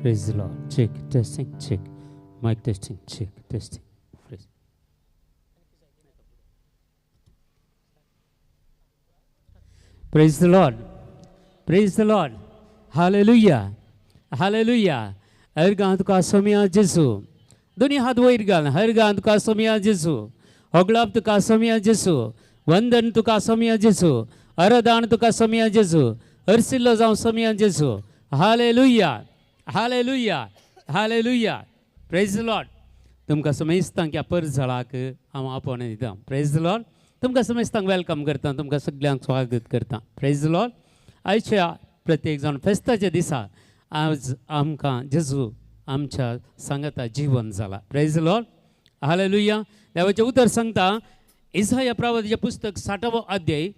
Praise the Lord. Check, testing, check. Mic testing, check, testing. Praise. Praise the Lord. Praise the Lord. Hallelujah. Hallelujah. हर तुका सोम्या जेजू, दोनी हात वयर घाल. हर तुका सोम्या जेजू, होगळाप तुका सोम्या जेजू, वंदन तुका सोम्या जेजू, अरदान तुका सोम्या जेजू, हरसिल्लो जावं सोम्या जेजू. Hallelujah, hallelujah, hallelujah. Praise the Lord. तुमकां समेस्तांक ह्या परजळाक हांव आपोवणें दितां. प्रेज the Lord. तुमकां समेस्तांक welcome करता, तुमकां सगल्यांक स्वागत करता. प्रेज the Lord. आयच्या प्रत्येक जाण फेस्ताच्या दिसा आज आमकां जेजू आमच्या सांगाता जिवन जाला. Praise the Lord. Hallelujah. देवाचें उतर सांगता, इसाया प्रवादाचें पुस्तक 60वो अध्याय,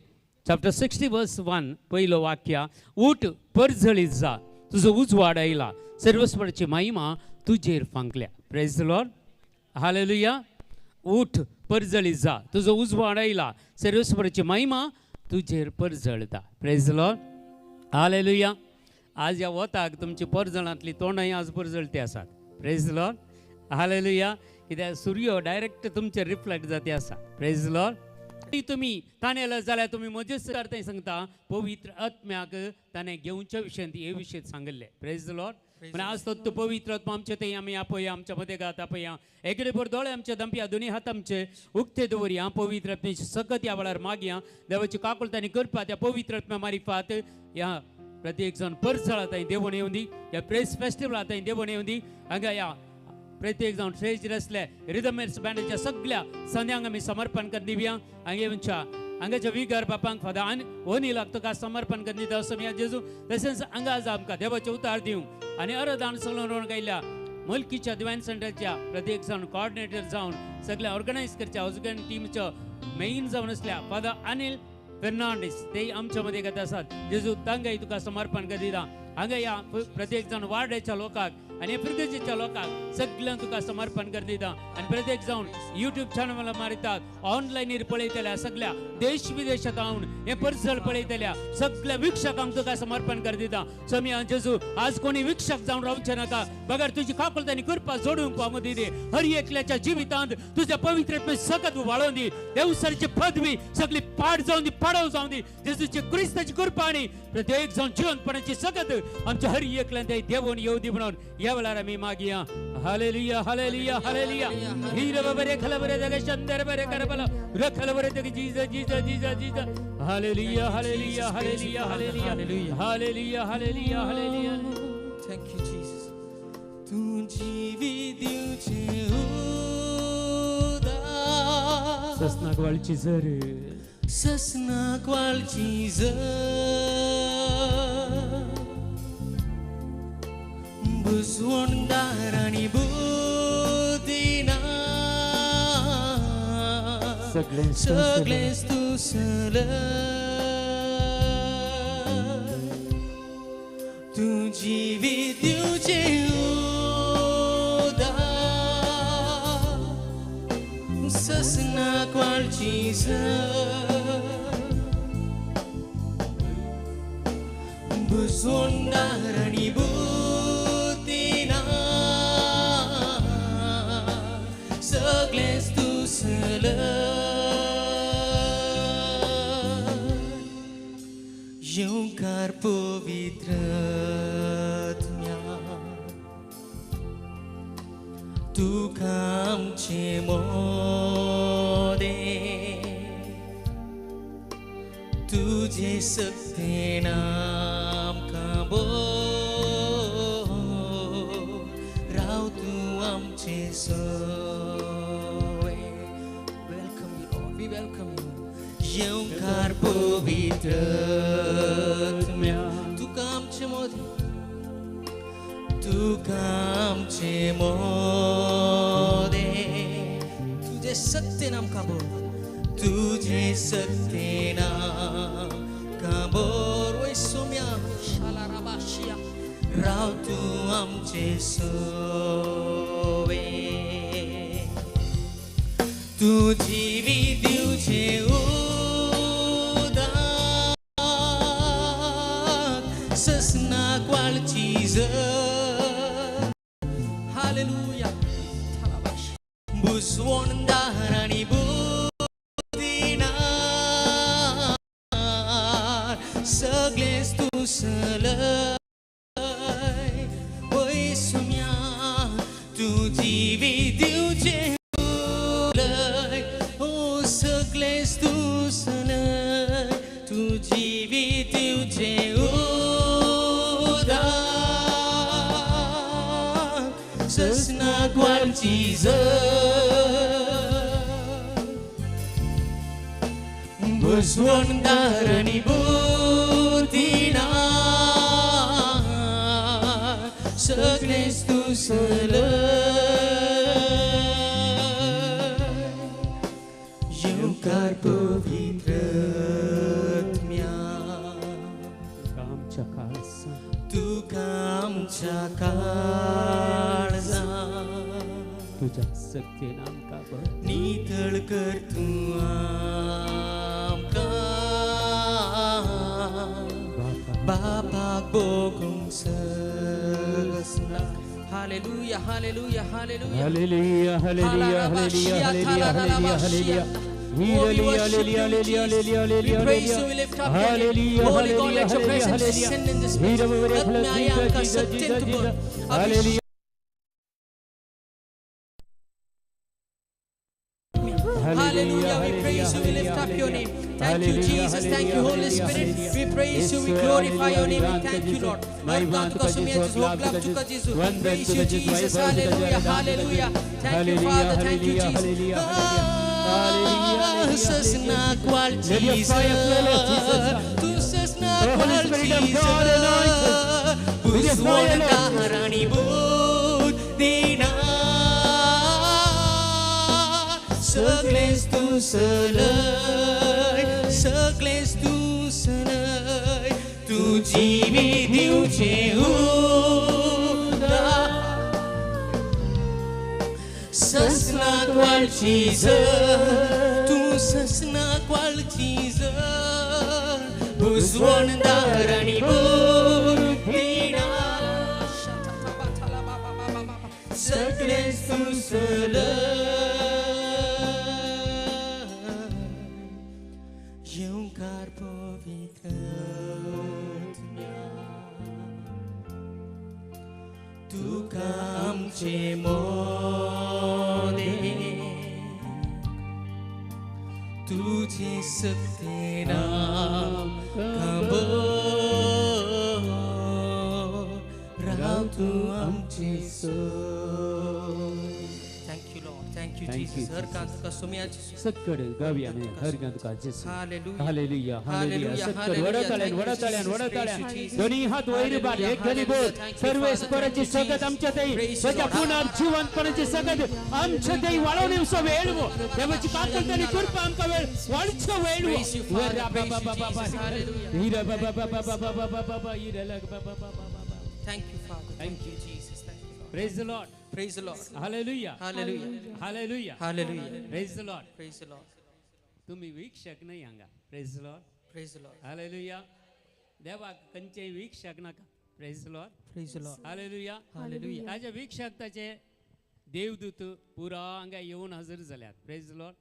चॅप्टर 60 वर्स 1, पयलो वाक्य, उठ परजळीत जा, तुजो उजवाड आयला, सर्वस्वराची महिमा तुजेर फांकल्या. Praise the Lord. Hallelujah. उठ परजळीत जा, तुजो उजवाड आयला, सर्वस्वराची महिमा तुजेर परजळता. Praise the Lord. Hallelujah. आज ह्या वताक तुमची परजळांतली तोंडांय आज परजळती आसात. Praise the Lord. Hallelujah. कित्याक सूर्य डायरेक्ट तुमचेर रिफ्लेक्ट जाती आसा. Praise the Lord. तुमी ताणें जाल्यार तुमी म्हजेच थंय सांगता, पवित्र आत्म्याक ताणें घेवच्या विशयांत हे विशय सांगिल्ले. Praise the Lord. पण आज तो पवित्र आत्मा आमचे थंय आमी आपया, आमच्या मदेगात आपया, एकडे भर दोळे आमचे दंपया, दोनी हात आमचे उक्ते दवरया, पवित्र आत्म्याची सकत ह्या वेळार मागया, देवाची काकुळट आनी कृपा त्या पवित्र आत्म्या मारिफात ह्या प्रत्येक जाण परजळा थंय देवण येवन दी, ह्या प्रेस फेस्टिवला थंय देवण येवन दी. हांगा ह्या प्रत्येक जावन स्टेजीर आसले रिदमेर्स बँडाच्या सगळ्या संद्यांक आमी समर्पण कर दिवया. हांगा येवच्या हांगाच्या विगर बापांक फादर आनी ओनीलाक तुका समर्पण कर दिता सोम्या जेजू. तशेंच हांगा आज आमकां देवाचें उतार दिवंक आनी अरदान सगळो गायल्या मुलकीच्या दिवायन सेंटरच्या प्रत्येक जावन कॉर्डिनेटर जावन सगळे ऑर्गनायज करच्या हाऊसगन टीमचो मेन जावन आसल्या फादर अनिल फेर्नांडीस ते आमच्या मध्ये घेत आसात. जेजू तांकांय तुका समर्पण कर दिता. हांगा ह्या प्रत्येक जावन वार्डाच्या लोकांक आनी फिर्गजेच्या लोकांक सगळ्यांक तुका समर्पण कर दिता. आनी प्रत्येक जावन युट्यूब चॅनल मारितात, ऑनलायनीर पळयतल्या सगळ्या देश विदेशात हांव हे परजळ पळयतल्या सगळ्या वीक्षकांक तुका समर्पण कर दिता. सोम्या जेजू आज कोणी वीक्षक जावन रावचे नाका, बगर तुजी काकुळट आनी कृपा जोडूंक पावूं दी. हर एकल्याच्या जिवितांत तुझ्या पवित्र सकत वाळोवन दी, देवसरची पदवी सगळी पाड जावन दी, पाडव जावन दी. जेजूची क्रिस्ताची कृपा आनी प्रत्येक जावन जिवंतपणाची सकत आमच्या हर एकल्यान देवून येऊ दी म्हणून ह्या वेळार आमी मागया. Hallelujah, hallelujah, hallelujah. हीर बरे खल बरे जगे शंदर बरे करबला रखल बरे जगे जीज जीज जीज जीज. Hallelujah, hallelujah, hallelujah, hallelujah, hallelujah, hallelujah, hallelujah. Thank you Jesus. तूं जिवी दिवचें उदार, ससनाक वाळची जर, ससनाक वाळची जर, बुजवणदार आनी बुद्धी ना, सगळें सगळेंच तूं सलय, तूं जिवी दिवचें उदार, ससनाक वाळची जर, बुजवणदार आनी बुद्धी ना, सगळेंच तूं सलय. येवकार पवित्र आत्म्या, तुका आमचे मोदे, तुझे सक्तेन आमकां बोर, राव तूं आमचे सोय. Welcome you Lord, we welcome you. येवकार पवित्र आत्म्या, तुका आमचे मोदे, तुका आमचे मोदे, तुझे सत्तेन आमकां बोर, तुझे सत्तेन आमकां बोर. वय सोम्या शालाराबाशिया, राव तूं आमचे सोवे, तूं जिवी दिवचें उदार, ससनाक वाळची जर, Hallelujah. बुजवणदार आनी बुद्दीनार सगळेच तूं सलय वयसुम्या तूं जिवी दिवचें उलय ओ सगळेच तूं सलय तूं जिवी दिवचें उदार ससनाक वालची बुजवणदार आनी बुद्दीनार सगळेच तूं सलय येवकार पवित्र आत्म्या तुका आमच्या काळजांत तुका आमच्या काळजांत तुज्या शक्तीन आमकां भर नितळ कर तूं आमकां बापाक भोगूंक ससना. Hallelujah, hallelujah, hallelujah. Hallelujah, hallelujah, hallelujah, hallelujah, hallelujah, hallelujah. Oh, we hallelujah, worship you, hallelujah, Jesus. Hallelujah, We praise you, hallelujah. we lift up your name. Hallelujah, Holy God, hallelujah, let your hallelujah, presence hallelujah. descend in this place. आत्म्या आमकां सत्यंत कर. Hallelujah. Hallelujah. We praise you. We lift up your name. Thank you, Jesus. Thank you, Holy Spirit. We praise you. We glorify your name. We thank you, Lord. Praise you, Jesus. Hallelujah. Hallelujah. Thank you, Father. Thank you, Jesus. Sasna kwal Let your fire flow, Lord Jesus. Tu sasna Oh, Holy kwal Spirit of God, anoint us with your fire, Lord. Rani बुद्दीनार सगळेच तूं सलय सगळेच तूं सलय तूं जिवी दिवचें उदार ससनाक वालची जर तूं ससनाक वालची जर बुजवणदार आनी बुद्दीनार सगळेच तूं सलय येवकार पवित्र आत्म्या तुका आमचे मोदे तुझे सत्तेन आमकां राव तूं आमचे Thank you, Lord. Thank you, Thank you, Jesus. हर कांत तुका सुम्या सक्कड गावया आमी हर गांव तुका जेसू. Hallelujah. Hallelujah, hallelujah. Hallelujah, सक्कड hallelujah. वडताळ्यान Thank you, वडताळ्यान Jesus. वडताळ्यान Praise you, Jesus. दोन्ही हात वयर बार एक घरी बोल. Thank you, सर्वेस्पराची Father. सकत आमच्या तई Praise you, स्वच्या Lord. पुनर्जीवनपणाची सकत आमच्या तई वाळवण्याचो वेळ वो देवाची काकलतानी कृपा आमकां वेळ वाळचो वेळ वो. Praise you, Father. Praise you, Jesus. Hallelujah. हिरा बाबा बाबा बाबा बाबा बाबा हिरा लग बाबा बाबा बाबा. Thank you, Father. Thank you, Jesus. Thank you, Lord. Praise the Lord. Praise the Lord. Hallelujah. Hallelujah. Hallelujah. Hallelujah. Praise the Lord. Praise the Lord. तुम्ही वीक्षक नाही हांगा. Praise the Lord. Praise the Lord. Hallelujah. देवाक खंयचेय वीक्षक नाका. Praise the Lord. Praise the Lord. Hallelujah. Hallelujah. ताजे वीक्षक ताचे देवदूत पुरा हांगा येवन हजर जाल्यात. Praise the Lord.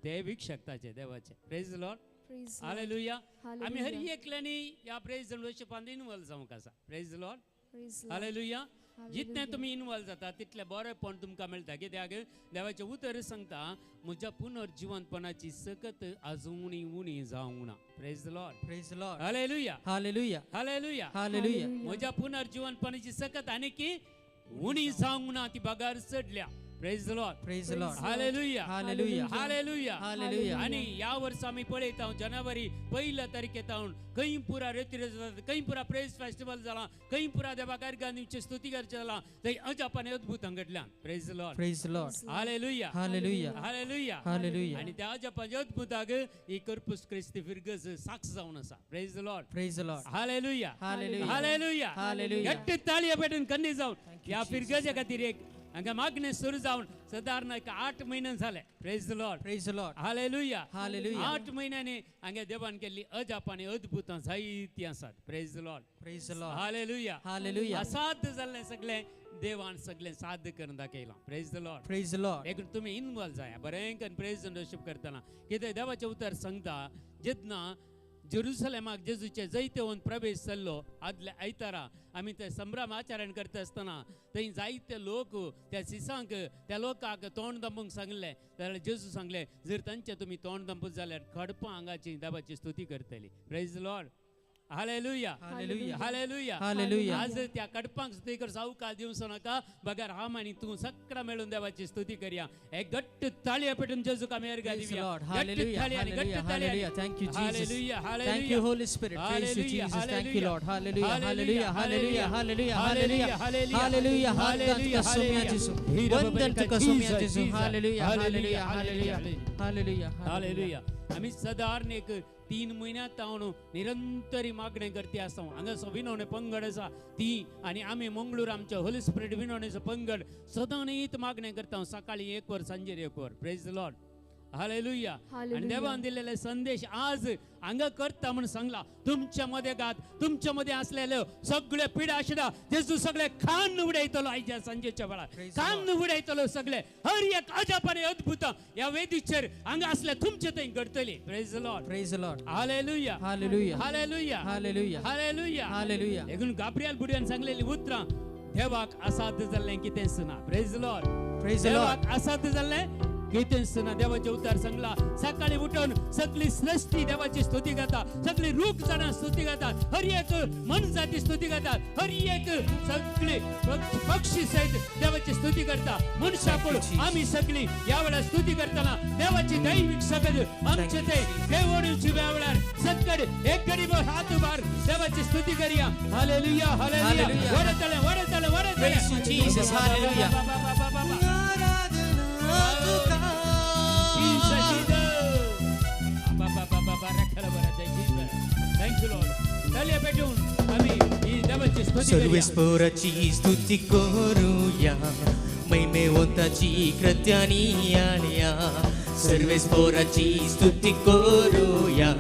ते वीक्षक ताचे देवाचे. Praise the Lord. Praise the Lord. Hallelujah. आमी हर Hallelujah. एकल्यांनी ह्या प्रेज एंड वर्शिपांत इनवॉल्व जावंक आसा. Praise the Lord. Praise the Lord. Hallelujah. जितलें Hallelujah. तुमी इनवॉल्व जाता तितलें बरेंपण तुमकां मेळटा. कित्याक देवाचें उतर सांगता म्हज्या पुनर्जिवनपणाची सकत अजूनय उणी जावंक ना. Praise the Lord. Praise the Lord. Hallelujah. Hallelujah. Hallelujah. Hallelujah. म्हज्या पुनर्जिवनपणाची सकत आनी की उणी जावंक ना, ती बगार चडल्या. Praise the Lord. Praise the Lord. Hallelujah. Hallelujah. Hallelujah. Hallelujah. आणि या वर्सा आमी पळयता जानेवारी 1 तारखे तावन खंय पुरा रेती खंय पुरा प्रेज फेस्टिवल जाला, खंय पुरा देवा कार्यान दिवची स्तुती करचें जाला, थंय अजापान अद्भुत घडल्यान. Praise the Lord. Praise the Lord. Hallelujah. Hallelujah. Hallelujah. Hallelujah. आणि त्या अजापाच्या अद्भुताक ही कर्पूस क्रिस्ती फिरगज साक्ष जावन आसा. Praise the Lord. Praise the Lord. Hallelujah. Hallelujah. Hallelujah. Hallelujah. घट्ट ताळयो पेटून कन्नी जावन ह्या फिरगजे खातीर एक हांगा मागणें सुरू जावन सादारण एक 8 म्हयने जाले. Praise the Lord. Praise the Lord. Hallelujah. Hallelujah. 8 म्हयन्यांनी हांगा देवान केल्ली अजाप आनी अद्भुतां जायतीं आसात. Praise the Lord. Praise the Lord. Hallelujah. Hallelujah. असाध्य जाल्लें सगळें देवान सगळें साध्य करून दाखयलां. Praise the Lord. Praise the Lord. देखून तुमी इनवॉल्व जाया बरें करून प्रेज एंड वर्शीप करतना. कितें देवाचें उतर सांगता, जेन्ना जेरुसलेमाक जेजूचे जैतेवन प्रवेश जाल्लो आदल्या आयतारा आमी ते संभ्रम आचरण करता आसतना थंय जायते लोक त्या सिसांक त्या लोकांक तोंड दंपूंक सांगलें. जाल्यार जेजू सांगलें, जर तांचे तुमी तोंड दंपूत जाल्यार खडपां हांगाची देवाची स्तुती करतली. Praise the Lord. Hallelujah. Hallelujah. Hallelujah. Hallelujah. आज त्या कडपांक स्तुती कर सावकाल दिवचो नाका, बगर हांव आनी तूं सगळा मेळून देवाची स्तुती करया. एक घट्ट ताळये पेटून जेजूक आमी अर्घ Praise the दिवया. Lord. घट्ट Hallelujah. ताळी आनी घट्ट Hallelujah. ताळी आनी. Hallelujah. Thank you, Jesus. Hallelujah. Hallelujah. Thank you, Holy Spirit. Praise you, Hallelujah. Jesus. Thank you, Hallelujah. Lord. Hallelujah. Hallelujah. Hallelujah. Hallelujah. Hallelujah. Hallelujah. Hallelujah. Hallelujah. Hallelujah. Hallelujah. Hallelujah. वंदन तुका Saumya Jesus, जेजू. Jesus. Hallelujah. Hallelujah. Hallelujah. Hallelujah. Hallelujah. Hallelujah. आमी सदारण एक 3 म्हयन्यात तावन निरंतरी मागणें करती आसा. हांगासो विनवणे पंगड आसा ती आनी आमी मंगळूर आमच्या होली स्पिरिट विनवणेचो पंगड सदांच मागणें करता. सकाळी 1 वर, सांजेर 1 वर. Praise the Lord. Hallelujah. आणि देवान दिलेले संदेश आज हांगा करता म्हूण सांगला. तुमच्या मध्ये गात तुमच्या मध्ये असलेले सगळे पिडा आशिडा जेजू सगळे खान उडयतलो आयच्या सांजेच्या वेळार. Praise the खान उडयतलो सगळे हर एक अजाप आनी अद्भुत ह्या वेदीचेर हांगा असले तुमचे थंय घडतली. Praise the Lord. Praise the Lord. Hallelujah. Hallelujah. Hallelujah. Hallelujah. Hallelujah. Hallelujah. देखून गाब्रियल बुडयान सांगलेली उतरां देवाक असाध्य जाल्लें कितेंच ना. Praise the Lord. Praise the Lord. देवाक असाध्य जाल्लें कितेंच ना. देवाचें उतर सांगला, सकाळी उठून सगळी सृष्टी देवाची स्तुती गाता, सगळी रूख झाडां स्तुती गातात, हर एक मनजाती स्तुती गातात, हर एक सगळी पक्षी सहित देवाची स्तुती करता. मनशाकडून आमी सगळी ह्या वेळार स्तुती करतना देवाची दैवीक सकत आमचे ते देवोडीची वेळार सगळे एक गरीब हात उभार देवाची स्तुती करूया. हालेलुया. हालेलुया. वरतले वरतले वरतले. Praise you, Jesus. Hallelujah. Jesus, Jesus. Ba, ba, ba, ba, रखला बरं, जय Jesus. Thank you, Lord. ताळये पेटवून आम्ही ही देवाची स्तुती करूया. सर्वेस्पोराची स्तुती करूया, महिमेवंताची कृत्यानी आणया. सर्वेस्पोराची स्तुती करूया,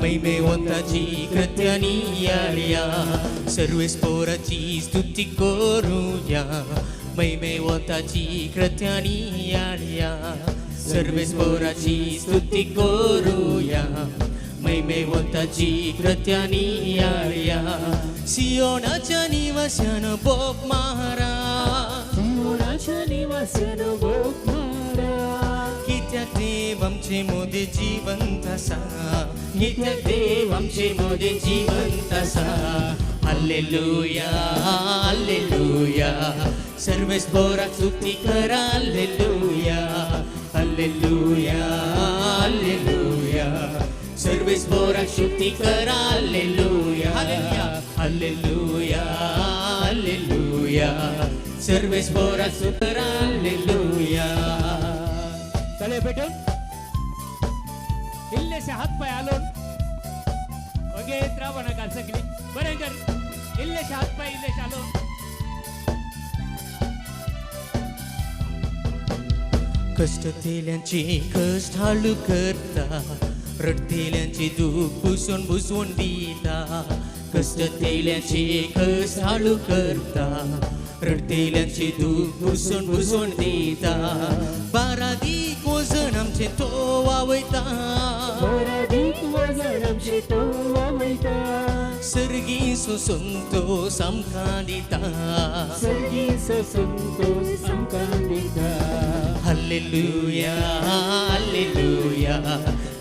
महिमेवंताची कृत्यानी आणया. सर्वेस्पोराची स्तुती करूया, महिमेवंताची कृत्यानी आणया. सर्वेस्पोराची स्तुती करूया, महिमेवंताची कृत्यानी आणया. सियोनाच्या निवास्यानं बोप मारा, सियोनाच्या निवास्यानं बोप मारा. कित्याक देव आमचे मोदे जिवंत आसा, कित्याक देव आमचे मोदे जिवंत आसा. हालेलुया. हालेलुया. सर्वेस्पोराक स्तुती करा. हालेलुया. हालेलुया. हालेलुया. सर्वेस्पोराक स्तुती करा. हालेलुया. हालेलुया. हालेलुया. सर्वेस्पोराक स्तुती करा. हालेलुया. ताळये पेटून इल्लेशे हात पाय हालोवन वगेत रावो नाका सगळी बरें कर. इल्लेशे हात पाय इल्लेशे हालोवन. कष्ट तेल्यांची कष्ट हाळू करता, रडतेल्यांची दूख पुसून बुजवून दिता. कष्ट तेल्यांची कष्ट हाळू करता, रडतेल्यांची दूख पुसून बुजवून दिता. बारादीक वजन आमचें तो वावयता, बारादीक वजन आमचें तो वावयता. सर्गी संतोष आमकां दिता, सर्गी संतोष आमकां दिता. हालेलुया. हालेलुया.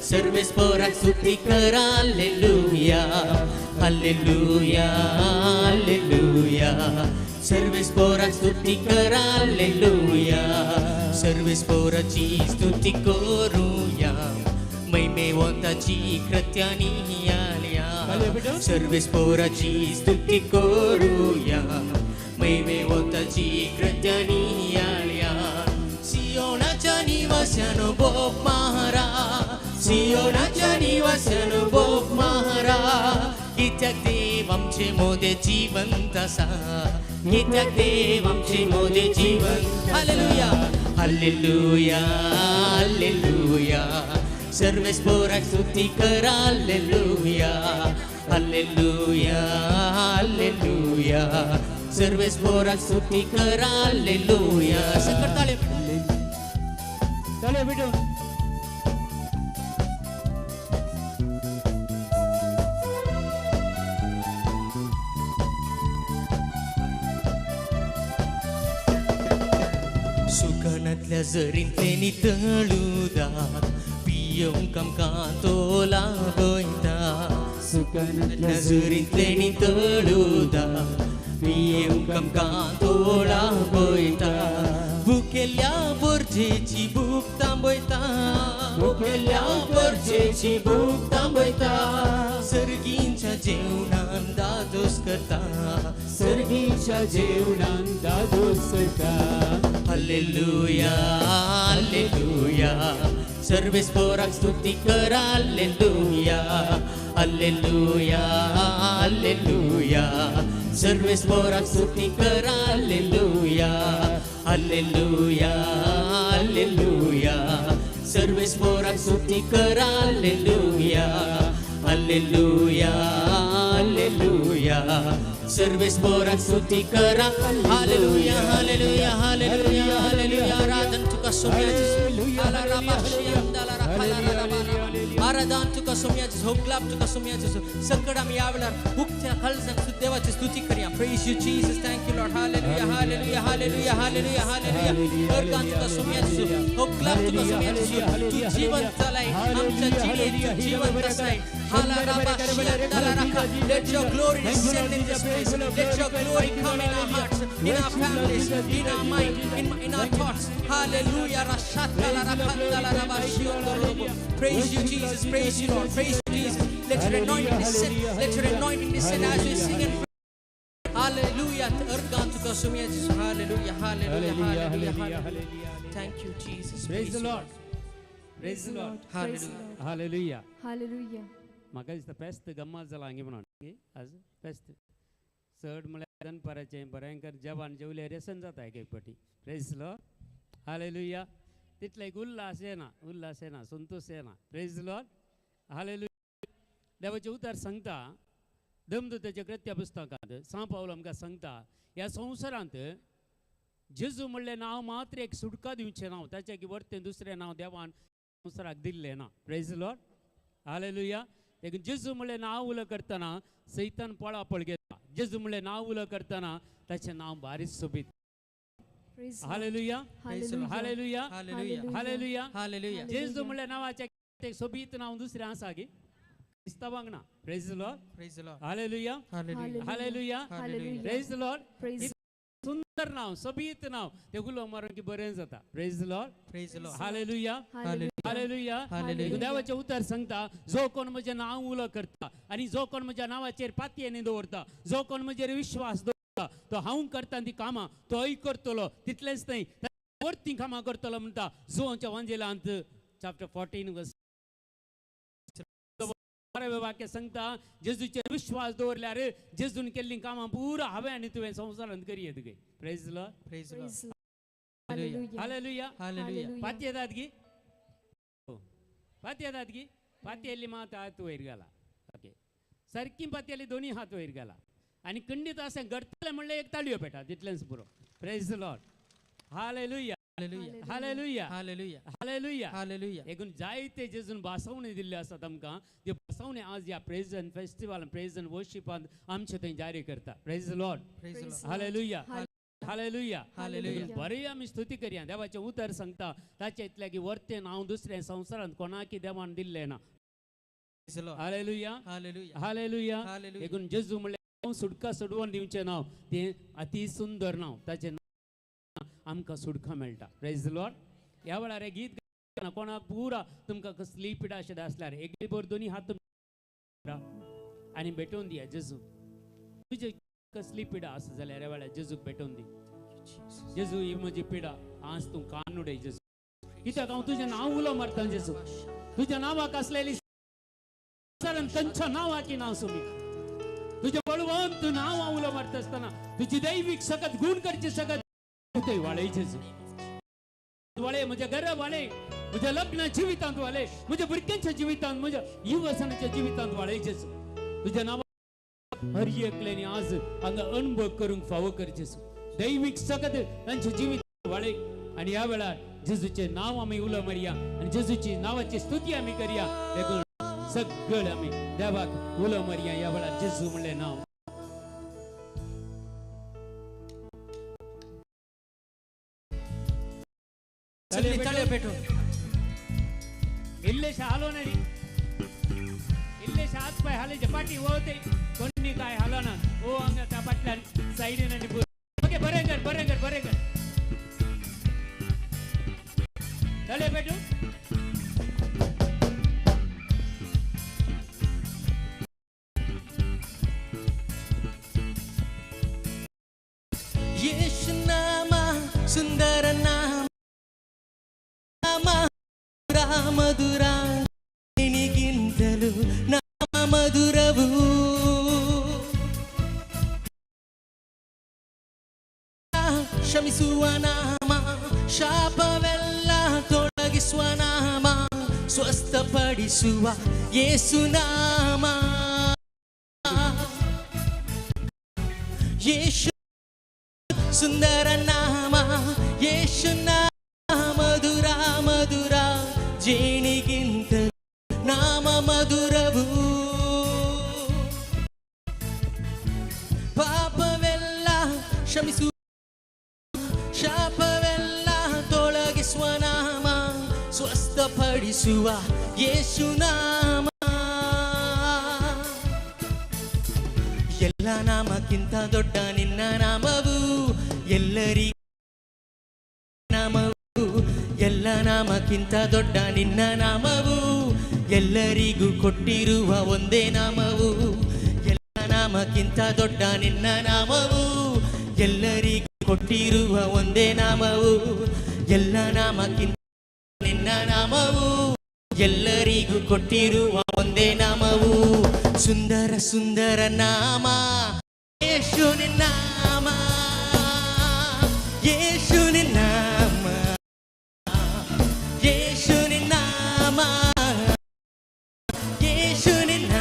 सर्वेस्पोराक स्तुती करा. हालेलुया. हालेलुया. हालेलुया. सर्वेस्पोराक स्तुती करा. हालेलुया. सर्वेस्पोराची स्तुती करूया, महिमेवंताची कृत्यानी आणया. सर्वेस्पोराची स्तुती करूया, महिमेवंताची कृत्यानी आणया. सियोनाच्या निवास्यानो बोप मारा, सियोनाच्या निवास्यानो बोप मारा. कित्याक देव आमचे मोदे जिवंत आसा, कित्याक देव आमचे मोदे जिवंत. हालेलुया. हालेलुया. हालेलुया. सर्वेस्पोराक स्तुती करा. हालेलुया. हालेलुया. हालेलुया. सर्वेस्पोराक स्तुती करा हालेलुया. सकट ताळे. ताळयो भेटून. सुकनातल्या झरींतले नितळुदात पियोवंक आमकां तो लाभयता. सुकनातल्या झरींतले नितळुदात पियोवंक आमकां तो लाभयता. भुकेल्या गरजेची भूक थांबयता, भुकेल्या गरजेची भूक थांबयता. सर्गींच्या जेवणान दादोस करता, सर्गीच्या जेवणान दादोस करता. Hallelujah hallelujah. सर्वेस्पोराक स्तुती करा हालेलुया हालेलुया हालेलुया. सर्वेस्पोराक स्तुती करा हालेलुया हालेलुया हालेलुया. सर्वेस्पोराक स्तुती करा हालेलुया हालेलुया हालेलुया. सर्वेस्पोराक स्तुती करा हालेलुया हालेलुया हालेलुया हालेलुया. आराधन तुका सोम्या जेजू. आराधन तुका सोम्या जेजू. होगलाप तुका सोम्या जेजू. सकड आमी ह्या वेळार उक्त्या काळजान देवाची स्तुती करया. Praise you Jesus. Thank you Lord. Hallelujah hallelujah hallelujah hallelujah hallelujah. Organ तुका सोम्या जेजू. होगलाप तुका सोम्या जेजू. तू जिवंत जालाय आमच्या जिणेत, तू जिवंत आसाय. Let your glory descend in this place. Let your glory come in our hearts, in our families, in our mind, in our thoughts. Hallelujah. Praise you, Jesus. Praise you, Lord. Praise you, Jesus. Let your anointing descend. Let your anointing descend as we sing and pray. Hallelujah. Hallelujah. Hallelujah. Hallelujah. Hallelujah. Thank you, Jesus. Praise the Lord. Praise the Lord. Hallelujah. Hallelujah. Hallelujah. म्हाका दिसता फेस्त गम्मात जाला हांगी म्हणून आज फेस्त चड म्हळ्यार दनपाराचें भयंकर जेवण जेवल्यार रेसन जाता एक एक फावटी. Praise Lord. Hallelujah. तितलो एक उल्हास येना, उल्हास येना, संतोश येना. Praise Lord. हालेलुया. देवाचें उतर सांगता दमदूताच्या कृत्या पुस्तकांत सांव पावल आमकां सांगता ह्या संवसारांत जेजू म्हणलें नांव मात्र एक सुटका दिवचें नांव, ताच्या की वरतें दुसरें नांव देवान संवसाराक दिल्लें ना. Praise Lord. हालेलुया. देखून जेजू म्हणलें नांव उलो करतना सैतान पळापळ घेता. जेजू म्हणलें नांव उलो करतना ताचें नांव बारीक सोबीत. हालेलुया. हालेलुया. हालेलुया. हालेलुया. जेजू म्हणलें नांवाचें ते सोबीत नांव दुसरें आसा की क्रिस्तावांक ना. Praise Lord. Praise Lord. Hallelujah. Hallelujah. Praise Lord. सुंदर नांव, सोबीत नांव, ते उलो मारून की बरें जाता. Praise Lord. Praise Lord. Hallelujah. Hallelujah. देवाचें उतर सांगता जो कोण म्हजें नांव उलो करता आनी जो कोण म्हज्या नांवाचेर पातयेनी दवरता, जो कोण म्हजेर विश्वास दवरता, तो हांव करता ती कामां तोय करतलो. तितलेंच न्हय, वरती कामां करतलो म्हणटा जुवांच्या वांजेलांत चॅप्टर 14 वर्स 12 वाक्य सांगता जेजूचेर विश्वास दवरल्यार जेजून केल्लीं कामां पुरा हांवें आनी तुवें संवसारांत करयेत गे. Praise Lord. Praise Lord. Hallelujah. Hallelujah. पाती येतात की पाती येतात की पाती येयली मात हात वयर घाला. ओके, सारकी पाती येयली दोनी हात वयर घाला आनी खंडीत अशें घडटलें म्हणल्यार एक ताळयो पेटा तितलेंच पुरो. Praise Lord. Hallelujah. Hallelujah. Hallelujah. Hallelujah. Hallelujah. देखून जायते जेजून भासवणी दिल्ले आसात आमकां, त्यो भासवणी आज ह्या प्रेज एंड फेस्टिवल, प्रेज एंड वर्शिपांत आमचे थंय जारी करता. Praise Lord. Hallelujah. Hallelujah. Hallelujah. बरी आमी स्तुती करया. देवाचें उतर सांगता ताचे इतलें की वरतें नांव दुसरें संवसारांत कोणाकी देवान दिल्लें ना. हालेलुया. हालेलुया. देखून जेजू म्हणलें सुटका सोडवून दिवचें नांव तें अती सुंदर नांव, ताचें आमकां सुटका मेळटा. Praise Lord. ह्या वेळार हें गीत गायतना कोणाक पुरा तुमकां कसली पिडा अशें आसल्यार एक बर दोनी हात आनी भेटोवन दिया जेजू. तुजे कसली पिडा आसा जाल्यार ह्या वेळार जेजूक भेटोवन दी. जेजू ही म्हजी पिडा आज तूं कान उडय जेजू, कित्याक हांव तुजें नांव उलो मारता जेजू. तुज्या नांवाक आसलेली तांच्या नांवाकी नांव सोमी तुजें बळवंत नांव हांव उलो मारता आसतना तुजी दैवीक सकत गुण करची सकत वाळे जेजू. वाळे म्हज्या घरा वाळे, म्हज्या लग्न जिवितांत वाळे, म्हज्या भुरग्यांच्या जिवितांत, म्हज्या युवसनाच्या जिवितांत वाळे जेजू. तुज्या नांवा हर एकल्यानी आज हांगा अणभव करूंक फावो कर जेजू. दैवीक सकत तांच्या जिवीत वाळे आनी ह्या वेळार जेजूचें नांव आमी उलो मारया आनी जेजूची नांवाची स्तुती आमी करया. देखून सगळे आमी देवाक उलो मारया ह्या वेळार जेजू म्हणलें नांव. इल्लेशे हालो नाही, इल्लेशे हात पाय हालयचे पाटी वळते कोणी काय हालो ना. ओ हांगा त्या फाटल्यान सायडीन आनी ओके बरें कर बरें कर बरें कर. ताळयो पेटू. ಯೇಸು ನಾಮ ಸುಂದರ ನಾಮ ಮಧುರ ನಿಗಿಂತಲೂ ನಾಮ ಮಧುರವು. ಕ್ಷಮಿಸುವ ನಾಮ, ಶಾಪವೆಲ್ಲ ತೊಲಗಿಸುವ ನಾಮ, ಸ್ವಸ್ಥಪಡಿಸುವ ಯೇಸು ನಾಮ. ಯೇಸು ಸುಂದರ ನಾಮ, ಯೇಸು ನಾಮ ಮಧುರ ಮಧುರ ಜೇನಿಗಿಂತ ನಾಮ ಮಧುರವು. ಪಾಪವೆಲ್ಲ ಕ್ಷಮಿಸುವ, ಶಾಪವೆಲ್ಲ ತೊಲಗಿಸುವ ನಾಮ, ಸ್ವಸ್ಥಪಡಿಸುವ ಯೇಸು ನಾಮ. ಎಲ್ಲ ನಾಮಕ್ಕಿಂತ ದೊಡ್ಡ ನಿನ್ನ ನಾಮವು, ಎಲ್ಲರಿಗೂ ನಾಮವು. ಎಲ್ಲ ನಾಮಕ್ಕಿಂತ ದೊಡ್ಡ ನಿನ್ನ ನಾಮವು, ಎಲ್ಲರಿಗೂ ಕೊಟ್ಟಿರುವ ಒಂದೇ ನಾಮವು. ಎಲ್ಲ ನಾಮಕ್ಕಿಂತ ದೊಡ್ಡ ನಿನ್ನ ನಾಮವು, ಎಲ್ಲರಿಗೂ ಕೊಟ್ಟಿರುವ ಒಂದೇ ನಾಮವು. ಎಲ್ಲ ನಾಮಕ್ಕಿಂತ ನಿನ್ನ ನಾಮವು, ಎಲ್ಲರಿಗೂ ಕೊಟ್ಟಿರುವ ಒಂದೇ ನಾಮವು. ಸುಂದರ ಸುಂದರ ನಾಮ ಯೇಸು ನಿನ್ನ ನಾಮ, ಯೇಸು ನಿನ್ನ ನಾಮ, ಯೇಸು ನಿನ್ನ ನಾಮ, ಯೇಸು ನಿನ್ನ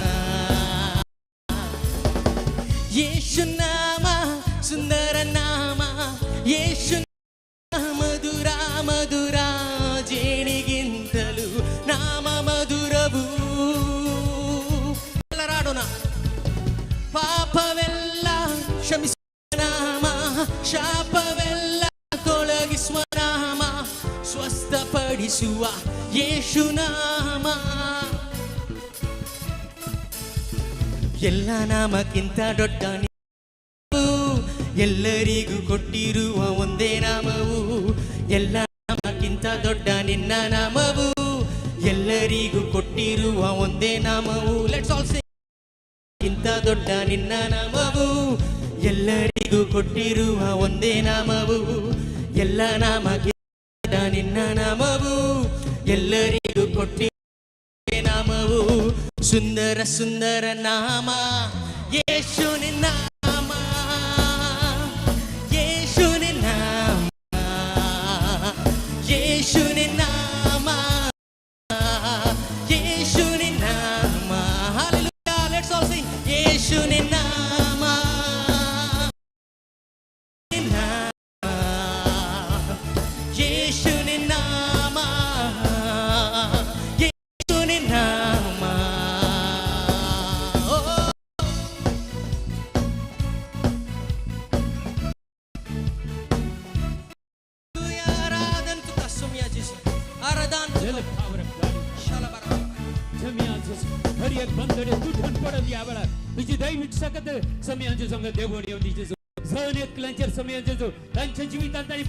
ನಾಮ. ಯೇಸು ನಾಮ ಸುಂದರ ನಾಮ, ಯೇಸು ಮಧುರ ಮಧುರ ಜೇನಿಗಿಂತಲೂ ನಾಮ ಮಧುರವು. ಎಲ್ಲರಾಡೋಣ. ಪಾಪವೆಲ್ಲ ಕ್ಷಮಿಸುವ ನಾಮ, ಶಾಪವೆಲ್ಲ ತೊಲಗಿಸುವ ನಾಮ, ಸ್ವಸ್ಥಪಡಿಸುವ ಯೇಸು ನಾಮ. ಎಲ್ಲ ನಾಮಕ್ಕಿಂತ ದೊಡ್ಡ ನಾಮವು, ಎಲ್ಲರಿಗೂ ಕೊಟ್ಟಿರುವ ಒಂದೇ ನಾಮವು. ಎಲ್ಲ ನಾಮಕ್ಕಿಂತ ದೊಡ್ಡ ನಿನ್ನ ನಾಮವು, ಎಲ್ಲರಿಗೂ ಕೊಟ್ಟಿರುವ ಒಂದೇ ನಾಮವು. Let's all ಸೇ. ಗಿಂತ ದೊಡ್ಡ ನಿನ್ನ ನಾಮವು, ಎಲ್ಲರಿಗೂ ಕೊಟ್ಟಿರುವ ಒಂದೇ ನಾಮವು. ಎಲ್ಲ ನಾಮಕ್ಕಿಂತ ನಿನ್ನ ನಾಮವು, ಎಲ್ಲರಿಗೂ ಕೊಟ್ಟಿರುವ ನಾಮವು. ಸುಂದರ ಸುಂದರ ನಾಮ ಯೇಸು ನಿನ್ನ ನಾಮ, ಯೇಸು ನಿನ್ನ ನಾಮ, ಯೇಸು ನಿನ್ನ ನಾಮ, ಯೇಸು ನಿನ್ನ ನಾಮ. Hallelujah. Let's all sing. ಯೇಸು ನಿನ್ನ ನಾಮ, ನಿನ್ನ ನಾಮ, ಯೇಸು ನಿನ್ನ ನಾಮ, ಯೇಸು ನಿನ್ನ ನಾಮ. Oh. आराधन तुका सोमिया जेसू, आराधन Let the power of God. समिया जेसू, हर एक बंधने तुटून पडून या वेळार तुझी दैविक सकत समिया जेसू देवून येवं दी जेसू. जण एकल्यांचेर समिया जेसू तांच्या जिवितांत तांणी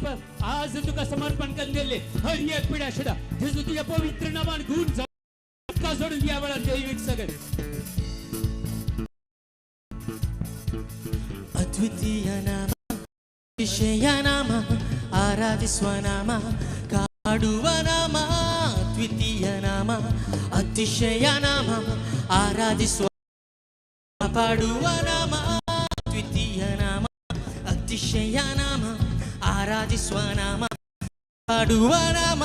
आज तुका समर्पण करून दिल्ले हर एक पिढ्या सुद्धा जेसू तुझ्या पवित्र नावान गुण तुका सोडून या वेळार दैविक सकत. ಅದ್ವಿತೀಯ ನಾಮ, ವಿಷಯ ನಾಮ, ಆರಾಧಿಸುವ ನಾಮ, ಕಾಡುವ ನಾಮ. ದ್ವಿತೀಯ ನಾಮ, ಅತಿಶಯ ನಾಮ, ಆರಾಧಿಸುವ ಕಾಪಾಡುವ ನಾಮ. ದ್ವಿತೀಯ ನಾಮ, ಅತಿಶಯ ನಾಮ, ಆರಾಧಿಸುವ ನಾಮ, ಕಾಪಾಡುವ ನಾಮ.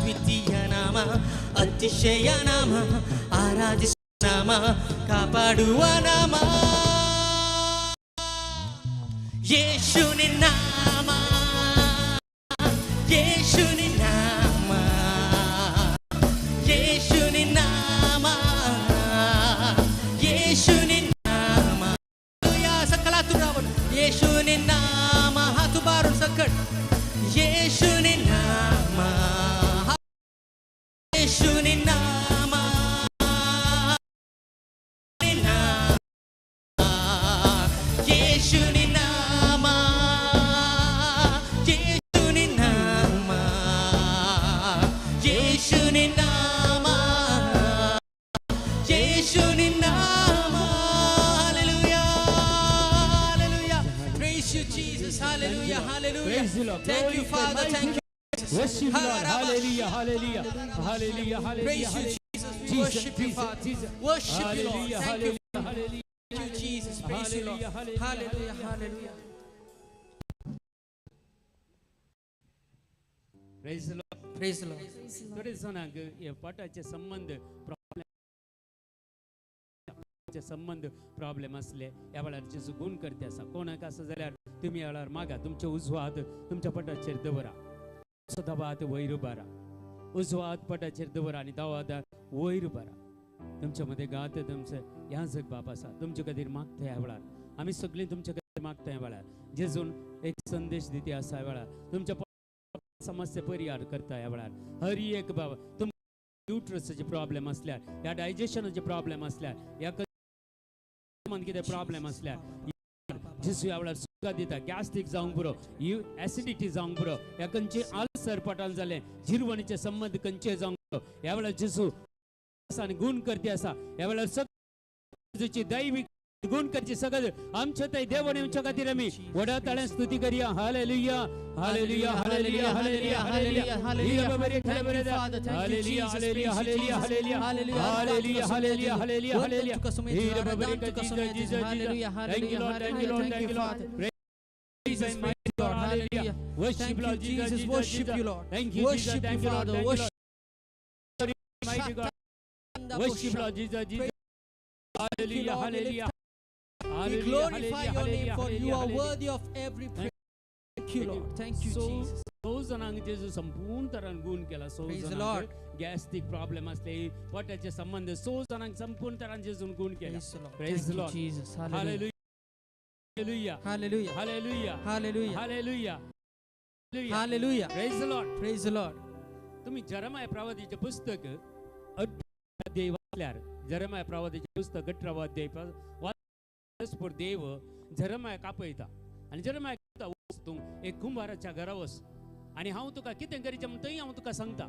ದ್ವಿತೀಯ ನಾಮ, ಅತಿಶಯ ನಾಮ, ಆರಾಧಿಸುವ ನಾಮ. ನಾಮ, ಕಾಪಾಡುವ ನಾಮ, ಯೇಸುವಿನ ನಾಮ, ಯೇಸುವಿನ ನಾಮ, ಯೇಸುವಿನ ನಾಮ, ಯೇಸುವಿನ ನಾಮ. सकलातून रावण येशूने नाम, हात उभारून सकट येशूने नाम, येशूने नाम, नाम, येशूने नाम, येशूने नाम, येशूने नाम, येशूने नाम. Hallelujah, hallelujah. Praise you, Jesus. Hallelujah, hallelujah. Praise the Lord. Thank you, Father. Thank you. Worship Lord. Hallelujah, hallelujah, hallelujah, hallelujah. Praise you, Jesus. We Jesus, worship you, Jesus, Father. Jesus. Worship you, Lord. Hallelujah, Thank you. hallelujah, hallelujah. Thank you, Jesus. Praise you, Lord. Hallelujah, hallelujah, Hallelujah, hallelujah. Praise the Lord. Praise the Lord. थोडे जाणांक हे पोटाचे संबंद problem संबंद problem आसले ह्या वेळार जेजू गुण करते आसा. कोणाक आसा जाल्यार तुमी ह्या वेळार मागा. तुमचे उजवो हात तुमच्या पोटाचेर दवरा, दावो हात वयर उबारा. उजवो हात पोटाचेर दवरा आनी दावो हात वयर उबारा. तुमच्या मदें गात तुमचें ह्या जग बाप आसा, तुमचे खातीर मागता ह्या वेळार. आमी सगळीं तुमचे खातीर मागता ह्या वेळार. जेजून एक संदेश दिती आसा ह्या वेळार, तुमच्या समस्या परिहार करता ह्या वेळार. हर एक बाबा तुम युट्रसाचे प्रॉब्लेम आसल्यार, ह्या डायजेशनाचे प्रॉब्लेम आसल्यार, ह्या कितें प्रॉब्लेम आसल्यार जेजू ह्या वेळार सुखा दिता. गॅस्ट्रीक जावंक पुरो, एसिडिटी जावंक पुरो, ह्या खंयचे आल्सर पोटान जालें, जिरवणीचे संबंद खंयचे जावंक पुरो, ह्या वेळार जेजू आसा आनी गुण करती आसा. ह्या वेळार सगळ्याची दैवीक गुण करची सगळं आमच्या थंय देव आमच्या खातीर आमी व्हडा ताळ्यान स्तुती करया. Hallelujah, hallelujah, hallelujah, hallelujah, hallelujah. Hallelujah, hallelujah, hallelujah, hallelujah, hallelujah, hallelujah, hallelujah, hallelujah. Thank you Lord, thank you Lord, thank you Lord. Jesus, mighty God, hallelujah. Worship Thank you, Lord Jesus, Jesus. Worship you, Lord. Thank you, Jesus. Worship you, Thank you, Lord. Father. Thank you, Worship. Lord. Mighty God. Worship Lord Jesus, Jesus. Hallelujah, Lord. We hallelujah. We Hallelujah, glorify hallelujah, your name, for you are hallelujah. worthy of every praise. Thank you, Lord. Thank you, So, Jesus. सौ जाणांक जेजू संपूर्ण तरान गुण केला. सौ Praise the जाणांक Lord. Gastric problem असले, पोटाचे संबंध, सौ जाणांक संपूर्ण तरान जेजून गुण केला. Praise the Lord. Praise Thank the you, Lord. Jesus. Hallelujah. Hallelujah. Hallelujah. Hallelujah. Hallelujah. Hallelujah. Hallelujah. Praise the Lord. Praise the Lord. तुम्ही जरमाय प्रवादीचे पुस्तक 18 अध्याय वाचल्यार, जरमाय प्रवादीचे पुस्तक 18 अध्याय वाचपूर देव जरमाय कापयता आनी जरमाय वच तूं एक कुंभाराच्या घरा वच आनी हांव तुका कितें करीचें म्हूण थंय हांव तुका सांगता.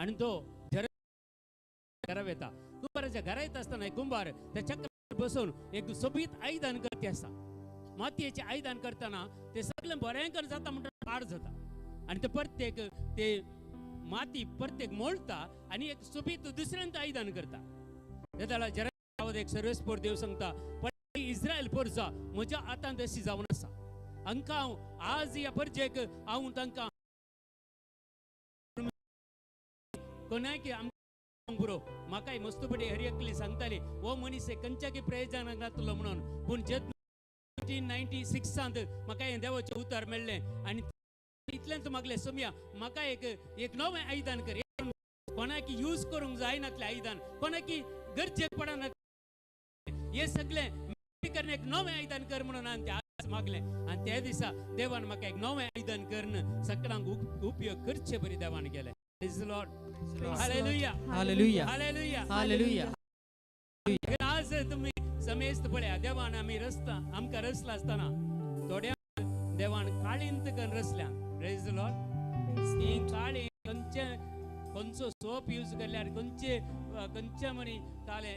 आनी तो जरमाय घरा वता. कुंभाराच्या घरा येता आसतना एक कुंभार त्या चक्रार बसून एक सोबीत आयदन करते आसा. मातयेचें आयदन करतना ते सगळें बरें कर जाता म्हणटा पाड जाता आनी ते प्रत्येक ते माती प्रत्येक मोडटा आनी एक सोबीत दुसऱ्यांत आयदन करता. तेदळा जरा एक सर्वेस्पोर देव सांगता, पण इस्रायल परजा म्हज्या हातांत अशी जावन आसा. हांकां हांव आज ह्या परजेक हांव तांकां कोणाक आमकां पुरो म्हाकाय मस्तपटी हर एकली सांगताली हो मनीस खंयच्याकी प्रयोजनाक जातलो म्हणून. पूण जेन्ना 1996 म्हाका हें देवाचें उतर मेळ्ळें आनी इतलेंच मागलें, सोम्या म्हाका एक एक नवें आयदन कर, कोणाक यूज करूंक जायनातलें आयदन, कोणाक गरजेक पडना हें सगळें करून एक नवें आयदन कर म्हणून हांवें तें आज मागलें. आनी त्या दिसा देवान म्हाका एक नवें आयदन करून सगळ्यांक उपयोग करचे बरी देवान केलें. Praise the Lord. Hallelujah. Hallelujah. Hallelujah. Hallelujah. आज तुम्ही समेस्त पळया देवान आमी रस्ता आमकां रसला आसतना थोड्या देवान काळींत करून रसल्या. Praise the Lord. ती काळी खंयचे खंयचो सोप यूज केल्यार खंयचे खंयचे म्हणी काले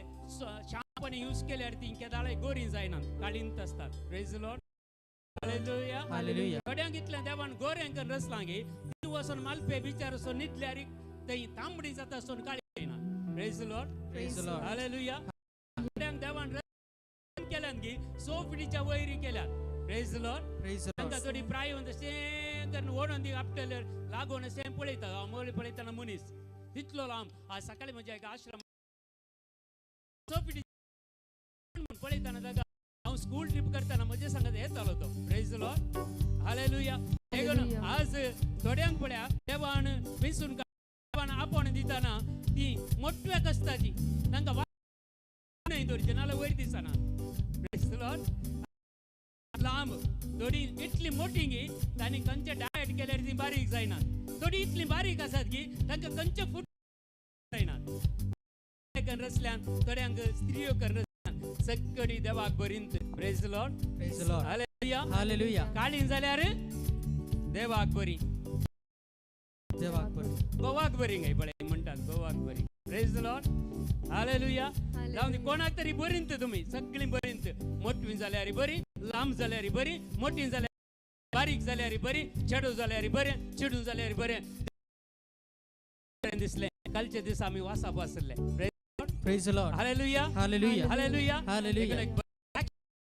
शांपणी यूज केल्यार ती केदाळे गोरी जायना, काळींत आसतात. Praise the Lord. Hallelujah. Hallelujah. थोड्यांक इतलें देवान गोऱ्यांक करून रसलां गे ती वचून मालपे बिचार वचून न्हिदल्यार थंय तांबडी जाता आसून काळी जायना. Praise the Lord. Praise the Lord. Hallelujah. थोड्यांक देवान केल्यान गी 100 फिटीच्या वयरी केल्यात. Praise the Lord. Praise the Lord. तांकां थोडी प्राय अशें करून ओडून ती आपटल्यार लागून अशें पळयता. हांव मोळी पळयतना मनीस तितलो लांब. आज सकाळी म्हज्या एक आश्रम 100 फिटी पळयतना ताका हांव स्कूल ट्रीप करतना म्हजे सांगत येतालो तो. Praise the Lord. Hallelujah. देखून आज थोड्यांक पळया देवान वेंचून देवान आपोवणें दितना ती मोटव्या कश्टाची तांकां न्हय दवरचे नाजाल्यार वयर दिसना. Praise the Lord. लांब थोडी इतली मोटी गी तांणी खंयचे डायट केल्यार ती बारीक जायना. थोडी इतली बारीक आसात की तांकां खंयचे फूड जायना. रसल्यान थोड्यांक स्त्रियो कर रसल्यान सगळी देवाक बरींत. Praise the Lord. Praise the Lord. Hallelujah. Hallelujah. काळी जाल्यार देवाक बरी. देवाक बरी. गोवाक बरी गाय पळय म्हणटात गोवाक बरी. Praise the Lord. Hallelujah. जावं दी कोणाक तरी बरींत तुमी सगळीं बरींत. मोटवी जाल्यार बरी, लांब जाल्यार बरी, मोटी जाल्यार बारीक जाल्यार बरी, चेडू जाल्यार बरें, चेडूं जाल्यार बरें दिसलें. कालचे दिसा आमी वासाप आसले. Praise the Lord. Hallelujah. Hallelujah. Hallelujah. Hallelujah.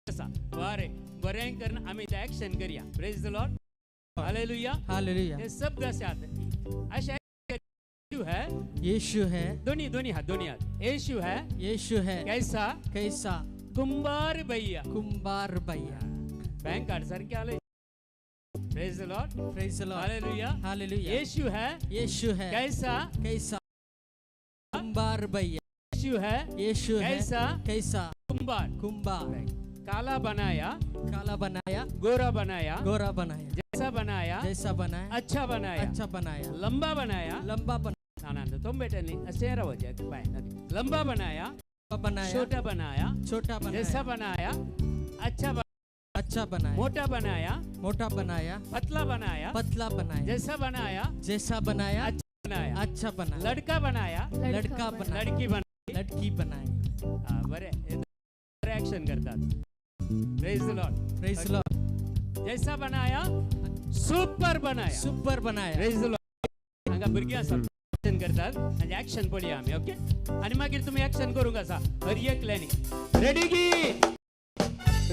आसा बरें बरें करून आमी ते एक्शन करया. Praise the Lord. Hallelujah. Hallelujah. हे शब्द आसात अशे यीशु है. यीशु है. दोन्ही दोन्ही हात दोन्ही हात. यीशु है. यीशु है. कैसा कैसा कुंभार भैया. कुंभार भैया. बैंक कार्ड सारखे आले. Praise the Lord. Praise the Lord. Hallelujah. Hallelujah. यीशु है. यीशु है. कैसा कैसा कुंभार भैया. यीशु है. यीशु है. कैसा कैसा कुंभार. कुंभार. काला बनाया. काला बनाया. गोरा बनाया. गोरा बनाया. जैसा बनाया. जैसा बनाया. अच्छा बनाया. अच्छा बनाया. लंबा बनाया. लंबा बनाया. ना ना तुम बेटे नहीं ऐसे रहो जाए बाय. लंबा बनाया. बनाया. छोटा बनाया. छोटा बनाया. जैसा बनाया. अच्छा अच्छा बनाया. मोटा बनाया. मोटा बनाया. पतला बनाया. पतला बनाया. जैसा बनाया. जैसा बनाया. अच्छा बनाया. अच्छा बनाया. लड़का बनाया. लड़का बनाया. लड़की बनाई. लड़की बनाई. हा, बरे एक्शन करतात. Praise the Lord. Praise the Lord. जैसा बनाया सुपर बनाया. सुपर बनाया. Praise the Lord. हांगा भुरगीं आसा एक्शन करतात आनी एक्शन पळया आमी. ओके आनी मागीर तुमी एक्शन करूंक आसा हर एकल्यांनी. रेडी गी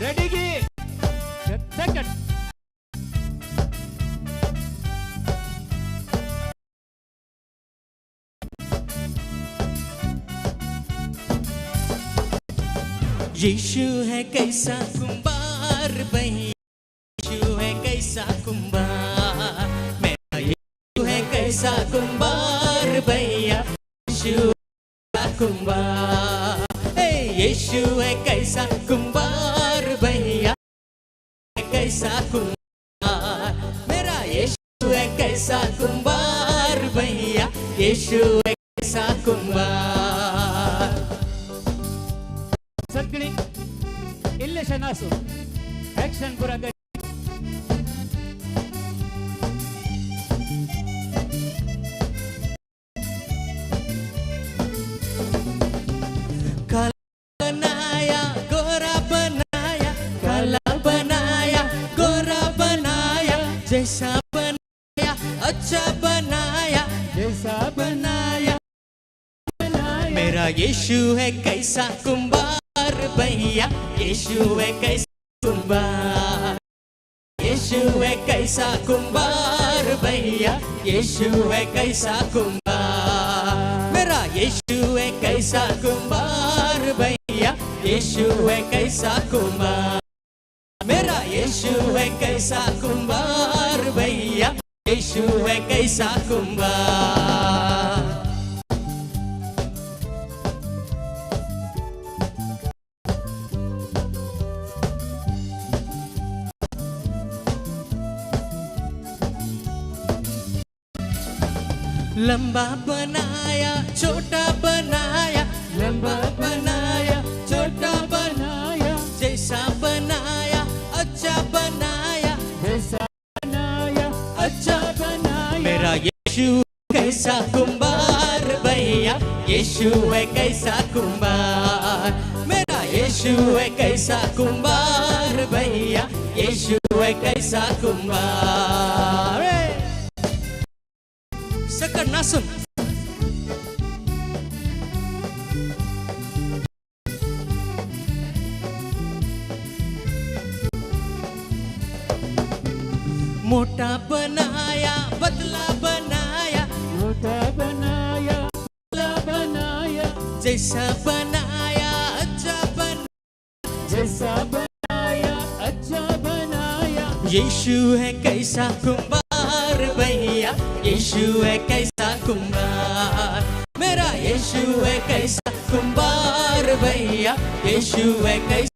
रेडी गी सेकंड. यीशु है कैसा कुंभार भैया. यीशु है कैसा कुंभार. मेरा यीशु है कैसा कुंभार भैया. यीशु है कुंभार. हे यीशु है कैसा कुंभार भैया. कैसा कुंभार. मेरा यीशु है कैसा कुंभार भैया. यीशु है कैसा कुंभार. सगळी इल्लेशें नासूं एक्शन पुरा कर. काला बनाया गोरा बनाया. काला बनाया गोरा बनाया. जैसा बनाया अच्छा बनाया. जैसा बनाया. मेरा यीशु है कैसा कुंभार भैया. यीशु है कैसा कुंभार. यीशु है कैसा कुंभार भैया. यीशु है कैसा कुंभार. मेरा यीशु है कैसा कुंभार भैया. यीशु है कैसा कुंभार. मेरा यीशु है कैसा कुंभार भैया. यीशु है कैसा कुंभार. लंबा बनाया छोटा बनाया. लंबा बनाया छोटा बनाया. जैसा बनाया अच्छा बनाया. जैसा बनाया अच्छा बनाया. मेरा यीशु कैसा कुंभार भैया. यीशु है कैसा कुंभार. मेरा यीशु है कैसा कुंभार भैया. यीशु है कैसा कुंभार. सकट नासून. मोटा बनाया पतला बनाया. मोटा बनाया पतला बनाया. जैसा बनाया अच्छा बनाया. यीशु है कैसा कुंभार भैया, यीशु है कैसा कुंभार, मेरा यीशु है कैसा कुंभार भैया, यीशु है कैसा।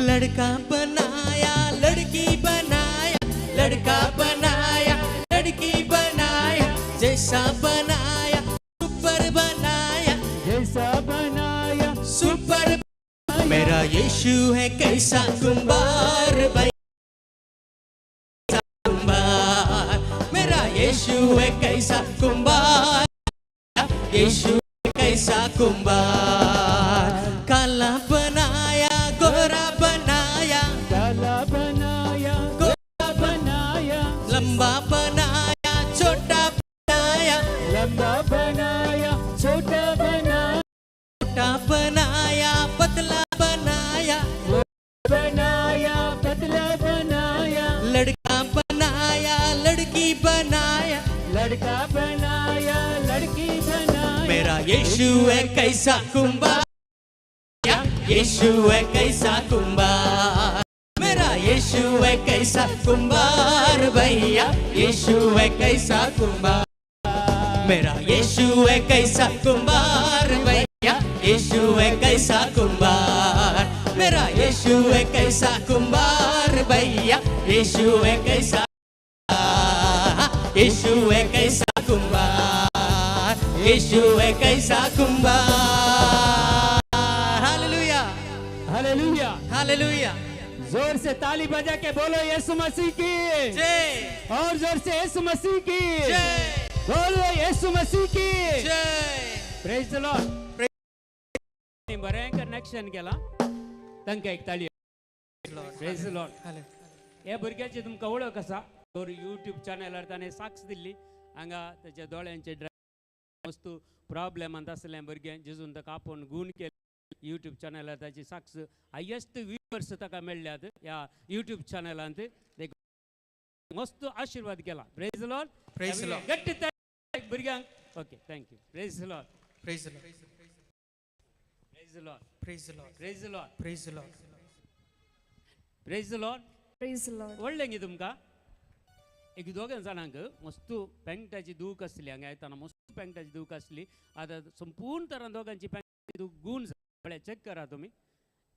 लड़का बनाया लड़की बनाया, लड़का बनाया लड़की बनाया, जैसा बनाया सुपर बनाया, जैसा बनाया सुपर। मेरा यीशु है कैसा कुंभार भैया, कुंभार, मेरा यीशु है कैसा कुंभार, यीशु है कैसा कुंभार। काला बनाया गोरा बनाया, काला बनाया गोरा बनाया, लंबा बनाया छोटा बनाया, लंबा बनाया छोटा बनाया, छोटा बनाया पतला बनाया, बनाया पतला बनाया, लड़का बनाया लड़की बनाया, लड़का बनाया लड़की बनाया। मेरा यीशु है कैसा कुंभार, यीशु है कैसा कुंभार, मेरा यीशु है कैसा कुंभार भैया, यीशु है कैसा कुंभार, मेरा यीशु है कैसा कुंभार भैया, यीशु है कैसा कुंभार, मेरा यीशु है कैसा कुंभार भैया, यीशु है कैसा, यीशु है कैसा कुंभार, यीशु है कैसा कुंभार। Hallelujah, hallelujah, hallelujah. जोर से ताली बजा के बोलो यीशु मसीह की जय, और जोर से यीशु मसीह की जय, बोलो यीशु मसीह की जय। प्रेज the Lord. बरें कनेक्शन केलां, तांकां एक ताळी। Praise the Lord. ह्या भुरग्याची तुमकां वळख आसा, तर यूट्यूब चॅनलार ताणें साक्ष दिल्ली। हांगा ताच्या दोळ्यांचे वस्तू प्रॉब्लेमांत आसलें भुरगें, जेजून ताका आपोवन गूण केलें। यूट्यूब चॅनलार ताची साक्ष हायेस्ट व्युवर्स ताका मेळ्ळ्यात ह्या यूट्यूब चॅनलांत, देखून मस्त आशिर्वाद केला। Praise the Lord. Praise the Lord. गट्टी ताळी भुरग्यांक। Okay, thank you. Praise the Lord. Praise the Lord. Praise the Lord. Praise the Lord. Praise the Lord. Praise the Lord. Praise the Lord. Praise the Lord. व्हडलें गे तुमकां एक दोगां जाणांक मस्त पेंटाची दूख आसली, हांगा येतना मस्त पेंटाची दूख आसली। आतां संपूर्ण तरान दोगांची पेंटाची दूख गूण जाली। पळय चॅक करा तुमी,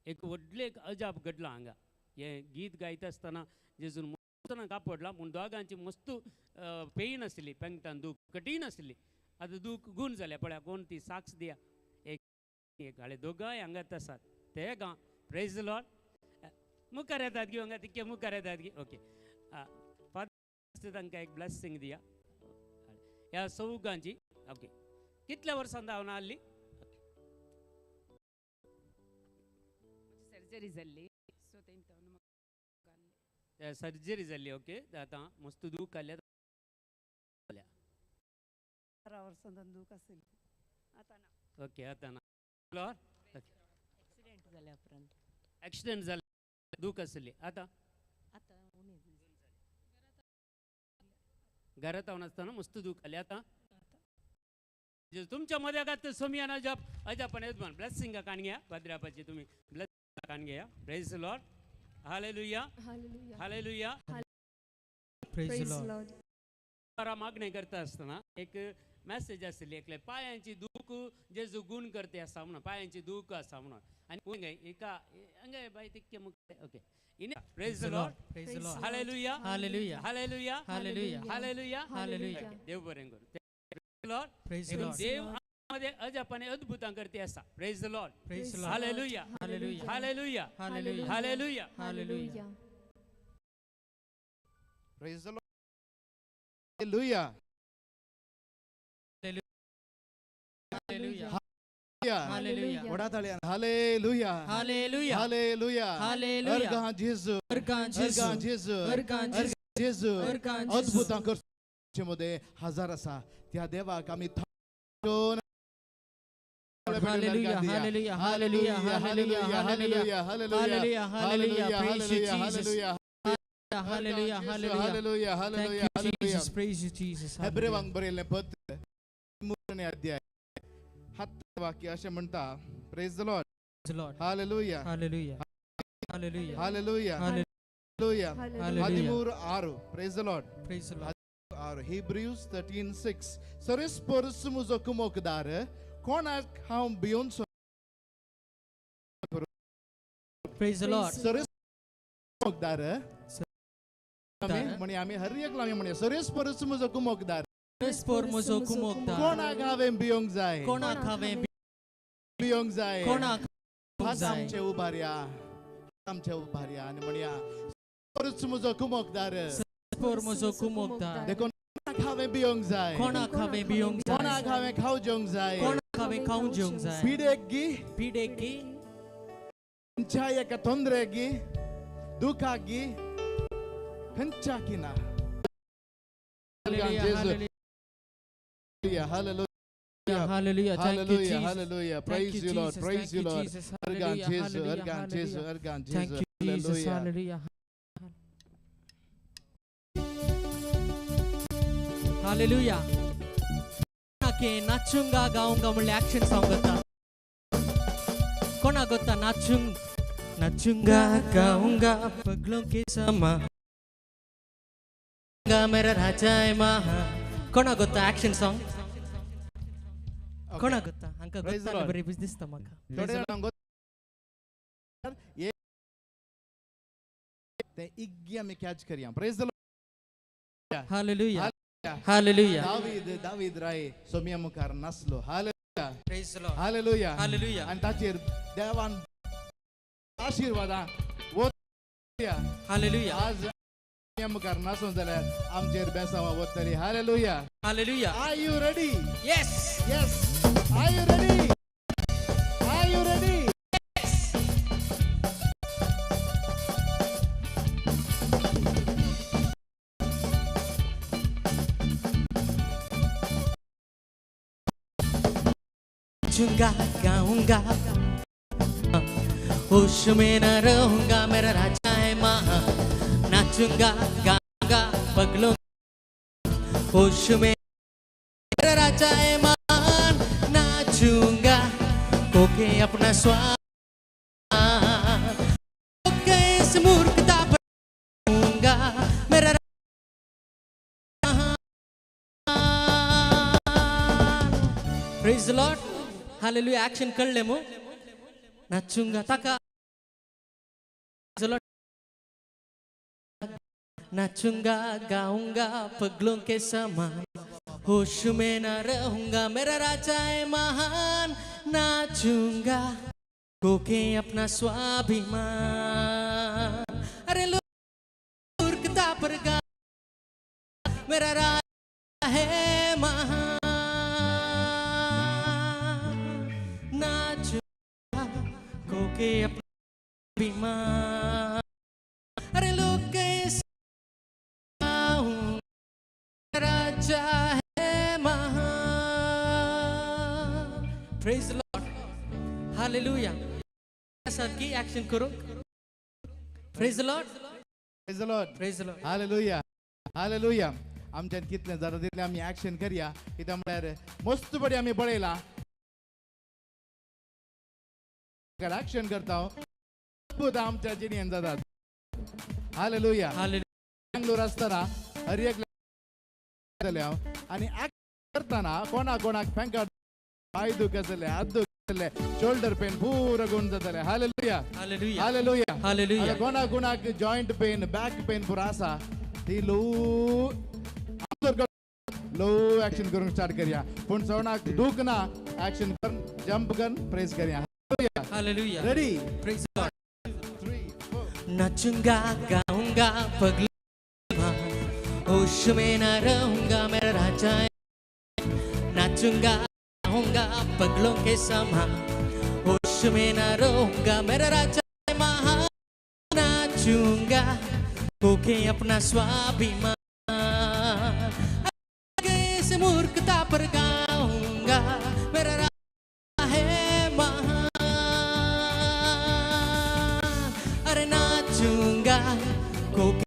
एक व्हडलें एक अजाप घडलां हांगा। हें गीत गायता आसतना जेजून मस्त कापडलां, पूण दोगांची मस्त पेन आसली, पेंटान दूख कठीण आसली, आतां दूख गूण जाल्या। पळया कोण ती साक्ष दिया। एक एक हाळे दोगांय हांगात आसात ते गांव। प्रेज the Lord. मुखार येतात गी हांगा तितके मुखार येतात गी। ओके, फादर तांकां एक ब्लेसिंग दिया ह्या चौगांची। ओके, कितल्या वर्सां धांवन आहली? सर्जरी जाल्ली, सो तेंकां सर्जरी जाल्ली। ओके, आतां मस्त दूख आल्या। 12 वर्सां दूख आसली, आतां ना। ओके, आतां ना। लॉर्ड, एक्सिडेंट जाल्या उपरांत। एक्सिडेंट जालें, दूख आसली, आतां आतां उणी घरात हांव नासतना मस्त दूख आली। आतां तुमच्या मद्यागात सोमियान अजाप अजापण यजमान ब्लेसिंगा काण घेया। पाद्र्यापाची तुमी ब्लेसिंगा काण घेया। Praise the Lord. Hallelujah. Hallelujah. Hallelujah. Praise Praise the the Lord. Lord. मागणें करता आसतना एक मॅसेज आसली, एकले पायांची दूख जेजू गूण करते आसा म्हणून, पायांची दूख आसा म्हणून। आनी एका हांगा बाय तितके मुखार। Okay, praise the Lord. Praise the Lord. Hallelujah. Hallelujah. Hallelujah. Hallelujah. Hallelujah. Hallelujah. देव बरें करूं। Lord. Praise the Lord. देव मध्ये अजापाने अद्भुतां करते आसा। Praise the Lord. Praise the Lord. Hallelujah. Hallelujah. Hallelujah. Hallelujah. Hallelujah. Hallelujah. Praise the Lord. Hallelujah. Hallelujah. Hallelujah. Hallelujah. Vada hallelujah. Hallelujah. Hallelujah. Hallelujah. अर्गां जेजू. अर्गां जेजू. अर्गां जेजू. अर्गां जेजू. जेजू. अर्गां जेजू. अद्भुतां करचे मध्ये हजार आसा त्या देवाक आमी Hallelujah, hallelujah, hallelujah, hallelujah, hallelujah, hallelujah, hallelujah. Praise you, Jesus. Hallelujah, hallelujah. Hallelujah. Thank hallelujah. You, hallelujah. Jesus. Praise you, Jesus. Hallelujah. हेब्रेवांक बरयल्लें पत्र 3 अध्याय 7 वाक्य अशें म्हणटा. Praise the Lord. Praise the Lord. Hallelujah. Hallelujah. Hallelujah. Hallelujah. Hallelujah. Hallelujah. Hallelujah. 13:6. Praise the Lord. Praise the Lord. 6. Hebrews 13:6. सरेस परस म्हजो कुमोकदार कोणाक हांव भियोनचो? Praise the Lord. सरेस कुमोकदार आमी म्हणी आमी हर एकलो आमी म्हणया, सरेस परस म्हजो कुमोकदार परस्पर म्हजो कुमोकदार कोणाक हांवें भियोंक जाय? कोणाक हांवें भियोंक जाय? कोणाक हात जाय? आमचे उबारया, हात आमचे उबारया आनी म्हणया, परस म्हजो कुमोकदार. परस्पर म्हजो कुमोकदार देखून कोणाक हांवें भियोंक जाय? कोणाक हांवें भियोंक जाय? कोणाक हांवें खाव जेवंक जाय? कोणाक हांवें खावंक जेवंक जाय? पिडेक गी, पिडेक गी, खंयच्या एका तोंदरेक गी, दुखाक गी, खंयच्याक ना. Hallelujah, Jesu. hallelujah, hallelujah. Hallelujah. Thank you, hallelujah. Jesus. Hallelujah. Thank praise you, you Lord. Jesus. Praise Thank you you, Lord. Jesus. अर्गान Hallelujah, Jesu. hallelujah, अर्गान जेजू. hallelujah. अर्गान Thank Jesu. you, Jesus. Hallelujah. Hallelujah. Hallelujah. के नाचूंगा गाऊंगा म्हणले action song ಗೊತ್ತಾ? कोणा ಗೊತ್ತಾ? नाचूंग नाचूंगा गाऊंगा पगलों के समा मेरा राजा है महा. कोणा ಗೊತ್ತಾ ऍक्शन सॉंग? कोणा ಗೊತ್ತಾ? ಅಂಕ Praise the ಗೊತ್ತಾ? Lord. बरे दिसता म्हाका. थोडे जाणांक ते इग्गी आमी कॅच करया. Praise the Lord. Hallelujah, hallelujah. David, David राय सोम्या मुखार नासलो. Hallelujah. Praise the Lord. Hallelujah. Hallelujah. आनी ताचेर देवान आशिर्वादां वोतया. हालेलुया. आज सोम्या मुखार नासून जाल्यार आमचेर बेसांवां वतली. Hallelujah. Hallelujah. Are you ready? Yes. Yes. Are you ready? Are you ready? नाचूंगा गाऊंगा होश में न रहूंगा मेरा राजा है महा. नाचूंगा गाऊंगा पगलों होश में मेरा राजा है महान. नाचूंगा कोके अपना स्वाद इस मूर्खता पर रहूंगा मेरा praise the Lord. Hallelujah. Action कळले मु? नाचूंगा ताका नाचूंगा गाऊंगा पगलों के समान होश में न रहूंगा मेरा राजा है महान. नाचूंगा खोके अपना स्वाभिमान अरे मूर्खता पर गा मेरा राजा है महान. नाचूंगा खोके अपना स्वाभिमान अरे लोग कैसे राजा है महान. Praise the Lord. Hallelujah. सारखी ऍक्शन करू. Praise the Lord. Praise the Lord. Praise the Lord. Hallelujah. Hallelujah. आमच्यान कितलें जाता तितलें आमी ऍक्शन करया. कित्याक म्हळ्यार मस्त बडी आमी पळयला ऍक्शन करता, अद्भुत आमच्या जिणेन जातात. हालेलुया. हालेलुया. बेंगलोर आसतना हर एक जालें हांव आनी ऍक्ट करतना कोणा कोणाक पेंकाट पांय दुख आसले, हात दुख आसले, शोल्डर पेन पुरो गुण जाताले. हालेलुया. हालेलुया. हालेलुया. हालेलुया. आतां कोणा कोणाक जॉयंट पेन, बॅक पेन पुरो आसा ती लो लो ऍक्शन करूंक स्टार्ट करया. पूण सवणाक दूख ना, ऍक्शन कर, जंप कर, प्रेस करया. Hallelujah. Hallelujah. Ready? Praise the Lord. 3 4. नाचूंगा गाऊंगा पगला होश में न रहूंगा मेरा राजा है. नाचूंगा गाऊंगा पगलों के समा होश में न रहूंगा मेरा राजा है महान. नाचूंगा होके अपना स्वाभिमान आगे से मूर्खता पर गाऊंगा मेरा राजा है महान. अरे नाचूंगा खोके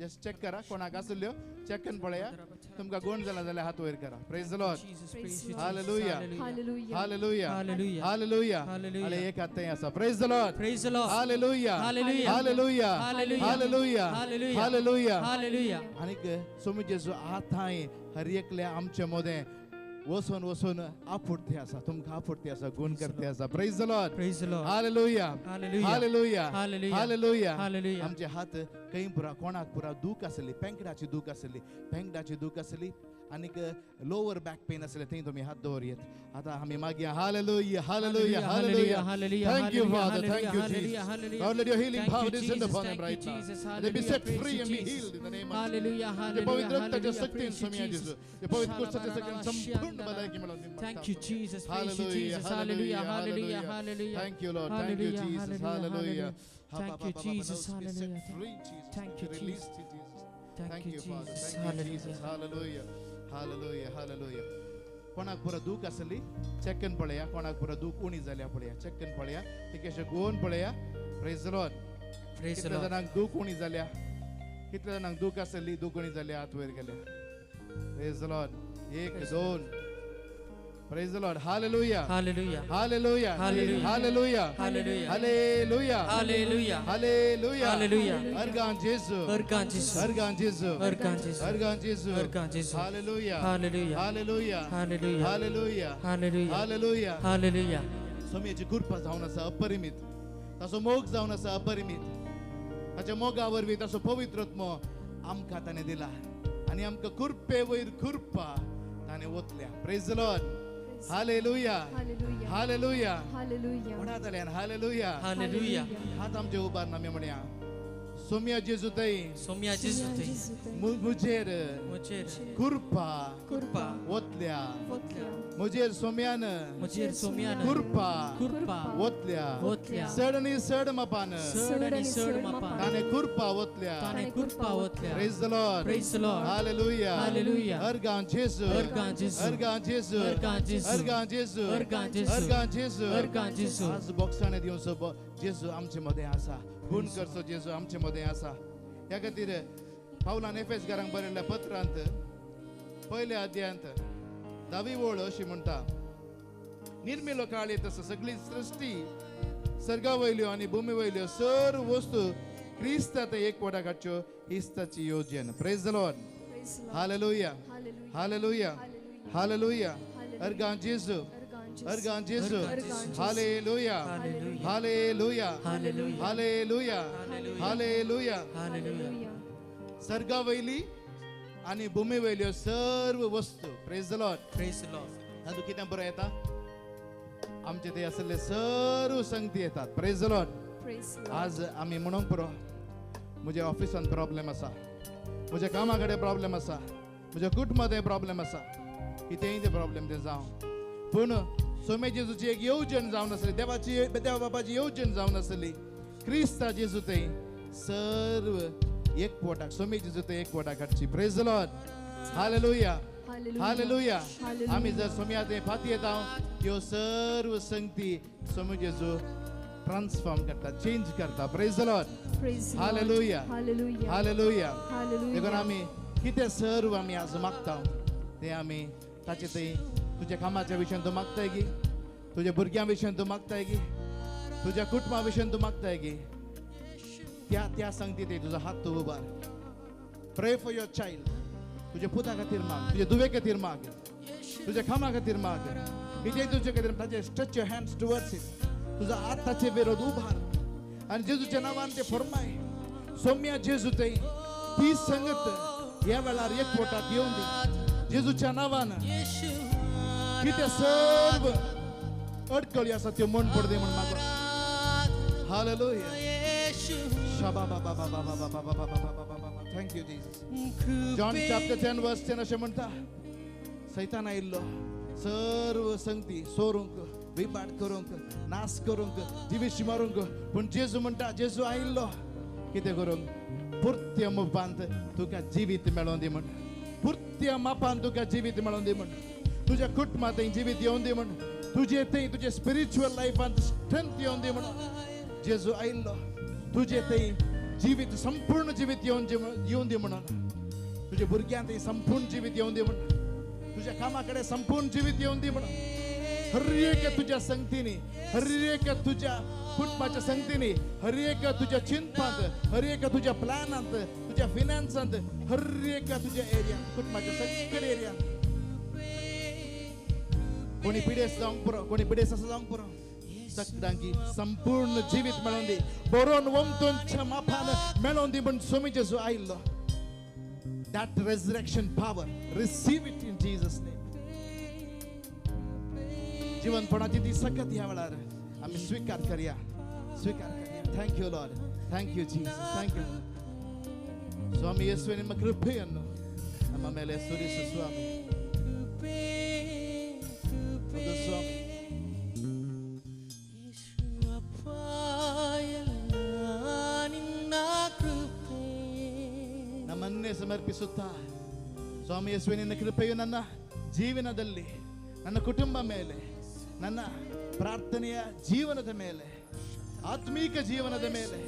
जस्ट चेक करा कोणाक आसल्यो चेक करून पळया तुमकां गुण जाला जाल्यार हात वयर करा. Praise the Lord. Hallelujah. Hallelujah. Hallelujah. Hallelujah. एक हात थंय आसा. Praise the Lord. Praise the Lord. Hallelujah. Hallelujah. Hallelujah. Hallelujah. Hallelujah. Hallelujah. Hallelujah. आनीक सोमी जेजू आतांय हर एकल्या आमचे मदें वचून वचून आफुडते आसा, तुमकां आफुडते आसा, गुण करते आसा. Praise the Lord. Praise the Lord. Hallelujah. Hallelujah. Hallelujah. Hallelujah. Hallelujah. Hallelujah. आमचे हात खंय पुरा कोणाक पुरा दूख आसली, पेंकडाची दूख आसली, पेंकडाची दूख आसली आनीक लोवर बॅक पेन आसले थंय तुमी हात दवरयत. आतां आमी मागया. Hallelujah. Hallelujah. Hallelujah. Hallelujah. Thank you, Father. Thank you, Hallelujah. Jesus. Hallelujah. Lord, let your healing Thank power you, descend Jesus. upon them Thank you, right now. Jesus. They be set Hallelujah. free Praise and you, be Jesus. healed in the name of Jesus. Hallelujah. जे पवित्र Hallelujah. रक्ताच्या Hallelujah. शक्तीन Praise you, Swami Jesus. जेजू, जे पवित्र कुर्साच्या शक्तीन संपूर्ण भलायकी मेळोवन दी. Thank you, Jesus. Praise you, Hallelujah. Jesus. Hallelujah. Hallelujah. Hallelujah. Hallelujah. Thank you, Lord. Thank you, Hallelujah. Jesus. Hallelujah. Hallelujah. Thank you, Jesus. Be set Hallelujah. free, Jesus. Thank Be you, Jesus. released, Jesus. Thank Thank you, you, Father. Jesus. Thank you, Jesus. Hallelujah. Hallelujah. Hallelujah. Hallelujah. कोणाक पुरा दूख आसली check करून पळया, कोणाक पुरा दूख उणी जाल्या पळया, चेक करून पळया, तिकेशे गोवन पळया. Praise the Lord. Praise the कितल्या Lord. जाणांक दूख उणी जाल्या, कितल्या जाणांक दूख आसली दूख उणी जाल्या, हात वयर गेल्या. Praise the Lord. 1 2. Praise the Lord. Hallelujah. Hallelujah. Hallelujah. Hallelujah. Hallelujah. Hallelujah. Hallelujah. Hallelujah. Hallelujah. Hallelujah. अर्गान जेजू. अर्गान जेजू. अर्गान जेजू. अर्गान जेजू. अर्गान जेजू. अर्गान जेजू. Hallelujah. Hallelujah. Hallelujah. Hallelujah. Hallelujah. Hallelujah. Hallelujah. Hallelujah. स्वामीची कृपा जावन आसा अपरिमीत, ताचो मोग जावन आसा अपरिमीत. ताच्या मोगा वरवीं ताचो पवित्र आत्मो आमकां ताणें दिला आनी आमकां कृपे वयर कृपा ताणें ओतल्या. Praise the Lord. Hallelujah. Hallelujah. Hallelujah. Hallelujah. म्हणा जाल्यान हालेलुया. Hallelujah. हात आमचे उबार आमी म्हणया. सोम्या जेजू थंय सोम्या जेजू थंय मुजेर मुजेर कृपा कृपा ओतल्या, ओतल्या, मुजेर सोम्यान मुजेर सोम्यान कृपा कृपा ओतल्या, ओतल्या, चड आनी चड मापान चड आनी चड मापान ताणें कृपा ओतल्या, ताणें कृपा ओतल्या. Praise the Lord. Praise the Lord. Hallelujah. Hallelujah. अर्गान जेजू. अर्गान जेजू. अर्गान जेजू. अर्गान जेजू. अर्गान जेजू. अर्गान जेजू. अर्गान जेजू. अर्गान जेजू. आज बॉक्साने दिवचो जेजू आमचे मदें आसा, गुण करचो जेजू आमचे मदें आसा. ह्या खातीर पावलान एफेसकारांक बरयल्ल्या पत्रांत पयल्या अध्यायांत 10वी ओळ अशी म्हणटा, निर्मिलो काळ येत आसा सगळी सृष्टी सर्गा वयल्यो आनी भूमी वयल्यो सर्व वस्तू क्रिस्तांत एक वटा काडच्यो हीच ताची योजन. Praise the Lord. Hallelujah. Hallelujah. Hallelujah. अर्गान जेजू. अर्गान जेजू. Hallelujah. Hallelujah. Hallelujah. Hallelujah. Hallelujah. सर्गा वयली आनी भूमी वयल्यो सर्व वस्तू. Praise the Lord. Praise the Lord. तातूंत कितें बरें येता, आमचे ते आसले सर्व संगती येतात. Praise the Lord. आज आमी म्हणूंक पुरो म्हज्या ऑफिसान प्रॉब्लेम आसा, म्हज्या कामा कडेन प्रॉब्लेम आसा, म्हज्या कुटुंबांत प्रॉब्लेम आसा, कितेंय ते प्रॉब्लेम ते जावं, पूण सोमे जेजूची एक येवजण जावन आसली, देवाची देवा बाबाची येवजण जावन आसली, क्रिस्ता जेजू थंय सर्व एक पोटाक, सोमे जेजू थंय एक पोटाक हाडची. Praise the Lord. Hallelujah. Hallelujah. आमी जर सोम्या थंय फाती येता त्यो सर्व संगती सोमे जेजू ट्रान्सफॉर्म करता, चेंज करता. Praise the Lord. Hallelujah. Hallelujah. देखून आमी कितें सर्व आमी आज मागता तें आमी ताचे थंय तुज्या कामाच्या विशयान तूं मागताय की, तुज्या भुरग्यां विशयान तूं मागताय की, तुज्या कुटुंबा विशयान तूं मागताय की, त्या त्या संगती ते तुजो हात तूं उबार. Pray for your child. तुज्या पुता खातीर माग, तुज्या दुवे खातीर माग, तुज्या कामा खातीर माग, कितें तुजे खातीर ताचे stretch your hands towards it. तुजो हात ताचे विरोध उबार आनी जेजूच्या नांवान ते फरमाय. सोम्या जेजू थंय ती संगत ह्या वेळार एक पोटात येवन दी जेजूच्या नांवान. कितें सर्व अडकळी आसा त्यो मन पडदे म्हण मागो. हालेलुया. शाबा बाबा बाबा बाबा बाबा बाबा बाबा बाबा. Thank you Jesus. John chapter 10 verse 10 अशें म्हणटा, सैतान आयिल्लो सर्व संगती सोरूंक, विपाट करूंक, नाश करूंक, जिवीश मारूंक, पूण जेजू म्हणटा जेजू आयिल्लो कितें करूंक, पुर्त्या मापांत तुका जिवीत मेळोवन दी म्हण, पुर्त्या मापान तुका जिवीत मेळोवन दी म्हण, तुज्या कुटुंबांत थंय जिवीत येवन दी म्हण, तुजे थंय तुजे स्पिरिच्युअल लायफांत स्ट्रेंथ येवन दी म्हण. जेजू आयिल्लो तुजे थंय जिवीत संपूर्ण जिवीत येवन येवन दी म्हणून, तुज्या भुरग्यांत संपूर्ण जिवीत येवन दी म्हणून, तुज्या कामा कडेन संपूर्ण जिवीत येवन दी म्हणून. हर एक तुज्या संगतीनी, हर एक तुज्या कुटुंबाच्या संगतीनी, हर एक तुज्या चिंतपांत, हर एक तुज्या प्लॅनांत, तुज्या फिनान्सांत, हर एक तुज्या एरियांत, कुटुंबाच्या सगळे एरियांत. कोणी पिडेस जावंक पुरो, कोणी पिडेस आसा जावंक पुरो, सगळ्यांकी संपूर्ण जिवीत मेळोवन दी, बरोवन वमतून मापान मेळोवन दी म्हण स्वामी जेजू आयिल्लो. That resurrection power, receive it in Jesus' name. जिवनपणाची ती सकत ह्या वेळार आमी स्वीकार करया, स्वीकार करया. Thank you Lord, thank you Jesus, thank you Swami ಯೇಸುವೆ. ನಿಮ್ಮ ಕೃಪೆಯನ್ನು ನಮ್ಮ ಮೇಲೆ ಸುರಿಸು ಸ್ವಾಮಿ. ಹೌದು ಸ್ವಾಮಿ. ನಮ್ಮನ್ನೇ ಸಮರ್ಪಿಸುತ್ತಾ ಸ್ವಾಮಿ ಯೇಸುವೆ, ನಿನ್ನ ಕೃಪೆಯು ನನ್ನ ಜೀವನದಲ್ಲಿ, ನನ್ನ ಕುಟುಂಬ ಮೇಲೆ, ನನ್ನ ಪ್ರಾರ್ಥನೆಯ ಜೀವನದ ಮೇಲೆ, ಆತ್ಮೀಕ ಜೀವನದ ಮೇಲೆ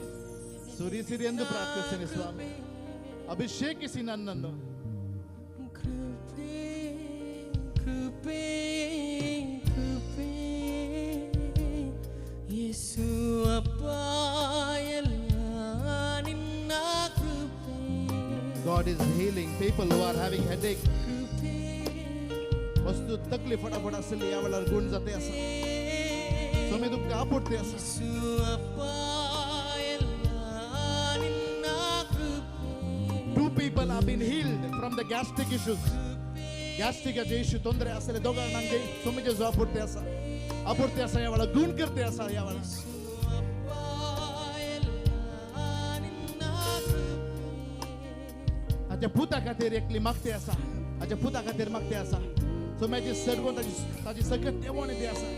ಸುರಿಸಿರಿ ಎಂದು ಪ್ರಾರ್ಥಿಸ್ತೇನೆ ಸ್ವಾಮಿ. ಅಭಿಷೇಕಿಸಿ ನನ್ನನ್ನು. ಕೃಪೆ ಕೃಪೆ ಕೃಪೆ ಯೇಸು ಅಪ್ಪ ಎಲ್ಲ ನಿನ್ನ ಕೃಪೆ. God is healing people who are having headache. वस्तू तकली फटाफट आसली ह्या वेळार गुण जाते आसा. स्वामी तुमकां आपुडते आसा. Two people have been healed from the gastric issues. Gastric issue ತೊಂದರೆ आसले दोगां जाणांक स्वामी जेजू आपुडते आसा, आपुडते आसा ह्या वेळार, गुण करते आसा ह्या वेळार. हाच्या पुता खातीर एकली मागते आसा, हाच्या पुता खातीर मागते आसा. स्वामीची सर्व ताची सकत देवण ती आसा.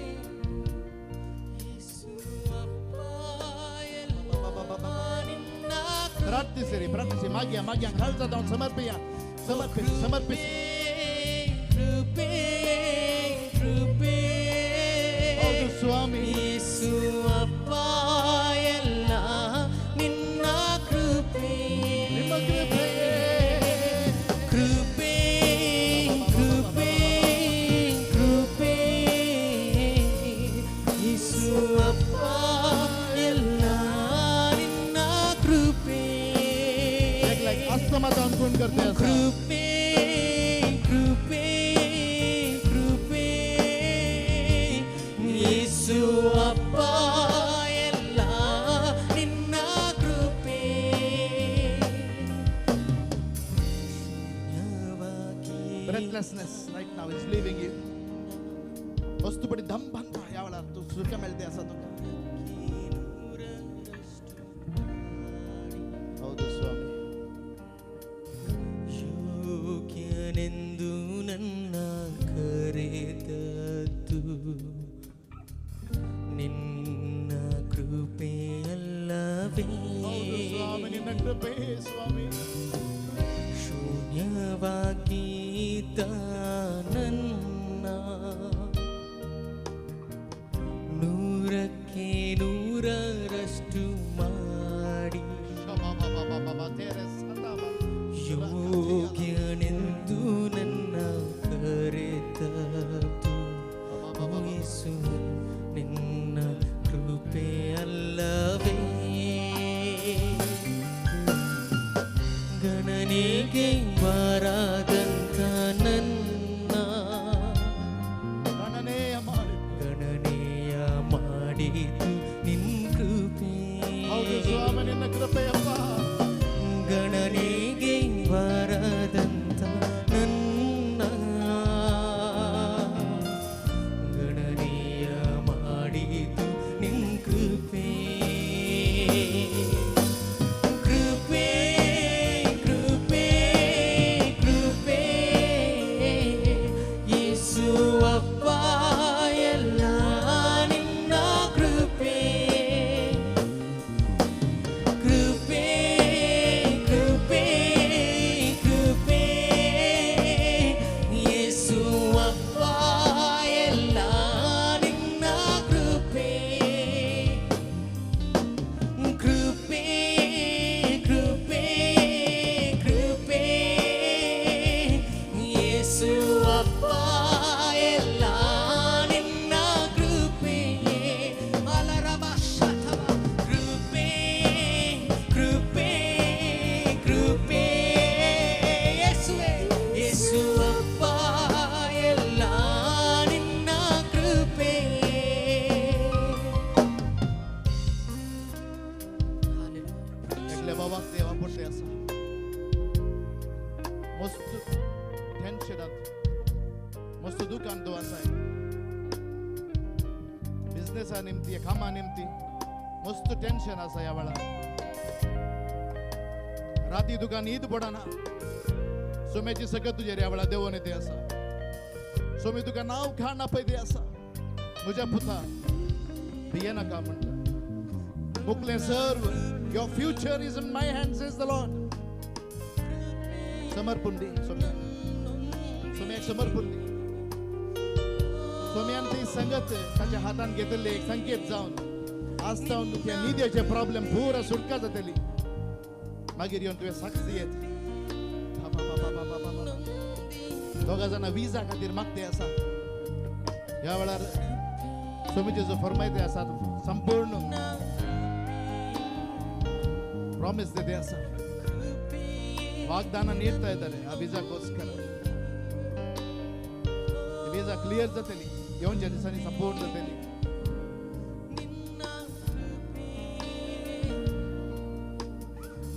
प्रार्थीसरी प्रार्थीसी मागया मागया खालचा जावन समर्पया, समर्पित समर्पित. ಕೃಪೆ ಕೃಪೆ ಹೌದು ಸ್ವಾಮಿ. ಯೇಸು ಅಪ್ಪ ಎಲ್ಲ ನಿನ್ನ ಕೃಪೆ, ನಿಮ್ಮ ಕೃಪೆ, ಕೃಪೆ ಕೃಪೆ ಕೃಪೆ ಯೇಸು ಅಪ್ಪ ಎಲ್ಲ ನಿನ್ನ ಕೃಪೆ. ಅಸ್ತಮಾ ತಾನು ಗುಣ करते आसा. ಕೃಪೆ ಕೃಪೆ ಕೃಪೆ ಯೇಸು ಅಪ್ಪ ಎಲ್ಲ ನಿನ್ನ ಕೃಪೆ. Breathlessness right now is leaving you. वस्तू पडी दम बांधता ह्या वेळार तूं सुख मेळते आसा तुका. ಹೌದು ಸ್ವಾಮಿ. ಯೋಗ್ಯನೆಂದು ನನ್ನ ಕರೆದದ್ದು ನಿನ್ನ ಕೃಪೆಯಲ್ಲವೇ. ಹೌದು ಸ್ವಾಮಿ, ನಿನ್ನ ಕೃಪೆ ಸ್ವಾಮಿ. ಶೂನ್ಯವಾಗಿದ್ದ ನನ್ನ 100ಕ್ಕೆ 100 ಅಪ್ಪ ಎಲ್ಲ ನಿನ್ನ ಕೃಪೆಯೇ. ಅಲರಬ ಶತವ ಕೃಪೆ ಕೃಪೆ ಕೃಪೆ ಯೇಸುವೆ ಯೇಸುವಪ್ಪ ಎಲ್ಲ ನಿನ್ನ ಕೃಪೆ. एकले बाबाक देवा पुरते आसा मस्त टेन्शनात मस्त दुकान तो आसा बिझनेसा निमती कामा निमती मस्त टेन्शन आसा ह्या वेळार. राती तुका न्हीद पडना. सोम्याची सकत तुजेर ह्या वेळार देवोन येते आसा. सोमी तुका नांव खाण आपयते आसा. म्हज्या पुता भियेनाका म्हणटा. मुकलें सर्व Your future is in my hands, says the Lord. समर्पण दी सोम्या, सोम्याक समर्पण दी. सोम्यान ती संगत ताच्या हातान घेतले एक संकेत जावन आज जावन तुज्या निद्याचे प्रॉब्लेम पुरा सुटका जातली. मागीर येवन तुवें साक्ष दियेत. दोगा जाणां विजा खातीर मागते आसा. ह्या वेळार सोमीचे जो फरमायते आसा संपूर्ण ಪ್ರಾಮಿಸ್ ಇದೆ ಆಸ ವಾಗ್ದಾನ ನೀಡ್ತಾ ಇದ್ದಾರೆ. ಆ ವೀಸಾಕ್ಕೋಸ್ಕರ ವೀಸಾ ಕ್ಲಿಯರ್ ಜೊತೆಲಿ येवच्या दिसांनी संपूर्ण जातली.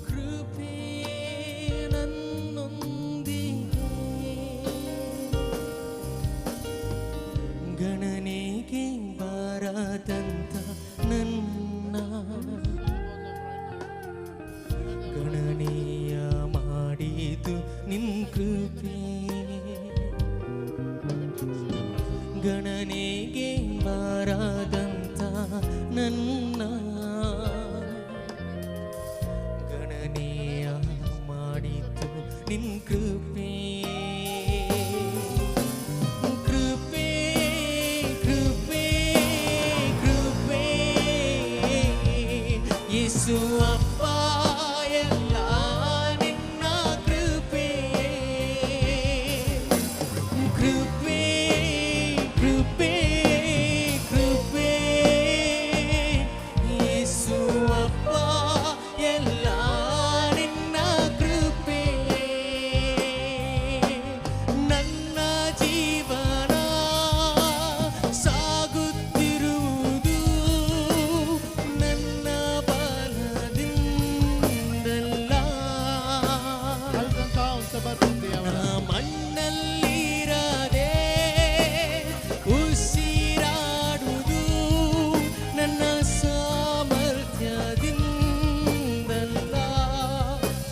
ಕೃಪೆ ನನ್ನೊಂದಿಗೆ ಗಣನೆಗೆ ಬಾರದಂತ ನನ್ನ ಗಣನೀಯ ಮಾಡಿತು ನಿನ್ ಕೃಪೆ. ಗಣನೆಗೆ ಬಾರದಂತ ನನ್ನ ಗಣನೀಯ ಮಾಡಿತು ನಿನ್ ಕೃಪೆ. ಕೃಪೆ ಕೃಪೆ ಕೃಪೆ ಯೇಸು ಅಪ್ಪ ಎಲ್ಲ ನಿನ್ನ ಕೃಪೆ. ಕೃಪೆ ಕೃಪೆ ಕೃಪೆ ಯೇಸು ಅಪ್ಪ ಎಲ್ಲ ನಿನ್ನ ಕೃಪೆ. ನನ್ನ ಜೀವನ ಸಾಗುತ್ತಿರುವುದು ನನ್ನ ಬಲದಿಂದಲ್ಲ. ಸಮರ್ಪಣ ದಿ ಅವರ ಮಣ್ಣಲ್ಲಿರದೆ ಉಸಿರಾಡುವುದು ನನ್ನ ಸಾಮರ್ಥ್ಯದಿಂದಲ್ಲ.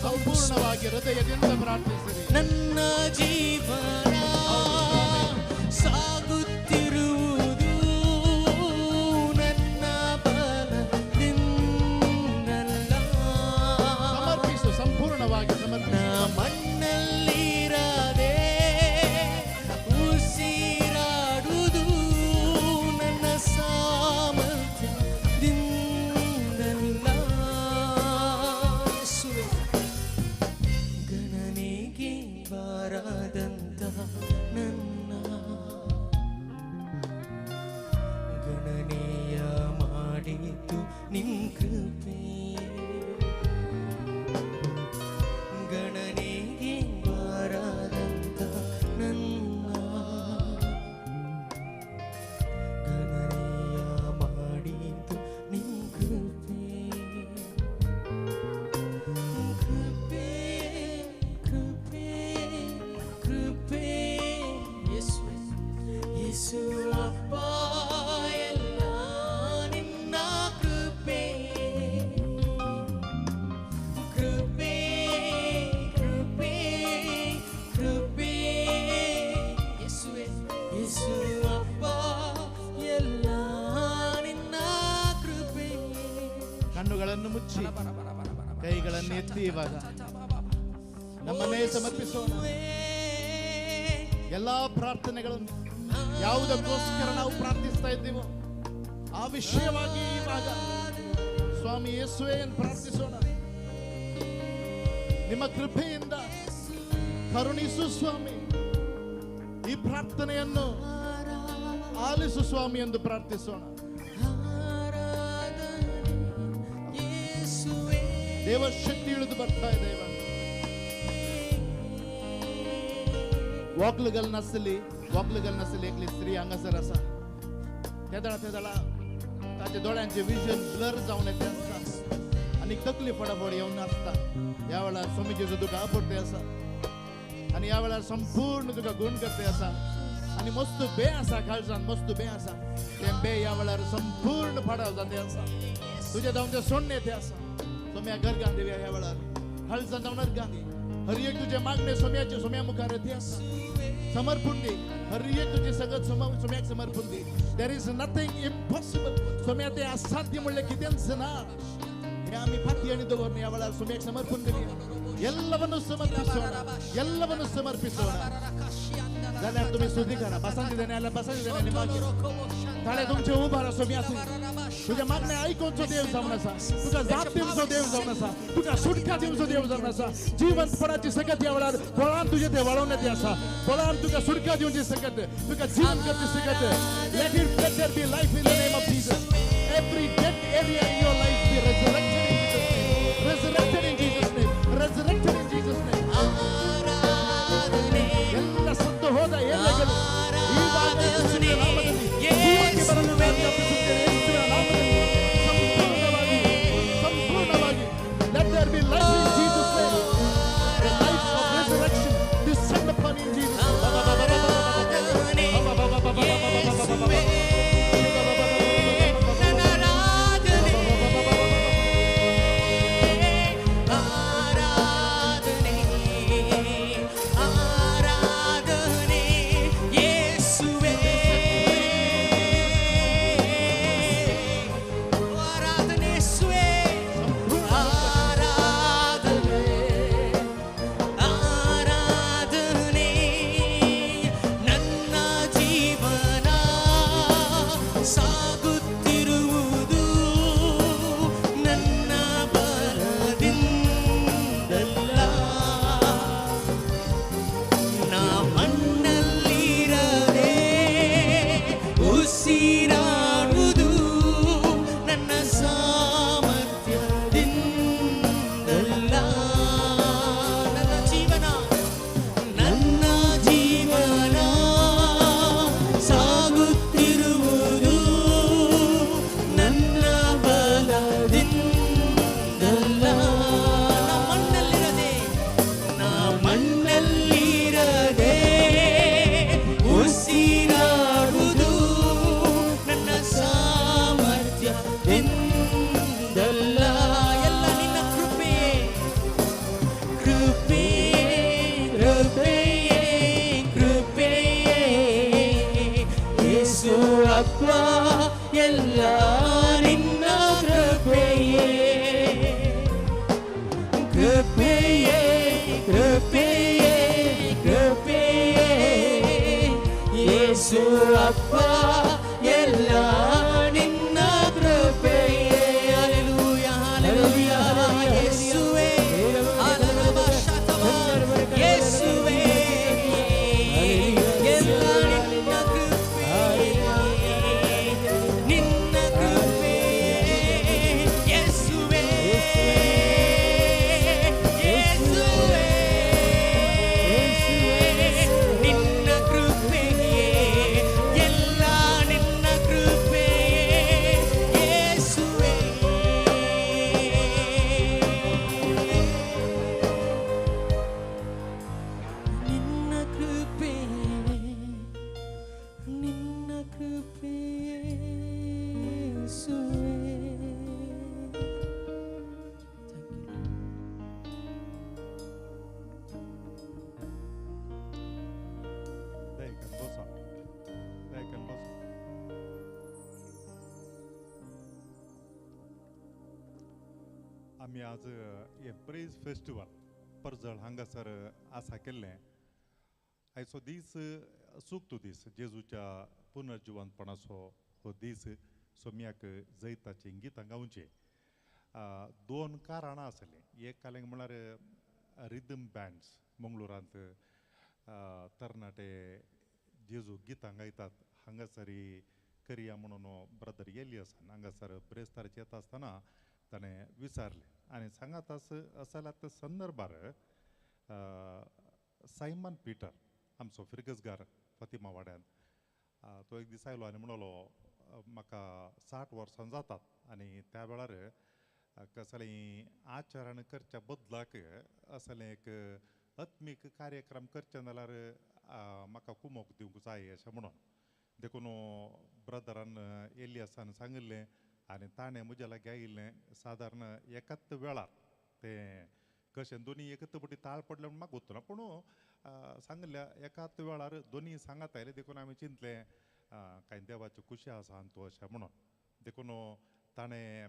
ಸಂಪೂರ್ಣವಾಗಿ ಹೃದಯದಿಂದ ಪ್ರಾರ್ಥಿಸಿರಿ. ನನ್ನ ಜೀವನ ಸಾಗುತ್ತಿರುವುದು ನನ್ನ ಬಲದಿಂದಲ್ಲ. ಸಮರ್ಪಿಸು, ಸಂಪೂರ್ಣವಾಗಿ ಸಮರ್ಪಿಸು. ನಾ ಮಣ್ಣಲ್ಲಿರದೆ ಉಸಿರಾಡುವುದು ನನ್ನ ಸಾಮರ್ಥ್ಯದಿಂದಲ್ಲ. ಯೇಸುವೆ, ಗಣನೆಗೆ ಬಾರದಂತ ನನ್ನ ಗಣನೆಯ ಮಾಡಿತು ನಿನ್ ಕೃಪೆ. ಗಣನೆಗೆ ಬಾರದಂತ ನನ್ನ ಗಣನೆಯ ಮಾಡಿತು ನಿನ್ ಕೃಪೆ. ಕೃಪೆ ಕೃಪೆ ಕೃಪೆ ಯೇಸುವೆ ಯೇಸು ಅಪ್ಪ ಎಲ್ಲ ನಿನ್ನ ಕೃಪೆ. ಕೃಪೆ ಕೃಪೆ ಕೃಪೆ ಯೇಸುವೆ ಯೇಸು ಅಪ್ಪ ಎಲ್ಲ ನಿನ್ನ ಕೃಪೆ. ಕಣ್ಣುಗಳನ್ನು ಮುಚ್ಚಿ ಕೈಗಳನ್ನು ಎತ್ತಿ ಇವಾಗ ನಮ್ಮನ್ನೇ ಸಮರ್ಪಿಸೋಣ. ಎಲ್ಲಾ ಪ್ರಾರ್ಥನೆಗಳನ್ನು ಯಾವುದಕ್ಕೋಸ್ಕರ ನಾವು ಪ್ರಾರ್ಥಿಸ್ತಾ ಇದ್ದೀವೋ ಆ ವಿಷಯವಾಗಿ ಇವಾಗ ಸ್ವಾಮಿ ಯೇಸುವೆ ಎಂದು ಪ್ರಾರ್ಥಿಸೋಣ. ನಿಮ್ಮ ಕೃಪೆಯಿಂದ ಕರುಣಿಸು ಸ್ವಾಮಿ. ಈ ಪ್ರಾರ್ಥನೆಯನ್ನು ಆಲಿಸು ಸ್ವಾಮಿ ಎಂದು ಪ್ರಾರ್ಥಿಸೋಣ. ದೇವಶಕ್ತಿ ಇಳಿದು ಬರ್ತಾ ಇದೆ. ವಾಕ್ಲುಗಲ್ ನಸಲಿ, ವಾಕ್ಲುಗಲ್ ನಸಲಿ एकली स्त्री हांगासर आसा. तेदळा तेदळा ताच्या दोळ्यांचे विजन ब्लर जावन येते आसता आनी तकली फटाफट येवन आसता. ह्या वेळार स्वामी जेजू तुका आपडते आसा आनी ह्या वेळार संपूर्ण तुका गुण करते आसा आनी मस्त बे आसा, काळजान मस्त बे आसा. तें बे ह्या वेळार संपूर्ण फाडाव जाते आसा. तुज्या जावन तें सोडणे येते आसा. सोम्या गरगां देवया ह्या वेळार काळजान जावन अर्गां दी. हर एक तुझे मागणे सोम्याचे सोम्या मुखार येते आसा. समर्पण दी. हर एक तुझे सगळं सोम्याक समर्पण दी. There is nothing impossible. Saumya ते असाध्य म्हणले कितेंच ना. हे आमी फाती आनी दवरन ह्या वेळार सोम्याक समर्पण दिली. ಎಲ್ಲವನ್ನು ಸಮರ್ಪಿಸೋಣ, ಎಲ್ಲವನ್ನು ಸಮರ್ಪಿಸೋಣ. जाल्यार तुम्ही स्तुती करा. बसांती देण्याला बसांती देण्याने मागे ताळे तुमचे उभा सोम्या तुझ्या मागणे आयकोवचो देव जावन आसा. तुका जाप दिवचो देव जावन आसा. तुका सुटका दिवचो देव जावन आसा. जिवंतपणाची सकत ह्या वेळार बळान तुजे ते वळोवन येते आसा. बळान तुका सुटका दिवची सकत, तुका जीवन करची सकत. Let it, let there be life in the name of Jesus. Every dead area in your life be resurrected in Jesus' name. Resurrected in Jesus' name. Resurrected in Jesus' name. ಎಲ್ಲ ಸತ್ತು ಹೋದ ಏರಿಯಾಗಳು ಇವಾಗ ಯೇಸುವಿನ ನಾಮದಲ್ಲಿ ಜೀವಕ್ಕೆ ಬರಲು ಆಜ್ಞಾಪಿಸುತ್ತೇನೆ. ಯೇಸುವಿನ ನಾಮದಲ್ಲಿ ಸಂಪೂರ್ಣವಾಗಿ, ಸಂಪೂರ್ಣವಾಗಿ. Let there be life in Jesus' name. The life of resurrection descend upon you in Jesus' name. आमी आज हे प्रेज फेस्टिवल परजळ हांगासर आसा केल्लें. आयचो दीस सुक्त दीस, जेजूच्या पुनर्जिवंतपणाचो हो दीस. सोम्याक जैताचीं गितां गावचीं. दोन कारणां आसलीं. एक कारण म्हळ्यार रिदम बँड्स मंगळुरांत तरणाटे जेजू गितां गायतात हांगासर करया म्हणून ब्रदर एलियसान हांगासर ब्रेस्ताराचेर येता आसतना ताणें विचारलें आनी सांगात असल्या संदर्भार सायमन पीटर आमचो फिरगजगार फातिमा वाड्यान तो एक दीस आयलो आनी म्हणलो म्हाका 60 वर्सां जातात आनी त्या वेळार कसलें आचरण करच्या बदलाक असलें एक आत्मीक कार्यक्रम करचें जाल्यार म्हाका कुमोक दिवंक जाय अशें म्हणून देखून ब्रदरान एलियसान सांगिल्लें आनी ताणें म्हज्या लागीं आयिल्लें सादारण एकाच वेळार तें कशें दोनी एकच पटी ताळ पडले म्हूण म्हाका ना पूण सांगिल्ल्या एकाच वेळार दोनी सांगात आयले देखून आमी चिंतलें कांय देवाची खुशी आसा आनी तूं अशें म्हणून देखून ताणें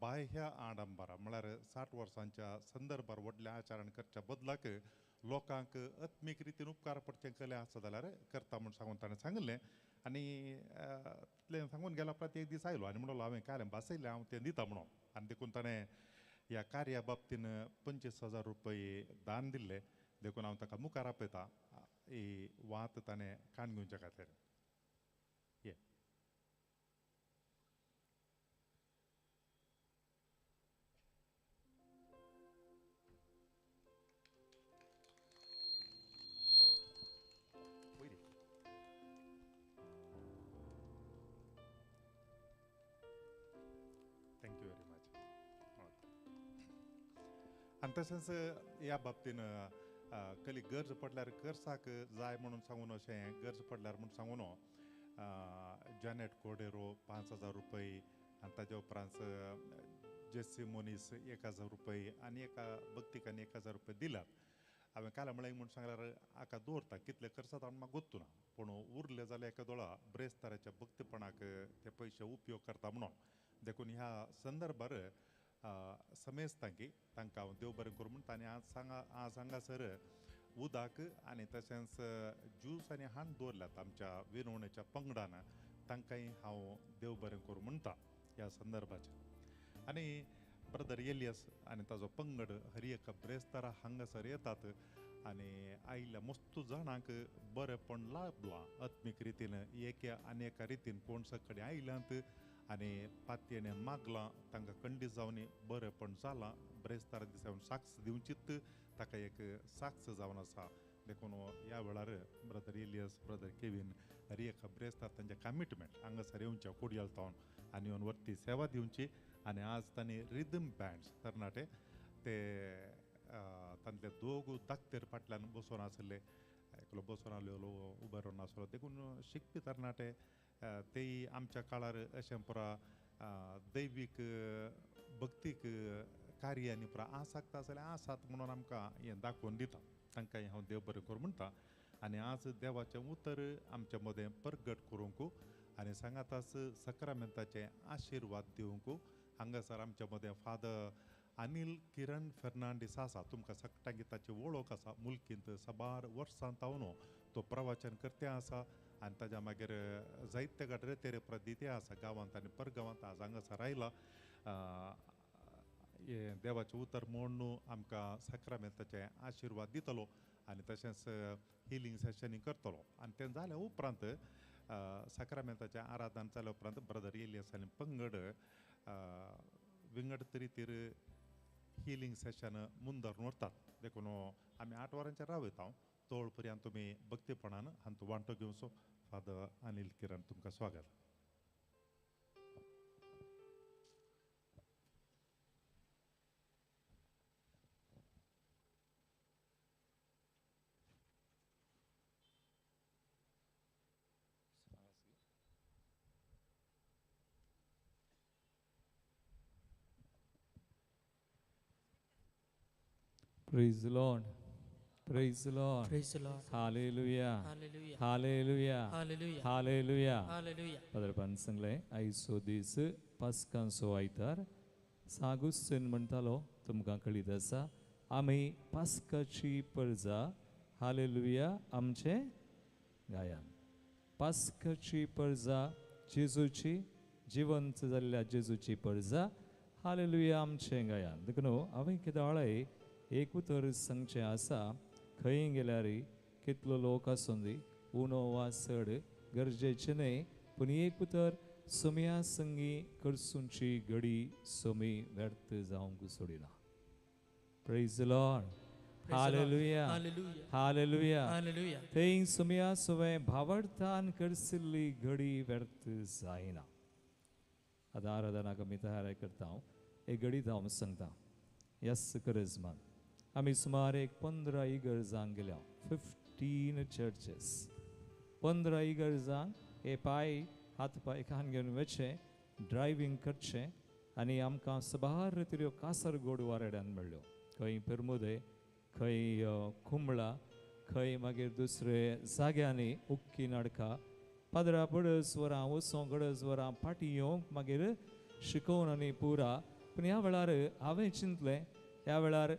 बाह्य आडंबरा म्हळ्यार 60 वर्सांच्या संदर्भार व्हडलें आचरण करच्या बदलाक लोकांक आत्मीक रितीन उपकार पडचें कलें आसा जाल्यार करता म्हूण सांगून ताणें सांगिल्लें आनी तितलें सांगून गेल्या उपरांत एक दीस आयलो आनी म्हणलो हांवें कालें भासयलें हांव तें दिता म्हणून आनी देखून ताणें ह्या कार्या बाबतीन 25,000 रुपये दान दिल्ले देखून हांव ताका मुखार आपयता ही वात ताणें काण घेवच्या खातीर. ये thank you very much. आनी तशेंच ह्या बाबतीन कली गरज पडल्यार करसाक जाय म्हणून सांगून अशें गरज पडल्यार म्हूण सांगून जॅनेट कोडेरो 5,000 रुपये आनी ताज्या उपरांत जेसी मोनीस 1,000 रुपये आनी एका भक्तिकान 1,000 रुपये दिल्यात. हांवें काल म्हळें म्हूण सांगल्यार हाका दवरता कितले खर्चात हांव म्हाका गोत्तू ना पूण उरले जाल्यार एका दोळा ब्रेस्ताराच्या भक्तपणाक ते पयशे उपयोग करता म्हणून देखून ह्या संदर्भार समेस्तांकी तांकां हांव देव बरें करूं म्हूण तांणी आज सांगा आज हांगासर उदक आनी तशेंच ज्यूस आनी हांड दवरल्यात आमच्या विनवणेच्या पंगडान तांकांय हांव देव बरें करूं म्हणटा ह्या संदर्भाचेर. आनी ब्रदर एलियस आनी ताजो पंगड हर एका ब्रेस्तारा हांगासर येतात आनी आयिल्ल्या मस्त जाणांक बरेंपण लाभलां आत्मीक रितीन एका आनी एका रितीन कोण सगळे आयल्यात आनी पातयेने मागलां तांकां कंडी जावन बरेंपण जालां ब्रेस्तारा दिसा साक्ष दिवचीत ताका एक साक्ष जावन आसा. देखून ह्या वेळार ब्रदर एलियस ब्रदर केवीन हर एका ब्रेस्तार तांचे कमिटमेंट हांगासर येवच्या कोडयाल तावन आनी येवन वरती सेवा दिवची. आनी आज तांणी रिदम बँड्स तरणाटे ते तांतले दोग दाक्तेर फाटल्यान बसून आसले एकलो बसून आसलेलो उबे रावन आसलो देखून शिकपी तरणाटे तेय आमच्या काळार अशें पुरा दैवीक भक्तीक कार्यांनी पुरा आसक्त आसले आसात म्हणून आमकां हें दाखोवन दिता तांकां हांव देव बरें करूं म्हणटा. आनी आज देवाचें उतर आमच्या मदें परगट करूंक आनी सांगाताच सक्रामेंताचे आशिर्वाद दिवंक हांगासर आमच्या मदें फादर अनिल किरण फेर्नांडीस आसा. तुमकां सगळ्यांक ताची वळख आसा मुलकींत साबार वर्सां तावन तो प्रवचन करते आसा आनी ताज्या मागीर जायते गडरे तेरे प्रदिते आसा गांवांत आनी परगांवांत आज हांगासर आयला हें देवाचें उतर म्हूण आमकां साक्रामेंताचे आशिर्वाद दितलो आनी तशेंच हिलींग सेशनूय करतलो. आनी तें जाल्या उपरांत साक्रामेंताचें आराधन जाल्या उपरांत ब्रदर एलियस आनी पंगड विंगड रितीर हिलींग सेशन मुंदर व्हरतात. देखून आमी 8 वरांचेर रावयता तोळ पर्यंत तुमी भक्तीपणान हांतू वांटो घेवचो. फादर अनिल किरण तुमकां स्वागत. Praise the Lord. Praise the Lord. Praise the Lord. Hallelujah. Hallelujah. Hallelujah. Hallelujah. Hallelujah. Hallelujah. Father पान सांगलें आयचो दीस पास्कांचो आयतार सागुस्तीन म्हणटालो तुमकां कळीत आसा आमी पास्काची परजा. हालेलुया. आमचें गायन पास्काची परजा जेजूची जिवंत जाल्ल्या जेजूची परजा. हालेलुया. आमचें गायन देखून हांवें कितें एक उतर सांगचें आसा खंय गेल्यार कितलो लोक आसूं दी उणो वा चड गरजेचें न्हय पूण एक उतर सोमया संगी करसूंची घडी सोमी व्यर्थ जावंक सोडिना. Praise the Lord. Hallelujah. Hallelujah. Hallelujah. Hallelujah. थंय सोमया सवें भावार्थान करसिल्ली घडी व्यर्थ जायना. आतां आराधनाक आमी तयार करता. हांव एक घडीत हांव सांगता यस करजमान आमी सुमार एक 15 इगर्जांक गेल्या, 15 चर्चीस, 15 इगर्जांक हे पांय हात पांय कान घेवन वचचें, ड्रायव्हींग करचें आनी आमकां सबार तिऱ्यो कासरगोड वारेड्यान मेळ्ळ्यो. खंय पेरमुदे, खंय कुंबळा, खंय मागीर दुसरे जाग्यांनी उक्की नाडका पाद्रा पडस वरां वचोंक अडस वरां फाटीं येवंक मागीर शिकोवन आनी पुरा. पूण ह्या वेळार हांवें चिंतलें ह्या वेळार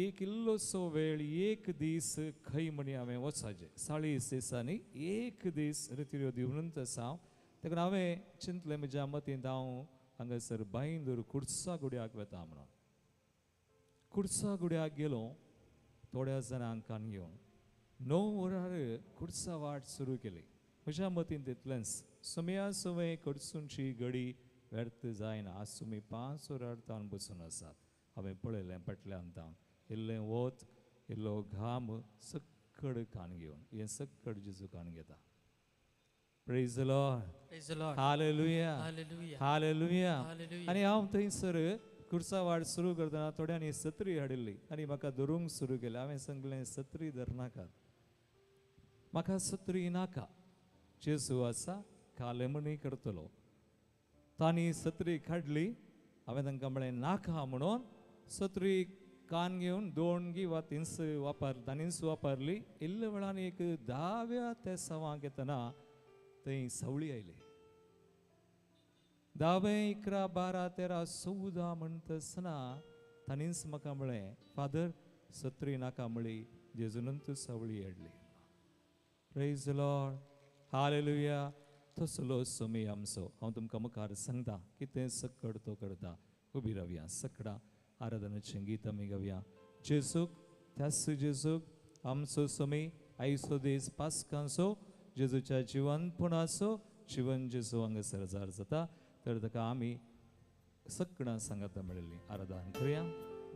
एक इल्लोसो वेळ एक दीस खंय म्हणी हांवें वचाचें 40 दिसांनी एक दीस रितिऱ्यो दिवनूच आसा हांव. तेका हांवें चिंतलें म्हज्या मतींत हांव हांगासर बांयदूर कुडसा गुड्याक वता म्हणून. कुडसा गुड्याक गेलो थोड्या जाणांक कान घेवन 9 वरार कुडसा वाट सुरू केली. म्हज्या मतींत तितलेंच सोमया सवय कडसूनची घडी व्यर्थ जायना. आज तुमी 5 वरार तावन बसून आसात. हांवें पळयलें फाटल्यान तावन इल्लें वत इल्लो घाम सक्कड कान घेवन हें सक्कड जेजू कान घेता. Praise the Lord. Praise the Lord. Hallelujah. Hallelujah. Hallelujah. Hallelujah. आनी हांव थंयसर कुर्सा वाट सुरू करतना थोड्यांनी सत्री हाडिल्ली आनी म्हाका धरूंक सुरू केलें. हांवें सांगलें सत्री धरनाकात, म्हाका सत्री नाका, जेजू आसा कालेमणी करतलो. तांणी सत्री काडली. हांवें तांकां म्हळें नाका म्हणून. सत्री कान घेवन 2 वा 3 वापर तांणीच वापरली. इल्ले वेळान एक 10व्या ते सवांक येतना थंय सावळी आयली. 10, 11, 12, 13, 14 म्हणटा आसतना तांणीच म्हाका म्हळें फादर सत्री नाका म्हळी. जेजूनच सावळी हाडली. Praise the Lord. Hallelujah. तसलो सोमी आमचो. हांव तुमकां मुखार सांगता कितें सक्कड तो करता. उबी रावया सकडां आराधनाचें गीत आमी गावया. जेजूक त्याच जेजूक आमचो सोमी आयचो दीस पास्कांचो जेजूच्या जिवनपणाचो जिवन जेजू हांगासर जार जाता तर ताका आमी सकडां सांगाता मेळिल्ली आराधन करुया.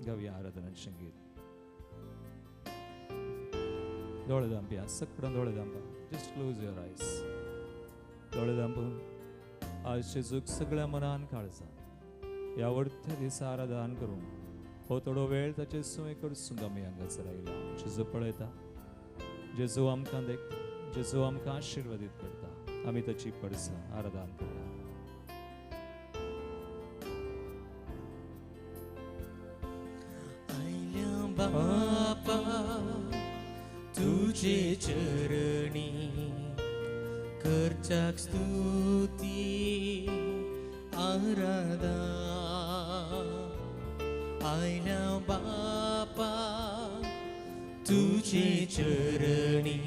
गावया आराधनाचें गीत. दोळे धांपया सकडां दोळे धांपा. Just close your eyes. दोळे धांपून आज जेजूक सगळ्या मनान काळजान ह्या वडत्या दिसा आराधन करूंक हो थोडो वेळ ताचे सुवे कडसून आमी हांगासर आयला. जेजू पळयता, जेजू आमकां देखता, जेजू आमकां आशिर्वादीत करता. आमी ताची पडसां आराधन करुया. आयल्या बापा तुझे चरणी करच्याक स्तुती आराधा. आयल्या बापा तुझे चरणी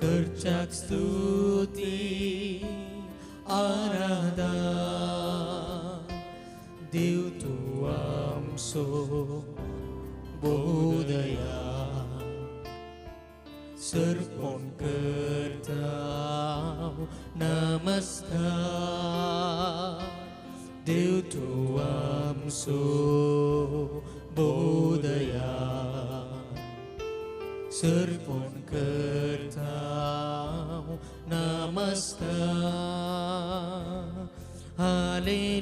करच्याक स्तुती आराधा. देव तूं आमचो बोधया सर्पण करता नमस्कार. देव तूं आमचो बोधया सर्पण करता नमस्कार.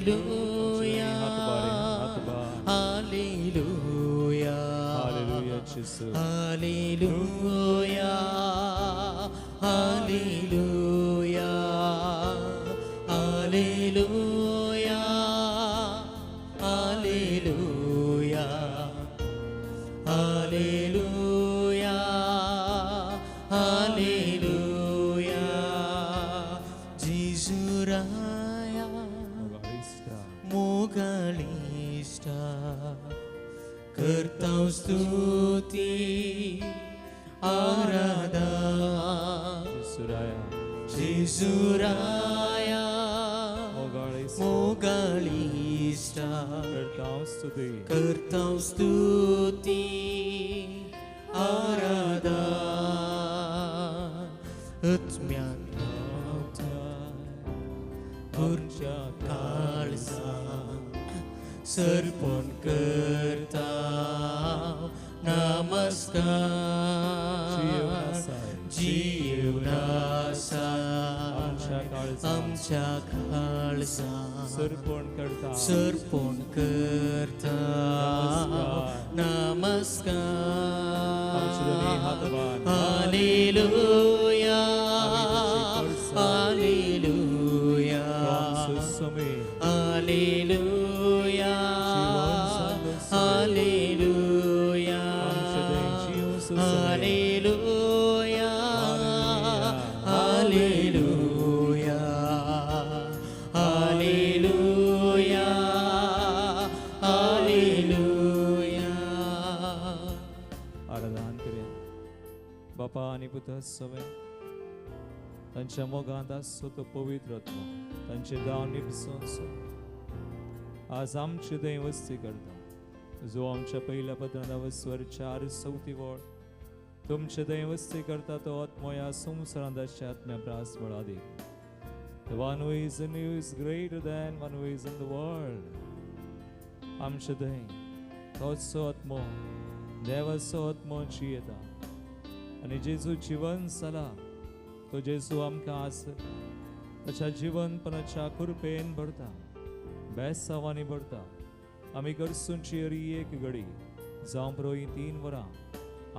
Hallelujah. Hallelujah. Hallelujah Jesus. Hallelujah. Hallelujah. Hallelujah. Hallelujah. Hallelujah. Hallelujah. Jesus Raya मोगाळिश्टा करता स्तुती आराधा. जेजूराया जेजूराया मोगाळिश्टा करता स्तुती आराधा. आत्म्यांत आमच्या काळजांत सर्पण करता नमस्कार जीवन आसा आमच्या काळजांत सर्पण करता सर्पण करता नमस्कार. Hallelujah hallelujah hallelujah hallelujah hallelujah hallelujah hallelujah hallelujah. आराधन करया बापा आनी पुता सवे तांच्या मोगांत आसचो तो पवित्र आत्मो तांचे दाव निपसोनसो आज आमचे थंय वस्ती करता जो आमच्या पहिल्या पत्रांत वस्वर 4:34 वळ तुमचे थंय वस्ती करता तो आत्मो ह्या संवसारांत आसच्या आत्म्या प्रास बळादीक. The one who is in you is greater than one who is in the world. आमचे थंय तोच आत्मो देवाचो आत्मो जियेता आनी जेजू जिवन जाला तो जेजू आमकां आज ताच्या जिवनपणाच्या कृपेन भरता बेसावांनी भरता. आमी गरसूंची हरी एक घडी जावं प्रोई 3 वरां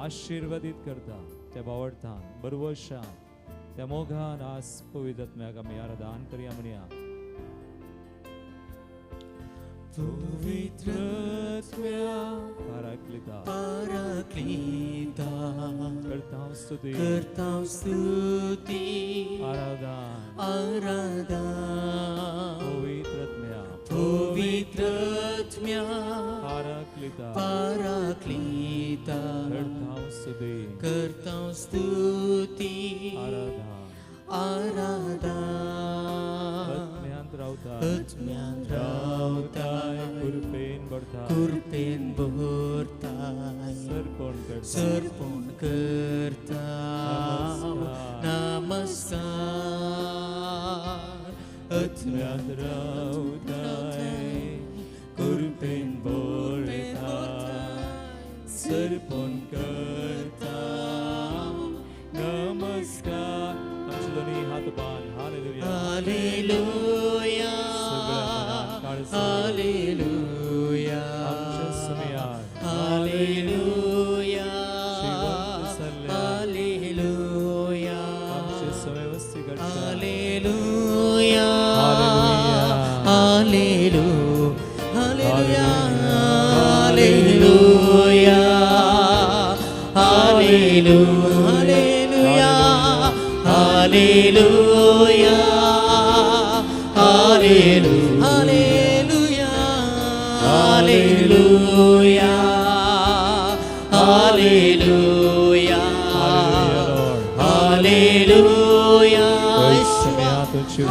आशिर्वादीत करता त्या बावडतान बरवशान त्या मोगान आज पवित्र आत्म्याक आमी आराधन करया म्हणया. पवित्र आत्म्या पाराक्लिता पाराक्लिता करता स्तुती करता स्तुती आराधन आराधन पवित्र आत्म्या पवित्र आत्म्या पाराक्लिता पाराक्लिता करता स्तुती करता स्तुती आराधन आराधन आत्म्यांत रावता आत्म्यांत रावताय कृपेन भरता कृपेन भरताय सर्पण करता सर्पण करता नमस्कार. आत्म्यांत रावताय कृपेन भरता सर्पण करता नमस्कार. आमचे दोन्ही हात बांद. हालेलुया हालेलुया हालेलुया आमच्या समयात हालेलुया हालेलुया आमचे समय वस्ती करता hallelujah hallelujah hallelujah hallelujah hallelujah hallelujah hallelujah hallelujah hallelujah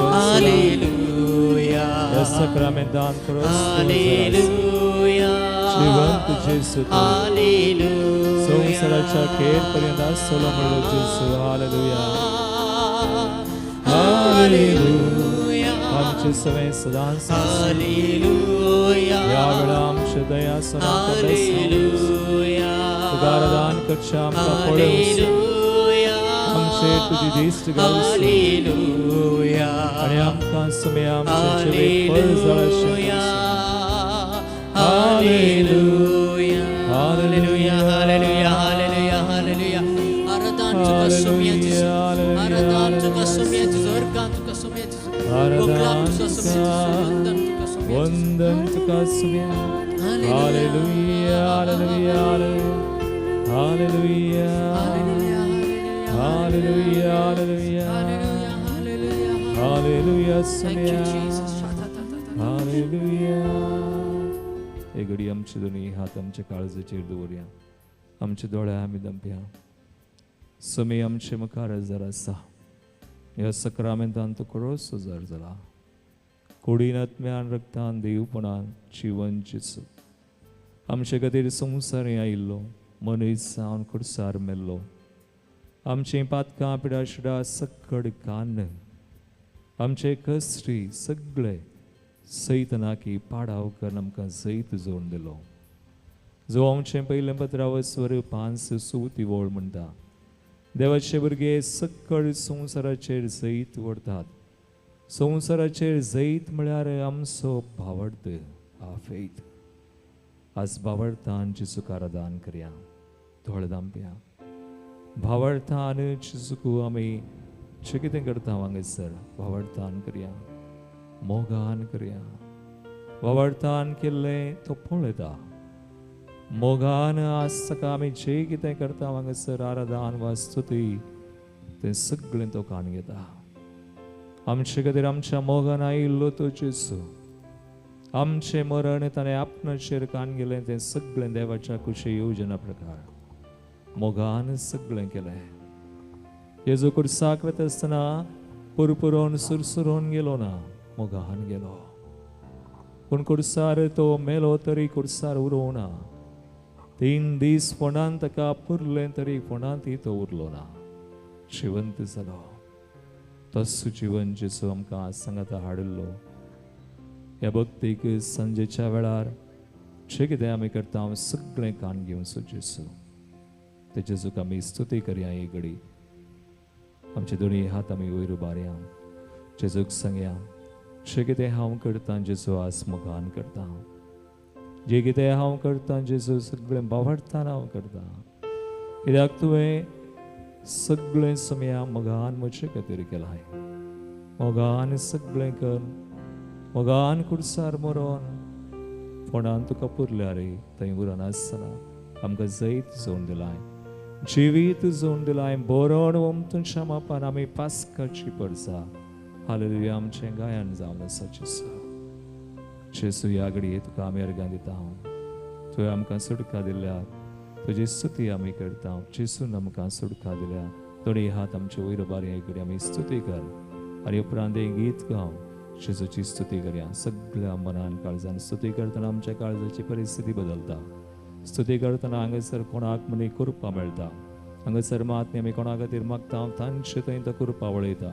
hallelujah सक्रामेंतान हालेलुया जिवंत जेसू हालेलुया संवसाराच्या खेर पर्यंत आसतलो म्हणलो जेसू. हालेलुया हालेलुया आमचे समय सदांच हालेलुया ह्या वेळा आमचे दया हालेलुया तुका आराधन करचें आमकां पळोवचें आमचे तुजी दिश्ट घालची हालेलुया आनी आमकां समय आमचे जिवीत फळ जालां अशें करचें. Hallelujah hallelujah hallelujah hallelujah hallelujah. आराधन तुका सोम्या जेसू आराधन तुका सोम्या जेसू अर्गान तुका सोम्या जेसू आराधन तुका सोम्या जेसू वंदन तुका सोम्या वंदन तुका सोम्या. Hallelujah hallelujah hallelujah hallelujah hallelujah hallelujah सोम्या हालेलुया. हे घडी आमचे दोन्ही हात आमच्या काळजाचेर दवरया आमचे दोळे आमी दंपया. समी आमचे मुखार हजर आसा ह्या सक्रामेंतान तो क्रोस हजर जाला कुडीन आत्म्यान रक्तान देवपणान जिवन जेसू आमचे खातीर संवसार आयिल्लो मनीस जावन कुडसार मेल्लो आमचीं पातकां पिडाशिडा सक्कड कान आमचे कश्टी सगळे सैतनाकी पाडाव करून आमकां जैत जोडून दिलो. जो आमचें पयलें पत्रावस्वर 5 सुती वळ म्हणटा, देवाचे भुरगे सक्कड संवसाराचेर जैत व्हरतात. संवसाराचेर जैत म्हळ्यार आमचो भावार्थ आफेत. आज भावार्थान जेजूक आराधन करया, दोळे धांपया. भावार्थान जेजूक आमी जें कितें करता हांगासर भावार्थान करया, मोगान करया. भावार्थान केल्लें तो पळयता. मोगान आज ताका आमी जें कितें करता हांगासर आराधन वा स्तुती तें सगळें तो कान घेता. आमचे खातीर आमच्या मोगान आयिल्लो तो जेजू, आमचें मरण ताणें आपणाचेर कान गेलें तें सगळें देवाच्या कुशी योजना प्रकार मोगान सगळें केलें. जेजू कुर्साक वता आसतना पुरपुरोन सुरसुरोन गेलो ना, मोगान गेलो. पूण कुर्सार तो मेलो तरी कुर्सार उरोवं ना. 3 दीस फोंडान ताका पुरलें तरी फोंडांतय तो उरलो ना, जिवंत जालो. तस्सो जिवन जेजू आमकां आज सांगाता हाडिल्लो. ह्या भक्तीक सांजेच्या वेळार जें कितें आमी करता हांव सगळें कान घेवचो जेजू. ते जेजूक आमी स्तुती करया. ही घडी आमचे दोनी हात आमी वयर उबारया, जेजूक सांगया, जें कितें हांव करतां जेजू आज मोगान करता, जें कितें हांव करतां जेजू सगळें भावार्थान हांव करतां, कित्याक तुवें सगळें समया मोगान म्हजे खातीर केलां. मोगान सगळें कर, मोगान कुर्सार मरोन फोंडान तुका पुरल्या रे थंय उरनासतना आमकां जैत जोडून दिलाय, जिवीत जोडून दिलाय. बरोण ओमतूनच्या मापान आमी पास्काची परसा. हालेलुया. आमचें गायन जावन आसा जेजू. जेजू ह्या घडये तुका आमी अर्गां दिता. तुवें आमकां सुटका दिल्या, तुजी स्तुती आमी करता. जेजून आमकां सुटका दिल्या. दोनी हात आमचे वयर उबारी घडये आमी स्तुती कर आनी उपरांत हें गीत गावन जेजूची स्तुती करया. सगळ्या मनान काळजान स्तुती करतना आमच्या काळजाची परिस्थिती बदलता. स्तुती करतना हांगासर कोणाक म्हणी कृपा मेळटा. हांगासर मात आमी कोणा खातीर मागता तांचे थंय तो कृपा वळयता.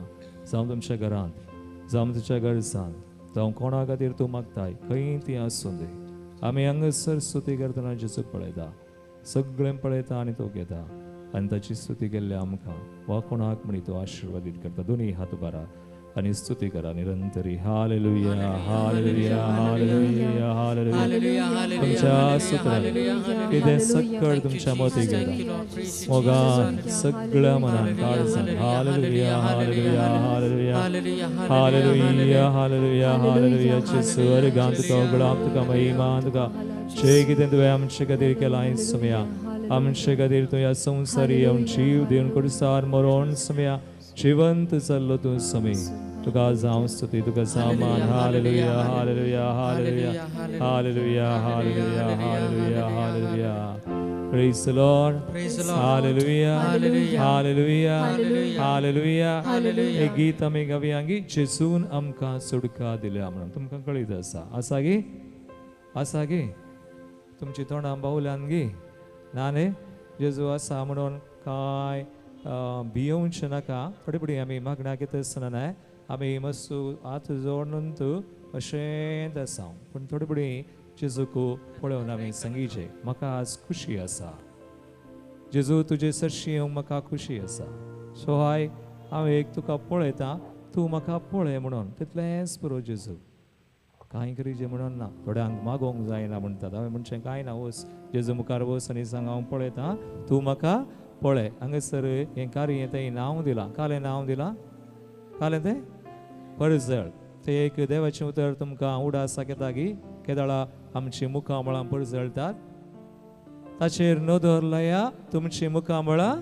जावं तुमच्या घरांत, जावं तुमच्या गरजांत, जावं कोणा खातीर तूं मागताय, खंय ती आसूं दी, आमी हांगासर स्तुती करतना जेजूक पळयता, सगळें पळयता आनी तो घेता आनी ताची स्तुती केल्ल्या आमकां वा कोणाक म्हणी तो आशिर्वादीत करता. दोनी हात उबारा आनी स्तुती करा निरंतरी. Hallelujah, hallelujah, hallelujah, hallelujah. तुमच्या सुत्रान कितें सक्कड तुमच्या मती घेता मोगान सगळ्या मनान काळजान. Hallelujah, hallelujah, hallelujah, hallelujah, hallelujah, hallelujah. जेजू अर्गां तुका उगडाप, तुका महिमा, तुका जे कितें तुवें आमचे खातीर केलां समया, आमचे खातीर तूं ह्या संवसारी येवन जीव दिवन कुर्सार मरोण समया जिवंत जाल्लो तूं समी. तुका जावं स्तुती, तुका जावं. Hallelujah, hallelujah, hallelujah, hallelujah, hallelujah, hallelujah, hallelujah. Praise the Lord. Hallelujah, hallelujah, hallelujah. हे गीत आमी गावया गी, जेजून आमकां सुटका दिल्या म्हणून. तुमकां कळीत आसा, आसा गी, आसा गी तुमची तोंडां बावल्यान गी ना न्ही. जेजू आसा म्हणून कांय भियोवचें नाका. थोडे फुडें आमी मागण्या घेता आसतना न्हय आमी मातसो हात जोडून अशेंच आसा, पूण थोडे फुडें जेजूक पळोवन आमी सांगीचे, म्हाका आज खुशी आसा जेजू, तुजे सरशी येवंक म्हाका खुशी आसा. सो हाय हांव एक तुका पळयता, तूं म्हाका पळय म्हणून तितलेंच पुरो. जेजू कांय करीजे म्हणून ना, थोड्यांक मागोवंक जायना म्हणटात. हांवें म्हणचें कांय ना, वच जेजू मुखार वच आनी सांग हांव पळयता, तूं म्हाका पळय. हांगासर हें कार्य तें नांव दिलां, कालें नांव दिलां, कालें तें परजळ. तें एक देवाचें उतर तुमकां उडास घेता गी केदळा आमची मुखामळां परजळतात, ताचेर नदर लाया तुमची मुखामळां.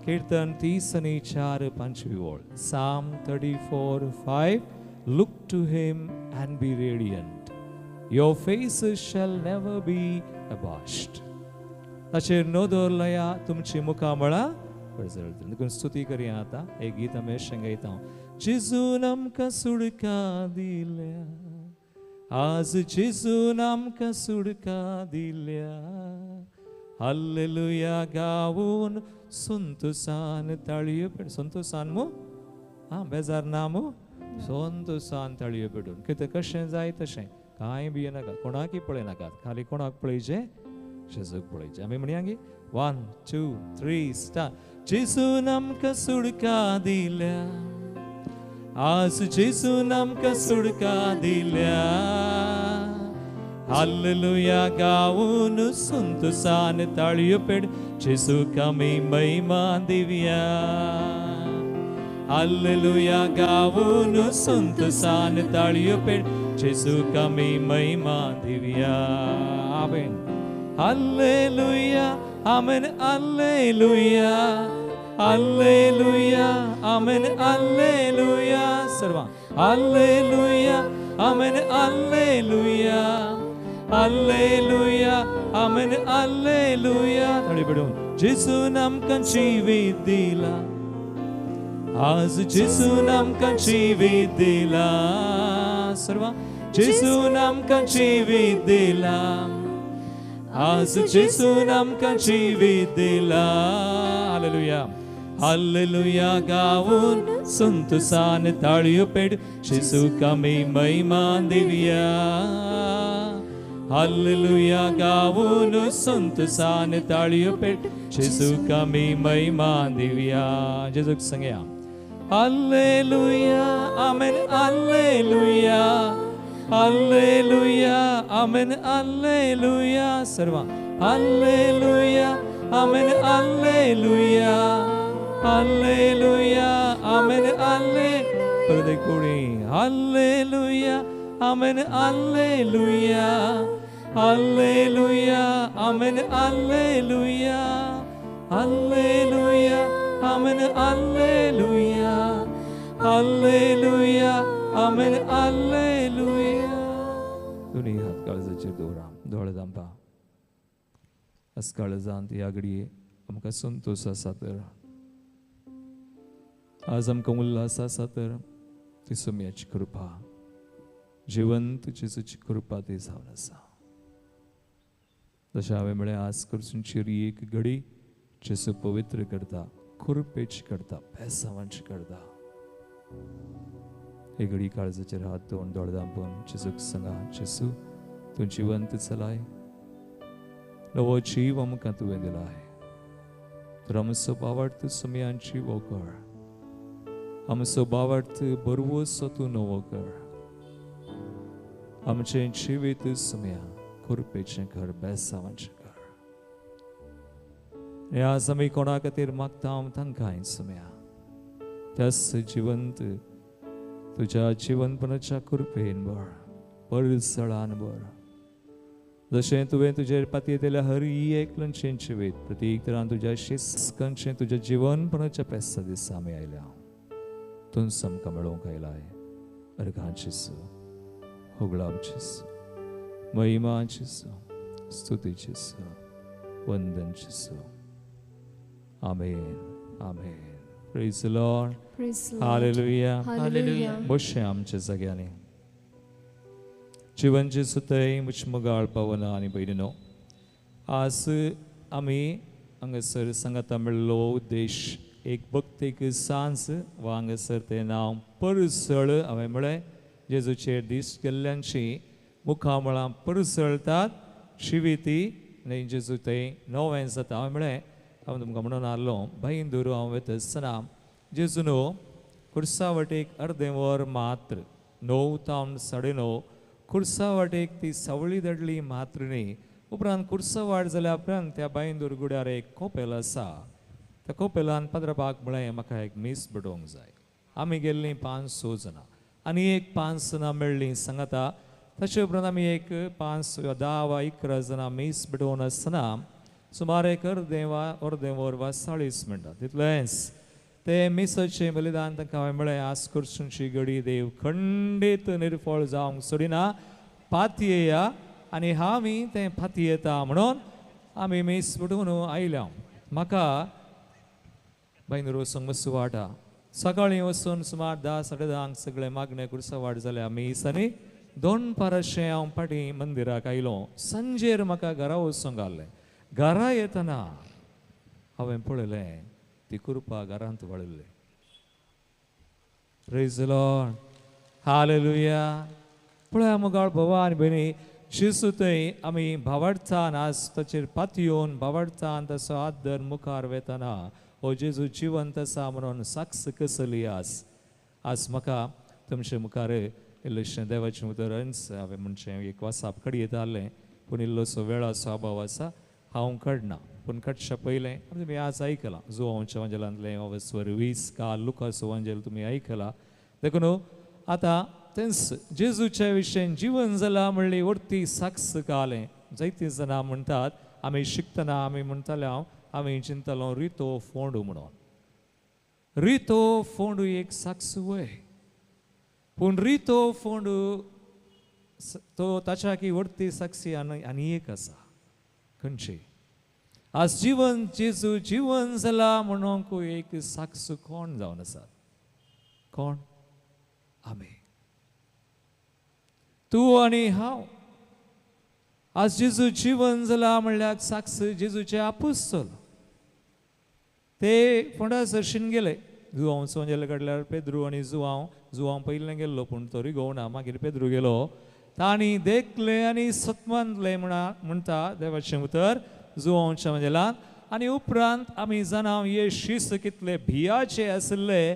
कीर्तन 34 5वी ओळ, Psalm 34:5. Look to him and be radiant, your faces shall never be abashed. ताचेर नदर लाया तुमची मुखामळां परजळतलीं. देखून स्तुती करया. आतां एक गीत आमी अशें गायता, जेजून आमकां सुटका दिल्या, आज जेजून आमकां सुटका दिल्या, हालेलुया गावून संतोसान ताळयो पेड संतोसान मू आं बेजार ना मू संतोसान ताळयो पेडून कितें कशें जाय तशें कांय बी नाका कोणाकय पळयनाकात खाली कोणाक पळयचें जेजूक पळयचें आमी म्हणया गी 1 2 3 स्टार्ट. जेजून आमकां सुडका दिल्या आज जेजून आमकां सुडका दिल्या हालेलुया गावून संतोसान ताळयो पेड जेजूक आमी महिमा दिवया हालेलुया गावून संतोसान ताळयो पेड जेजूक आमी महिमा दिवया. Amen. Hallelujah amen hallelujah hallelujah amen hallelujah सर्वां hallelujah amen hallelujah hallelujah amen hallelujah. ताळी पडून जेजून आमकां जिवीत दिला आज जेजून आमकां जिवीत दिला सर्वां जेजून आमकां जिवीत दिला आज जेजून आमकां जिवीत दिला. हालेलुया हालेलुया गावून संतोसान ताळयो पेड जेजूक आमी महिमा दिवया हालेलुया गावून संतोसान ताळयो पेड जेजूक आमी महिमा दिवया. जेजूक सांगया hallelujah amen hallelujah hallelujah amen hallelujah सर्वां hallelujah amen hallelujah hallelujah amen हाले परत कोणी hallelujah amen hallelujah hallelujah amen hallelujah hallelujah amen hallelujah hallelujah amen hallelujah. दोन्ही हात काळजाचेर दवरा दोळे धांपा. आज काळजांत ह्या घडये आमकां संतोश आसा तर आज आमकां उल्हास आसा तर ती सोम्याची कृपा जिवंत जेजूची कृपा ती जावन आसा. जशें हांवें म्हळें आज करचेर एक घडी जेजू पवित्र करता कृपेची करता बेसावांची करता. हे घडी काळजाचेर हात दवरून दोळे धांपून जेजूक सांगा जेजू तूं जिवंत चलाय नवो जीव आमकां तुवें दिलाय तर आमचो बावडत सुमयांची वोकर आमचो बावडत बरवसो तूं नवो कर आमचें जिवीत सुमया कृपेचें घर बेसावांचें घर. आनी आज आमी कोणा खातीर मागता तांकांय सुमया त्याच जिवंत तुज्या जिवनपणाच्या कृपेन भर परसळान भर जशें तुवें तुजेर पातयेतल्या हर एकल्याचें जिवीत प्रत्येक तरान तुज्या शिस्कांचें तुज्या जिवनपणाच्या पेसा दिसा आमी आयल्या तूंच आमकां मेळोवंक आयलाय. अर्घां जेजू होगळाम जेजू महिमा जेजू स्तुती जेजू वंदन जेजू. आमेन आमेन. Praise the Lord. Hallelujah. Hallelujah. बशे आमच्या जाग्यांनी जिवन जेजू थंय मुचमगाळ पावना आनी भयणीनो आज आमी हांगासर सांगाता मेळ्ळो उद्देश एक भक्तीक सांज वा हांगासर तें नांव परसळ. हांवें म्हळें जेजूचेर दीस गेल्ल्यांची मुखामळां परसळतात शिविती आनी जेजू थंय नवें जाता. हांवें म्हळें हांव तुमकां म्हणून आसलो भाईंदूर हांव वता आसतना जेजून खुर्सा वाटेक अर्दें वर मात्र 9 तावन 9:30 खुर्सा वाटेक ती सावळी धाडली मात्र न्ही. उपरांत खुर्सा वाट जाल्या उपरांत त्या बांयदूर गुड्यार एक कोपेल आसा त्या कोपेलान पाद्रपाक म्हळें म्हाका एक मीस बडोवंक जाय. आमी गेल्लीं 5-6 जाणां आनी एक 5 जाणां मेळ्ळीं सांगाता. ताचे उपरांत आमी एक 5 वा 10 वा 11 जाणां मीस बडोवन आसतना सुमार एक अर्दें वा अर्दें वर वा 40 मिनटां तितलेंच ते मिसाचें बलिदान तांकां हांवें म्हळें आज करचुंची घडी देव खंडीत निर्फळ जावंक सोडिना पातयेया आनी हांव तें पातयेता म्हणून आमी मीस बडोवन आयल्या. म्हाका बायनूर वचूंक मातसो वाटा सकाळीं वचून सुमार 10 साडे 10 सगळें मागणें कुर्सा वाट जाल्या मीस आनी 2 पाराशें हांव फाटीं मंदिराक आयलो. सांजेर म्हाका घरा वचूंक आसलें. घरा येतना हांवें पळयलें ती कृपा घरांत वाडिल्ली. Praise the Lord, hallelujah. पळया मुगाळ भावा आनी भयणी, जेजू थंय आमी भावार्थान आज ताचेर पातयेवन भावार्थान ताचो हात धर मुखार वेतना हो जेजू जिवंत आसा म्हणून साक्ष कसली आज. आज म्हाका तुमचे मुखार इल्लेशें देवाचें उतरच हांवें म्हणचें एक वासाप कडयेत आहलें, पूण इल्लोसो वेळाचो अभाव आसा, हांव काडना. पूण काडच्या पयलें तुमी आज आयकलां जुवांवच्या वांजेलांतलें अवस्वर 20, काल लुकाचो वांजेल तुमी आयकलां. देखून आतां तेंच जेजूच्या विशयन जिवन जालां म्हणली वरती साक्ष कालें. जायतीं जाणां म्हणटात आमी शिकतना आमी म्हणटाले हांव आमी चिंतलो रितो फोंडू म्हणून. रितो फोंडू एक साक्ष वय, पूण रितो फोंडू तो ताच्या की वरती साक्षी आनी एक आसा. खंयची? आज जिवन जेजू जिवन जाला म्हणूंक एक साक्ष कोण जावन आसात? कोण? आमी, तूं आनी हांव. आज जेजू जिवन जाला म्हणल्यार साक्ष जेजूचे आपुस्तल ते फोंडा सरशीन गेले. जुवांव सोंजेल काडल्यार पेद्रू आनी जुवांव, जुवांव पयलें गेल्लो पूण तो रिगोवना, मागीर पेद्रू गेलो. तांणी देखलें आनी सत्मानलें म्हणटा देवाचें उतर जुवांवच्या वांजेलान. आनी उपरांत आमी जाणा हे शीस कितले भियाचे आशिल्ले,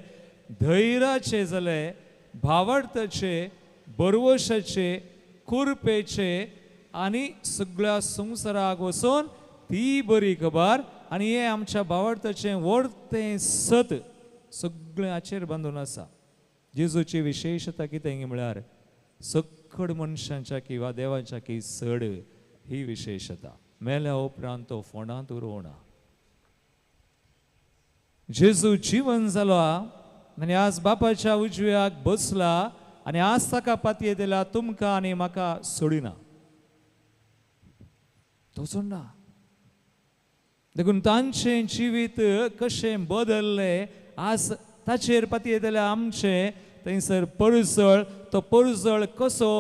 धैर्याचे जाले, भावार्थाचे, बरवशाचे, कुरपेचे आनी सगळ्या संवसाराक वचून ती बरी खबर आनी हें आमच्या भावार्थाचें व्हडतें सत सगळें हाचेर बांदून आसा. जेजूची विशेशता कितें म्हळ्यार सकड मनशांच्या किंवा देवाच्या की चड ही विशेशता. मेल्या उपरांत तो फोंडांत उरोवना. जेजू जिवन जालो आनी आज बापाच्या उजव्याक बसला आनी आज ताका पातये दिला तुमकां आनी म्हाका सोडिना, तो सोडना. देखून तांचें जिवीत कशें बदल्लें आज ताचेर पातये दिल्या आमचें थंयसर परजळ, तो परजळ कसो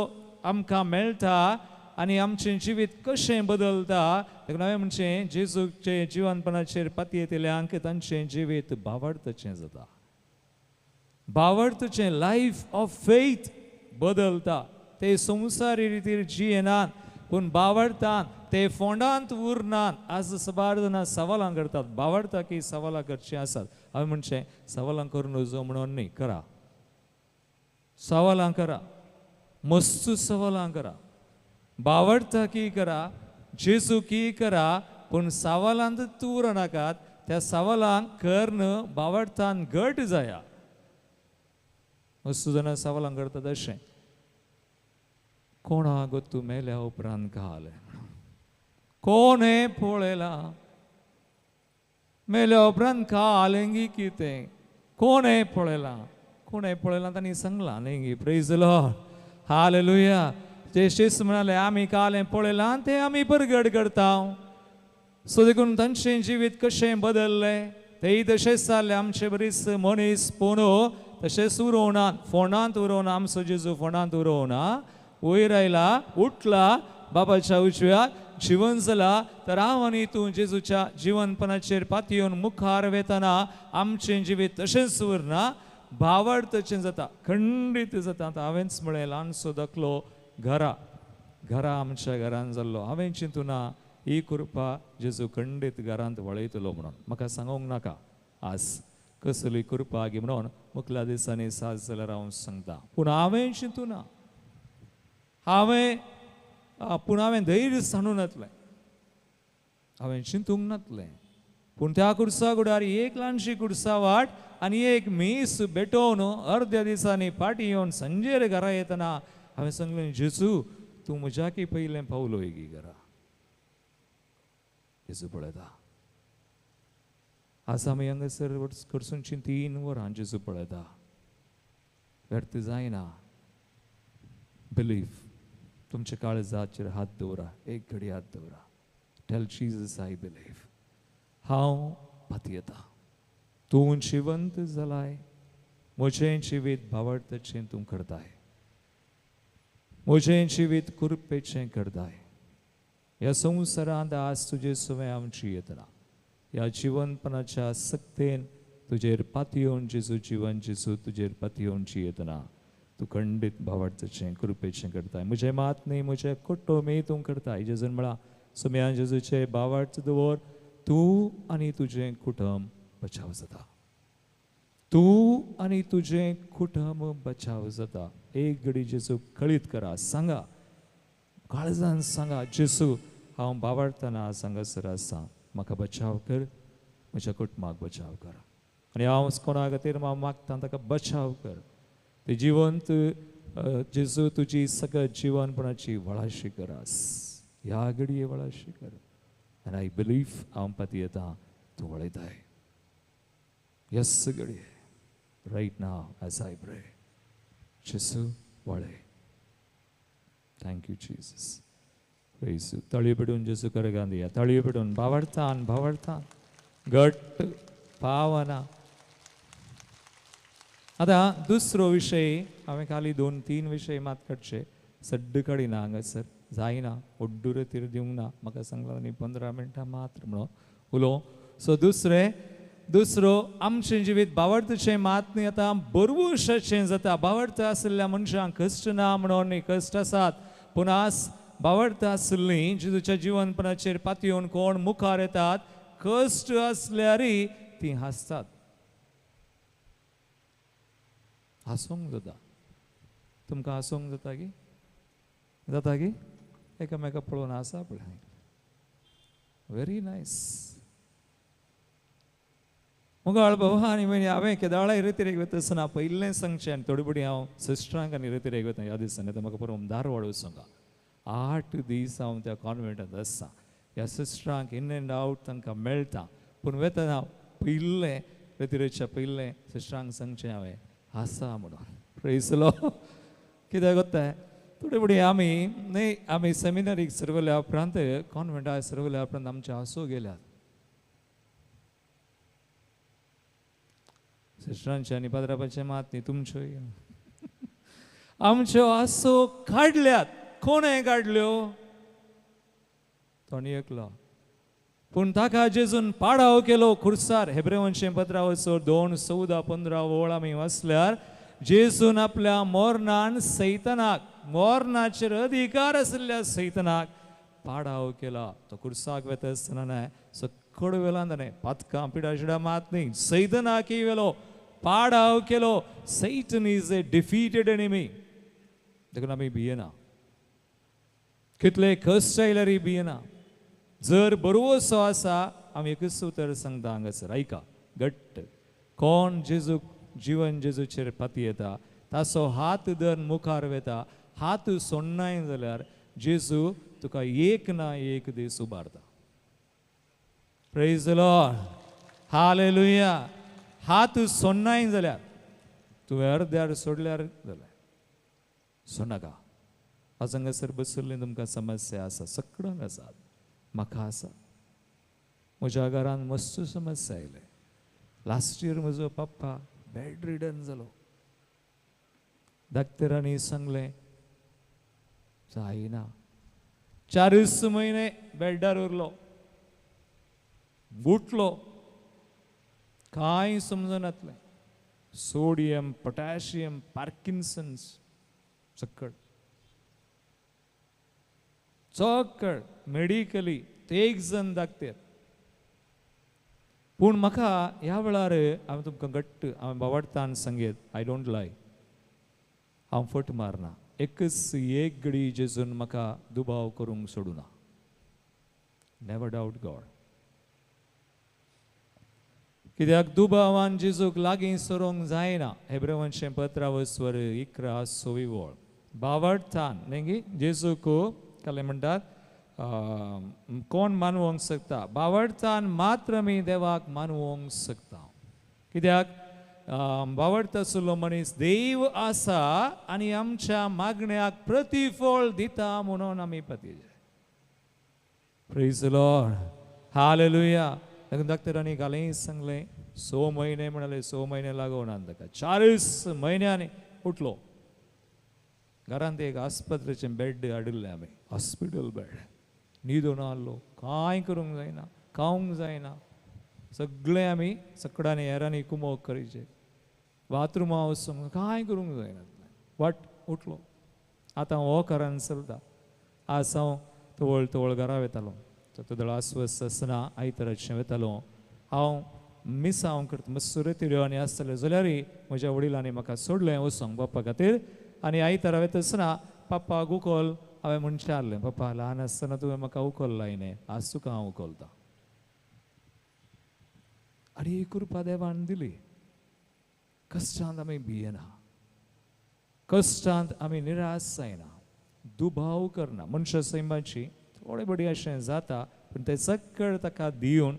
आमकां मेळटा आनी आमचें जिवीत कशें बदलता. देखून हांवें म्हणचें जेजूचे जिवनपणाचेर पातये दिल्यांक तांचें जिवीत भावार्थाचें जाता, भावार्थाचें लायफ ऑफ फेथ बदलता. ते संवसारी रितीर जियेनात पूण भावार्थान ते फोंडांत उरनात. आज सबार जाणां सवालां करतात, भावार्था की सवालां करचीं आसात. हांवें म्हणचें सवालां करून नजो म्हणून न्ही, करा सवालां, करा मस्त सवालां करा, भावार्था की करा, जेजू की करा, पूण सवालांत तूं उरनाकात. त्या सवालांक कर्ण भावार्थान घट जाया. मस्त जाणां सवालां करतात अशें, कोणा गो तूं मेल्या उपरांत घाल, कोणें पळयलां मेल्या उपरांत घालेंगी कितें, कोणें पळयलां, कोणें पळयलां तांणी सांगलां न्ही. Praise the Lord, hallelujah. जे शिस्त म्हणाले आमी कालें पळयलां तें आमी परगट करता. सो देखून तांचें जिवीत कशें बदल्लें, तेय तशेंच जालें. आमचे बरीच मनीस पूण तशेंच उरोवना, फोंडांत उरोवना. आमचो जेजू फोंडांत उरोवना, वयर आयला, उठला बाबाच्या उजव्याक, जिवन जाला. तर हांव आनी तूं जेजूच्या जिवनपणाचेर पातयेवन मुखार वेतना आमचें जिवीत तशेंच उरना, भावार्थाचें जाता, खंडीत जाता. आतां हांवेंच म्हळें ल्हानसो धाकलो घरा घरा आमच्या घरान जाल्लो. हांवें चिंतूना ही कृपा जेजू खंडीत घरांत वळयतलो म्हणून. म्हाका सांगूंक नाका आज कसली कृपा गी म्हणून मुखल्या दिसांनी साज जाल्यार हांव सांगता. पूण हांवें चिंतूना, हांवें पूण हांवें धैर्य सांडूं नातलें, हांवें चिंतूंक नातलें. पूण त्या कुर्सा गुडार एक ल्हानशी कुर्सा वाट आनी एक मीस भेटोवन अर्द्या दिसांनी फाटीं येवन सांजेर घरा येतना हांवें सांगलें, जेजू तूं म्हज्याकी पयलें पावलो गी घरा. जेजू पळयता. आज आमी हांगासर करसूनचीं 3 वरां जेजू पळयता. व्यर्थ जायना. बिलीफ, तुमच्या काळजाचेर हात दवरा, एक घडी हात दवरा. टेल जीजस I believe, हांव पातयेता, तूं जिवंत जालाय, म्हजें जिवीत भावार्थाचें तूं करताय, म्हजें जिवीत कृपेचें करताय. ह्या संवसारांत आज तुजे सवें आमची येतना ह्या जिवनपणाच्या सक्तेन तुजेर पातयेवन जेजू जिवन जेजू तुजेर पातयेवन जियेतना तूं खंडीत भावार्थाचें कृपेचें करताय. म्हजें मात न्ही म्हजें कुटुंबय तूं करताय. जेजून म्हळां सोम्या जेजूचे भावार्थ दवर तूं आनी तुजें कुटुंब बचाव जाता. तूं आनी तुजें कुटुंब बचाव जाता. एक घडी जेजू कळीत करा, सांगा काळजान सांगा, जेजू हांव भावार्थाना हांगासर आसा, म्हाका बचाव कर, म्हज्या कुटुंबाक बचाव कर. आनी हांव कोणा खातीर हांव मागता ताका बचाव कर. ते जिवंत जेजू तुजी सगळ्या जिवनपणाची वळाशी करास, ह्या घडये वळाशी कर. आनी I believe हांव पातयेता तूं वळयताय. यस घडये right now as I pray जेजू वळय. Thank you Jesus. प्रेज. तळयो पेटून जेजू करगान दिया, तळयो पेटून भावार्थान भावार्थान घट पावना. आतां दुसरो विशय हांवें खाली 2-3 विशय मात काडचे, सड्ड काडिना हांगासर जायना, ओड्डुरे तिर दिवंक ना, म्हाका सांगलां न्ही 15 मिनटां मात्र म्हणून उलोवं. सो दुसरो आमचें जिवीत भावार्थाचें मात न्ही आतां बरवशाचें जाता. भावार्थ आशिल्ल्या मनशांक कश्ट ना म्हणून न्ही, कश्ट आसात, पूण आज भावार्थ आशिल्लीं जेजूच्या जिवनपणाचेर पातयेवन कोण मुखार येतात, कश्ट आसल्यारय तीं हांसतात. हांसूंक जाता तुमकां? हांसूंक जाता की? जाता की? एकामेका पळोवन आसा पळय. Very nice. मुगाळ बाबा आनी मागीर हांवें केदाळाय रितिरेक वता आसतना पयलें सांगचें आनी थोडी फुडें हांव सिस्टरांक आनी रितिरेक वता ह्या दिसांनी. आतां म्हाका परत धारवाड वचूंक 8 दीस हांव त्या कॉन्वेंटांत आसा. ह्या सिस्टरांक इन एंड आवट तांकां मेळटा, पूण वेतना हांव पयलें रितिरेच्या पयलें सिस्टरांक सांगचें हांवें आसा म्हणून. प्रेसलो कित्याक वता थोडे फुडें आमी न्ही आमी सेमिनारीक सरवल्या उपरांत कॉन्वेंटाक सरवल्या उपरांत आमचे हांसो गेल्यात. सिस्टरांचे आनी पाद्रापाचें मात न्ही, तुमच्योय आमच्यो आसो काडल्यात. कोणें काडल्यो? तोणी एकलो. पूण ताका जेजून पाडाव केलो खुर्सार. हेब्रेवांचें पत्रावचो 2:14-15 ओळ आमी वाचल्यार जेजून आपल्या मोरनान सैतनाक, मोरनाचेर अधिकार आशिल्ल्या सैतनाक पाडाव केला. तो खुर्साक वेता आसतना न्हय सकड वेला न्हय पातकां पिडाशिडा मात न्ही, सैतनाकय वेलो पाडाव केलो. Satan is a defeated enemy. देखून आमी भियेना, कितले कश्ट आयल्यारय भियेना. जर बरवसो आसा आमी एकूच उतर सांगता हांगासर आयका घट्ट, कोण जेजूक जिवन जेजूचेर पातयेता ताचो हात धरून मुखार वेता, हात सोडनाय जाल्यार जेजू तुका एक ना एक दीस उबारता. Praise the Lord. Hallelujah. हात सोडनाय जाल्यार तुवें अर्द्यार सोडल्यार जाल्यार सोडनाका. आज हांगासर बशिल्ली तुमकां समस्या आसा, सगळ्यांक आसात, म्हाका आसा. म्हज्या घरान मस्त समस्या आयले. लास्ट इयर म्हजो पप्पा बेड रिडन जालो. डॉक्टरांनी सांगलें जायना. 4 म्हयने बेडार उरलो, उठलो, कांय समजनातलें. सोडियम, पोटॅशियम, पार्किन्सन्स सकळ चकळ मेडिकली एक जण दाखतेर. पूण म्हाका ह्या वेळार हांवें तुमकां घट्ट हांवें बावडतान सांगेत, I don't लाय, हांव फट मारना. एकच एक घडी जेजून म्हाका दुबाव करूंक सोडूना. Never doubt God. कित्याक दुबावान जेजूक लागीं सरोंक जायना. हेब्रेवांचें पत्रावस्वर 11:26 वळ बावडतान न्ही जेजूक काले म्हणटात कोण मानवंक शकता, बावडतान मात्र आमी देवाक मानवंक शकता. कित्याक बावडत आशिल्लो मनीस देव आसा आनी आमच्या मागण्याक प्रतिफळ दिता म्हणून आमी पातयेचे. Praise the Lord. Hallelujah. ताका डॉक्टरांनी घालें सांगलें 6 म्हयने म्हणाले, 6 म्हयने लागोना ताका. 4 म्हयन्यांनी उठलो. घरांत एक आस्पत्रेचें बेड हाडिल्लें आमी, हॉस्पिटल बेड. न्हिदून आहलो, कांय करूंक जायना, खावंक जायना, सगळें आमी सकडांनी हेरांनी कुमोक करीचे, बाथरुमा वचूंक कांय करूंक जायना. वाट उठलो. आतां हो करान चलता. आज हांव तवळ तवळ घरा वेतालो, तो अस्वस्थ आसतना आयताराचें वेतालो. हांव मिसांव करता, मस्सुरे तिऱ्यो आनी आसतलें जाल्यारय म्हज्या वडिलांनी म्हाका सोडलें वचोंक बाप्पा खातीर. आनी आयतारा वेता आसतना पप्पाक उखल हांवें म्हणचें आहलें, पप्पा ल्हान आसतना तुवें म्हाका उखल लायलें, आज तुका हांव उखलतां. आनी ही कृपा देवान दिली. कश्टांत आमी भियेना, कश्टांत आमी निराश जायना, दुबाव करना. मनशा सैमाची थोडे बडी अशें जाता, पूण तें सगळें ताका दिवन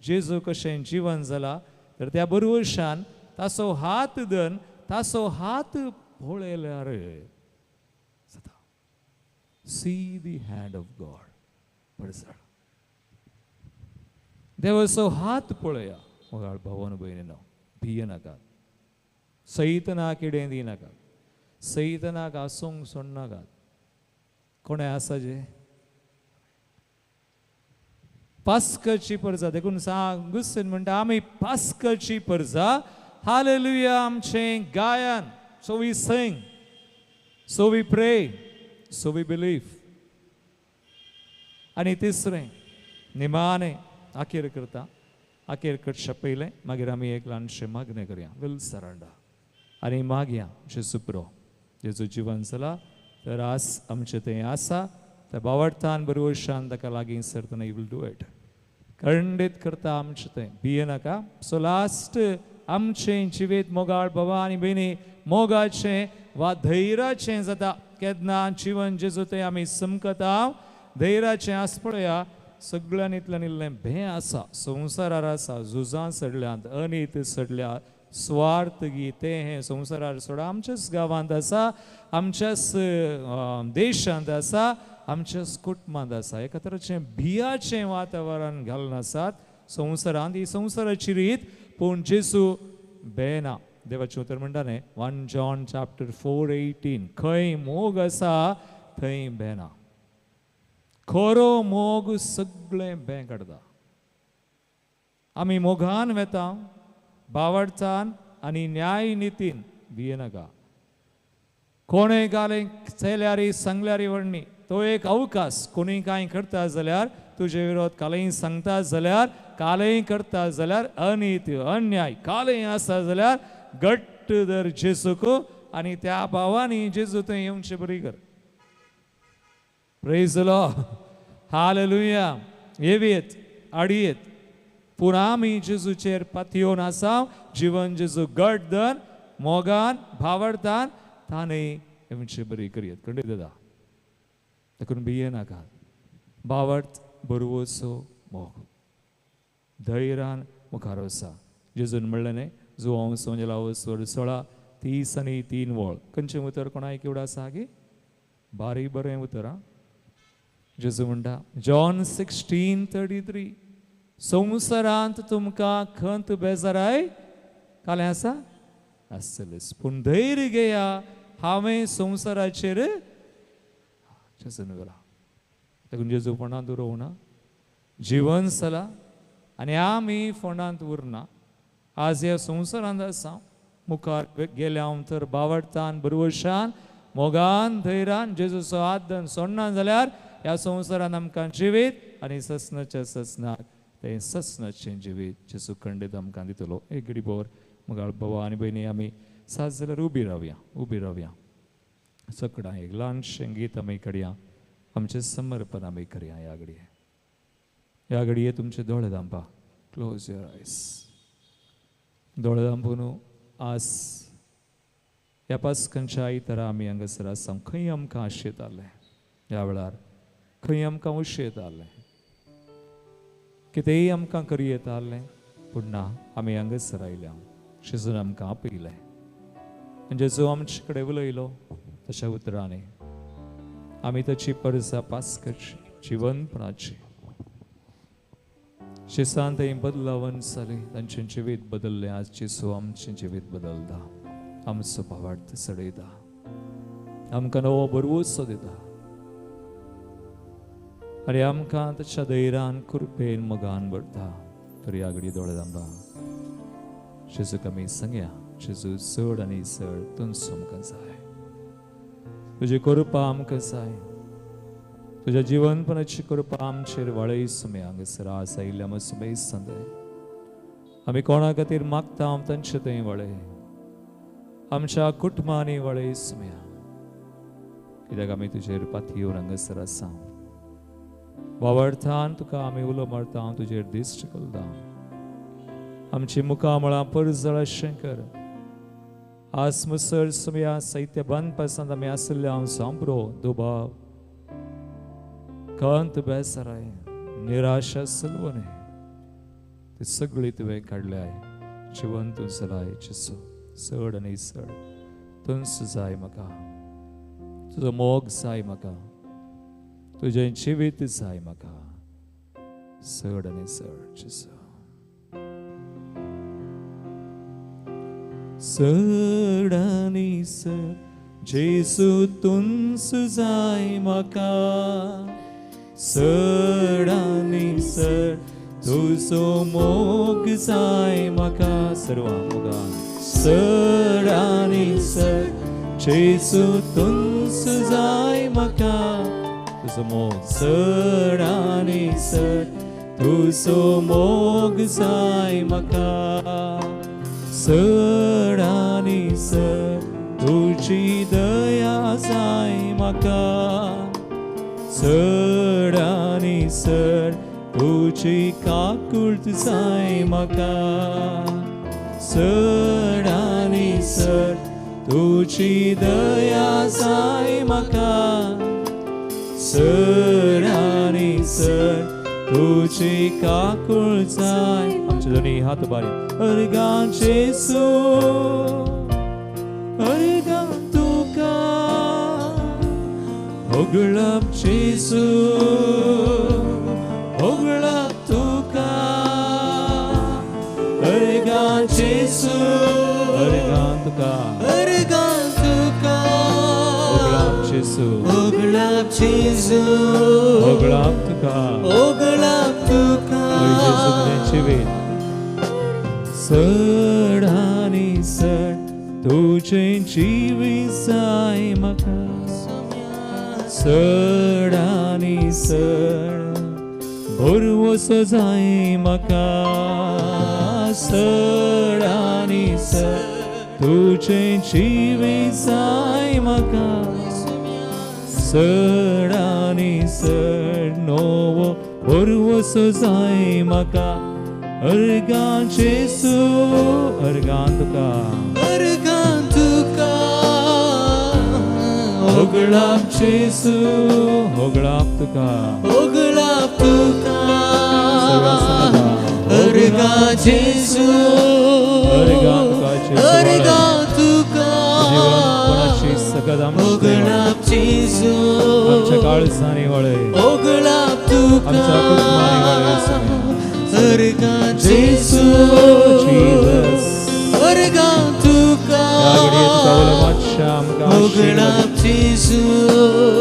जेजू कशें जिवन जाला तर त्या बरवशान ताचो हात धन ताचो हात पळयल्यार जाता. See the hand of God. पडसाड देवाचो हात पळया. मोगाळ भावन भयणीनो, भियेनाकात, सैतनाक किडें दिनाकात, सैतनाक आसूंक सोडनाकात. कोणें आसा जे पास्कची परजा, देखून सांग गुस्सेन म्हणटा आमी पास्कची परजा. हालेलुया. आमचें गायन, so we sing, so we pray, so we believe. आनी तिसरें निमाणें आखेर करता, आखेर करच्या पयलें मागीर आमी एक ल्हानशें मागणें करया. वील सरांडा आनी मागया जेजू प्रो, जेजू जिवन जाला तर आज आमचें तें आसा त्या बावडतान बरवशान ताका लागीं सरतना you will do it. खंडीत करता आमचें तें, भियेनाका. सो लास्ट आमचें जिवीत मोगाळ बाबा आनी भयणी मोगाचें वा धैर्याचें जाता. केन्ना जिवन जेजू तें आमी समकता धैर्याचें आस पळया. सगळ्यांनी इतल्यान इल्लें भें आसा, संवसारार आसा, झुजां सडल्यांत, अनीत सडल्या, स्वार्थ गी तें हें संवसारार सोडा आमच्याच गांवांत आसा, आमच्याच देशांत आसा, आमच्याच कुटुंबांत आसा. एका तरेचें भियाचें वातावरण घालून आसात संवसारांत. ही संवसाराची रीत, पूण जेजू बेना. देवाचें उतर म्हणटा न्ही, 1 John chapter 4:18, खंय मोग आसा थंय बेना. खरो मोग सगळें बें काडटा. आमी मोगान वेता, बावडचान आनी न्याय नितीन भियेनाका. कोणें घालें चेल्यारी सांगल्यारी व्हडणी तो एक अवकाश. कोणीय कांय करता जाल्यार तुजे विरोध कालय सांगता जाल्यार, कालय करता जाल्यार, अनीत अन्याय कालय आसा जाल्यार घट्ट धर जेजूक आनी त्या भावांनी जेजू थंय येवचें बरी कर. Praise the Lord. Hallelujah. येवयेत आडयेत, पूण आमी जेजूचेर पातयेवन आसा. जिवन जेजू घट धर मोगान भावडतान ताणें येवचें बरी करयेत. खंडीत दादा, देखून भियेनाकात. भावार्थ बरवचो मोग धैर्यान मुखार वसा. जेजून म्हणलें न्ही, जुवांव सोंजेला स्वर 16:33 वळ. खंयचें उतर कोणाक एवढं आसा गी? बारीक बरें उतर आं. जेजू म्हणटा जॉन 16:33, संवसारांत तुमकां खंत बेजाराय कालें आसा आसतलेच, पूण धैर्य घेया, हांवें संवसाराचेर जेजून वेला. देखून जेजू फोंडांत उरोवना, जिवन जाला आनी आमी फोंडांत उरना. आज ह्या संवसारांत आसा, मुखार गेल्या हांव तर बावडतान बरवशान मोगान धैर्यान जेजूचो हात धरून सोडना जाल्यार ह्या संवसारान आमकां जिवीत आनी ससनाच्या ससनाक तें ससनाचें जिवीत जेजू खंडीत आमकां दितलो. एक घडी भोर मोगाळ बाबा आनी भयणी आमी सात जाल्यार उबी रावया, उबी रावया. सगळां एक ल्हानशें गीत आमी करया, आमचें समर्पण आमी करया. ह्या घडये, ह्या घडये तुमचे दोळे धांपा, क्लोज your आयज. दोळे धांपून आज ह्या पास्कांच्या आयतारा आमी हांगासर आसा. खंय आमकां आशेतालें ह्या वेळार, खंय आमकां उशेतालें, कितेंय आमकां करयेतालें, पूण ना, आमी हांगासर आयल्या. जेजून आमकां आपयलें आनी जेजू आमचे कडेन उलयलो तशा उतरांनी आमी ताची परजा पास करची जिवनपणाची. शिसान थंय बदलावन जाली, तांचें जिवीत बदल्लें. आज जेजू आमचें जिवीत बदलता, आमचो भावार्थ चडयता, आमकां नवो बरवसो दिता. आनी आमकां ताच्या धैर्यान कृपेन मोगान भरता. तर ह्या घडी दोळे दांबा जेजूक आमी सांगया, जेजू चड आनी चड तुमचो आमकां जाय, तुजी कृपा आमकां जाय, तुज्या जिवनपणाची कृपा आमचेर वाळय सुम्या. हांगासर आस आयिल्ल्या आमकां सुमेज सांगय, आमी कोणा खातीर मागता आम तांचे थंय वळय, आमच्या कुटुंबांनी वळय सुम्या, कित्याक आमी तुजेर पातयेवन हांगासर आसा. वावरतान तुका आमी उलो मारता, तुजेर दिश्ट करता, आमची मुखामळां परजळ अशें कर. आज मुसळ सुम्या साहित्य बांदपासांत आमी आशिल्ले हांव सांबरो दुबाव खंत बेसराय निराशा सलवणे ते सगळी तुवें काडल्याय. जिवन तूं चलाय जेजू, चड आनी चड तुंच जाय म्हाका, तुजो मोग जाय म्हाका, तुजें जिवीत जाय म्हाका, चड आनी चड जेजू. चड आनी चड जेजू तुंच जाय म्हाका, चड आनी चड तुजो मोग जाय म्हाका, सर्वां मोगान. चड आनी चड जेजू तुंच जाय म्हाका, तुजो मोग. चड आनी चड तुजो मोग जाय म्हाका, चड आनी चड तुजी दया जाय म्हाका, चड आनी चड तुजी काकूळट जाय म्हाका, चड आनी चड तुजी दया जाय म्हाका, चड आनी चड तुजी काकूळट जाय. आमचे दोनी हात उबारी. अर्गां जेजू, अर्गां तुका, होगळप जेजू, होगळप तुका, अर्गां जेजू, अर्गां तुका, अर्गां तुका, होगळप जेजू, होगळप जेजू, होगळप तुका, होगळप तुका, जेजू तुजें जिवीत. चड आनी चड तुजें जिवीत जाय म्हाका, चड आनी चड भरवसो जाय म्हाका, चड आनी चड तुजें जिवीत जाय म्हाका, चड आनी चड नवो भरवसो जाय म्हाका. अर्गां जेजू, अर्गां तुका, अर्गां तुका, होगळप जेजू, होगळप तुका, होगळप तुका, अर्गां जेजू, अर्गां तुका, अर्गां तुका, जिवनपणाची सकत होगळप जेजू, आमच्या काळजांनी वळय, होगळप तुका, आमच्या कुटुंबांनी वळय. अर्गां जेजू, जीसस, अर्गां तुका, ह्या घडये तुका उलो मातशें आमकां होगळप जेजू,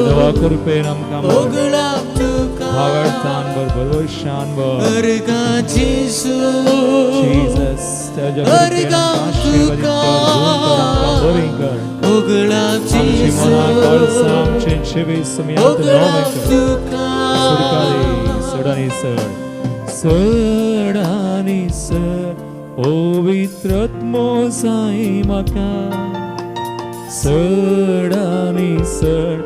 देवा कृपेन आमकां होगळप तुका, भावार्थान भर, भरवशान भर. अर्गां जेजू, जीसस, ताज्या कृपेन आमकां आशीर्वादीत कर, गुण कर, आमकां बरी कर, होगळप आमची जेजू, मनां काळजां आमचें जिवीत सुमयात नवें होगळप कर. तुका, सुरकारी चड आनी चड, चड आनी चड पवित्र आत्मो जाय म्हाका, चड आनी चड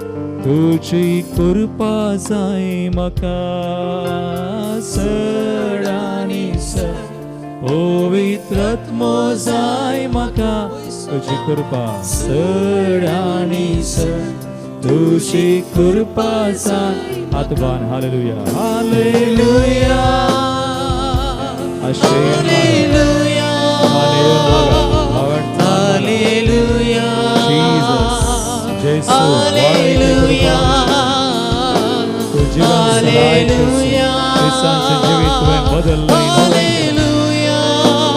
तुजी कृपा जाय म्हाका, चड आनी चड पवित्र आत्मो जाय म्हाका, तुजी कृपा. चड आनी चड तुजी कृपा जाय. हात बांद. Hallelujah, hallelujah, hallelujah, hallelujah, Jesus, जेजू, हालेलुया, जीवन सदाय हालेलुया, क्रिस्तांचें जिवीत तुवें बदललें. हालेलुया,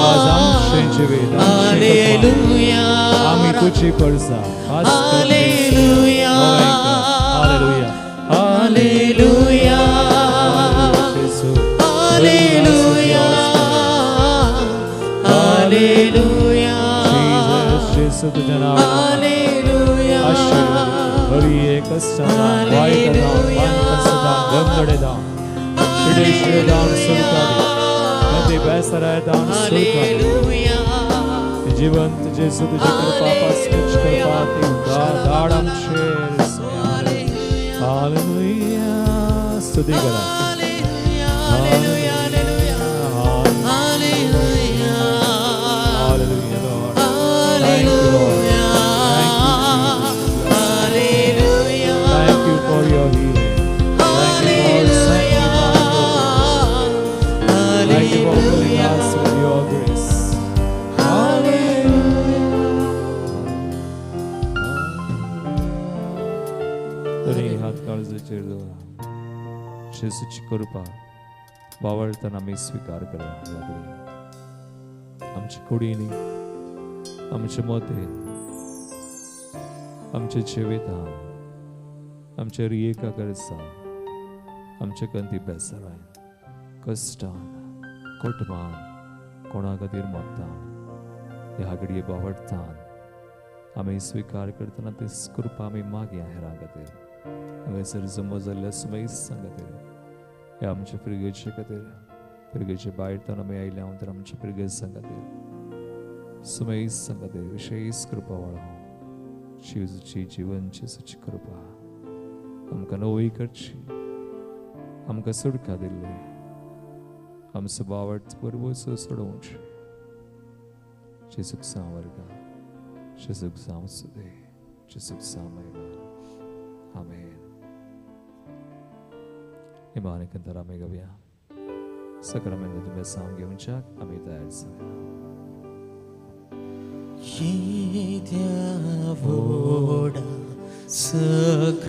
आज आमचें जिवीत, आमचें हालेलुया, आमी तुजी परसा. हालेलुया, हालेलुया, हालेलुया, जेसू तुझ्या नांवान आशीर्वाद हरी कष्टान वायट दान गंगडे दान पिडेशे दान सुटका दी बेसराय दान सुटका दी जिवंत जेसू तुझी कृपा पासकच कृपा ती दाड आमचेर. हालेलुया. स्तुती करा. Hallelujah. Hallelujah, Lord. Thank you, Lord. Thank you, Jesus. Thank you for your healing. Thank you for sanctifying us. Thank you for filling us with your grace. Hallelujah. दोन्ही हात काळजाचेर दवरा. जेजूची कृपा वावळताना आमी स्विकार करूया. आमच्या कुडींनी, आमच्या मतेन, आमच्या जिवितान, आमच्या रियेका गरजान, आमच्या कंती बेसरान, कश्टान, कुटुंबान, कोणा खातीर मत्तान, ह्या घडये बावडतान आमी स्विकार करतना ती कृपा आमी मागया हेरां खातीर, हांगासर जमो जाल्ल्या सुमेस्तां खातीर, ह्या आमच्या फिरगेचे खातीर, फिरगेचे भायर तान आमी आयल्या तर आमच्या फिरगेजां खातीर, सुमेस्तां खातीर विशेष कृपा वाडोवं. जेजूची जिवन जेजूची कृपा आमकां नवी करची, आमकां सुटका दिल्ली, आमचो बावट बरोबर सोडोवची. जेजूक जावं वर्गा, जेजूक जावं सुदे, जेजूक जावं महिमा. आमेन. इमाने कंतर आमी गावया सक्रामेंताचें बेसांव घेवच्याक आमी तयार जावया. येद्या व्हडा सक्रामेंता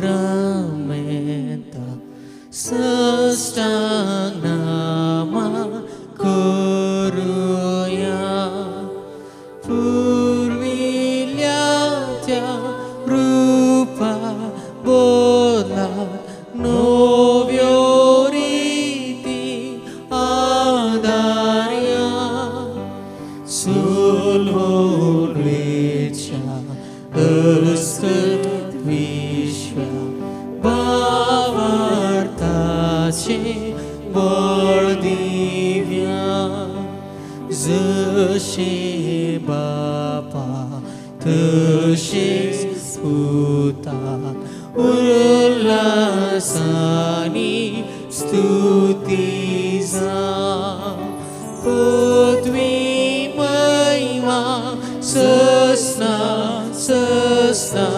साष्टांग नामा करुया, पुर्विल्ल्या त्या रुपा बोला नव्यो रिती आदार्या, सोलून वेच्या अस्कत विश्वा भावार्थाचे बळ दिव्या, जशे बापा तशेच पुता उल्हासानी स्तुती जावं, पदवी महिमा ससना ससना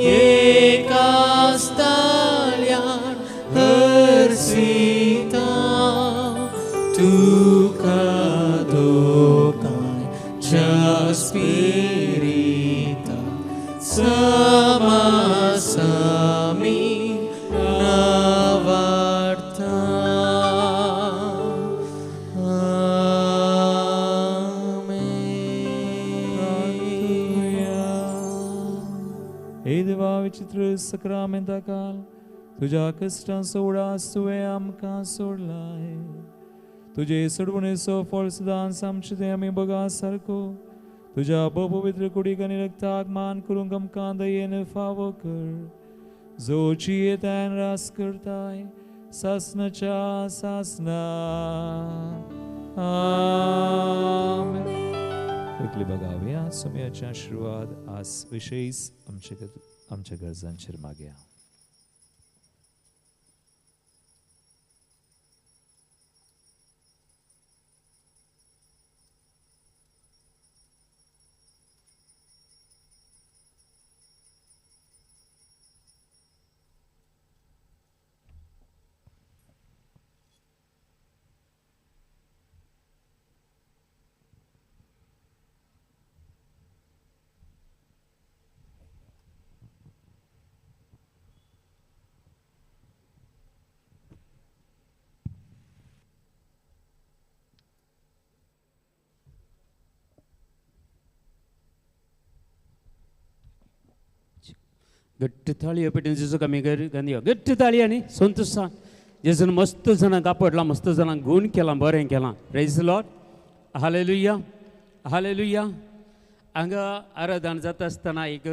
एकाच ताळ्यान हर्षिता, तुका दोगांयच्या स्पिरिता समासामी नावार्ता. हे देवा विचित्र सक्रामेंता काल तुझ्या कश्टांचो उडास तुवें आमकां सोडलाय. तुजे सोडवणेचो फळ सदांच आमचे ते आमी बगा सारको तुझ्या पवित्र कुडीक आनी रक्ताक मान करूंक आमकां दयेन फावो कर. जो जियेतान रास करताय सासनाच्या सासना. आमेन. तकली बघावया. सुम्याचे आशीर्वाद आज विशेष आमच्या आमच्या गरजांचेर मागया. घट्ट थाळी पेटीन जेजूक आमी गांधी घट्ट थाळी आनी संतोशान जेजून मस्त जाणांक आपडलां, मस्त जाणांक गूण केलां, बरें केलां. Praise Lord. Hallelujah, hallelujah. हांगा आराधन जाता आसतना एक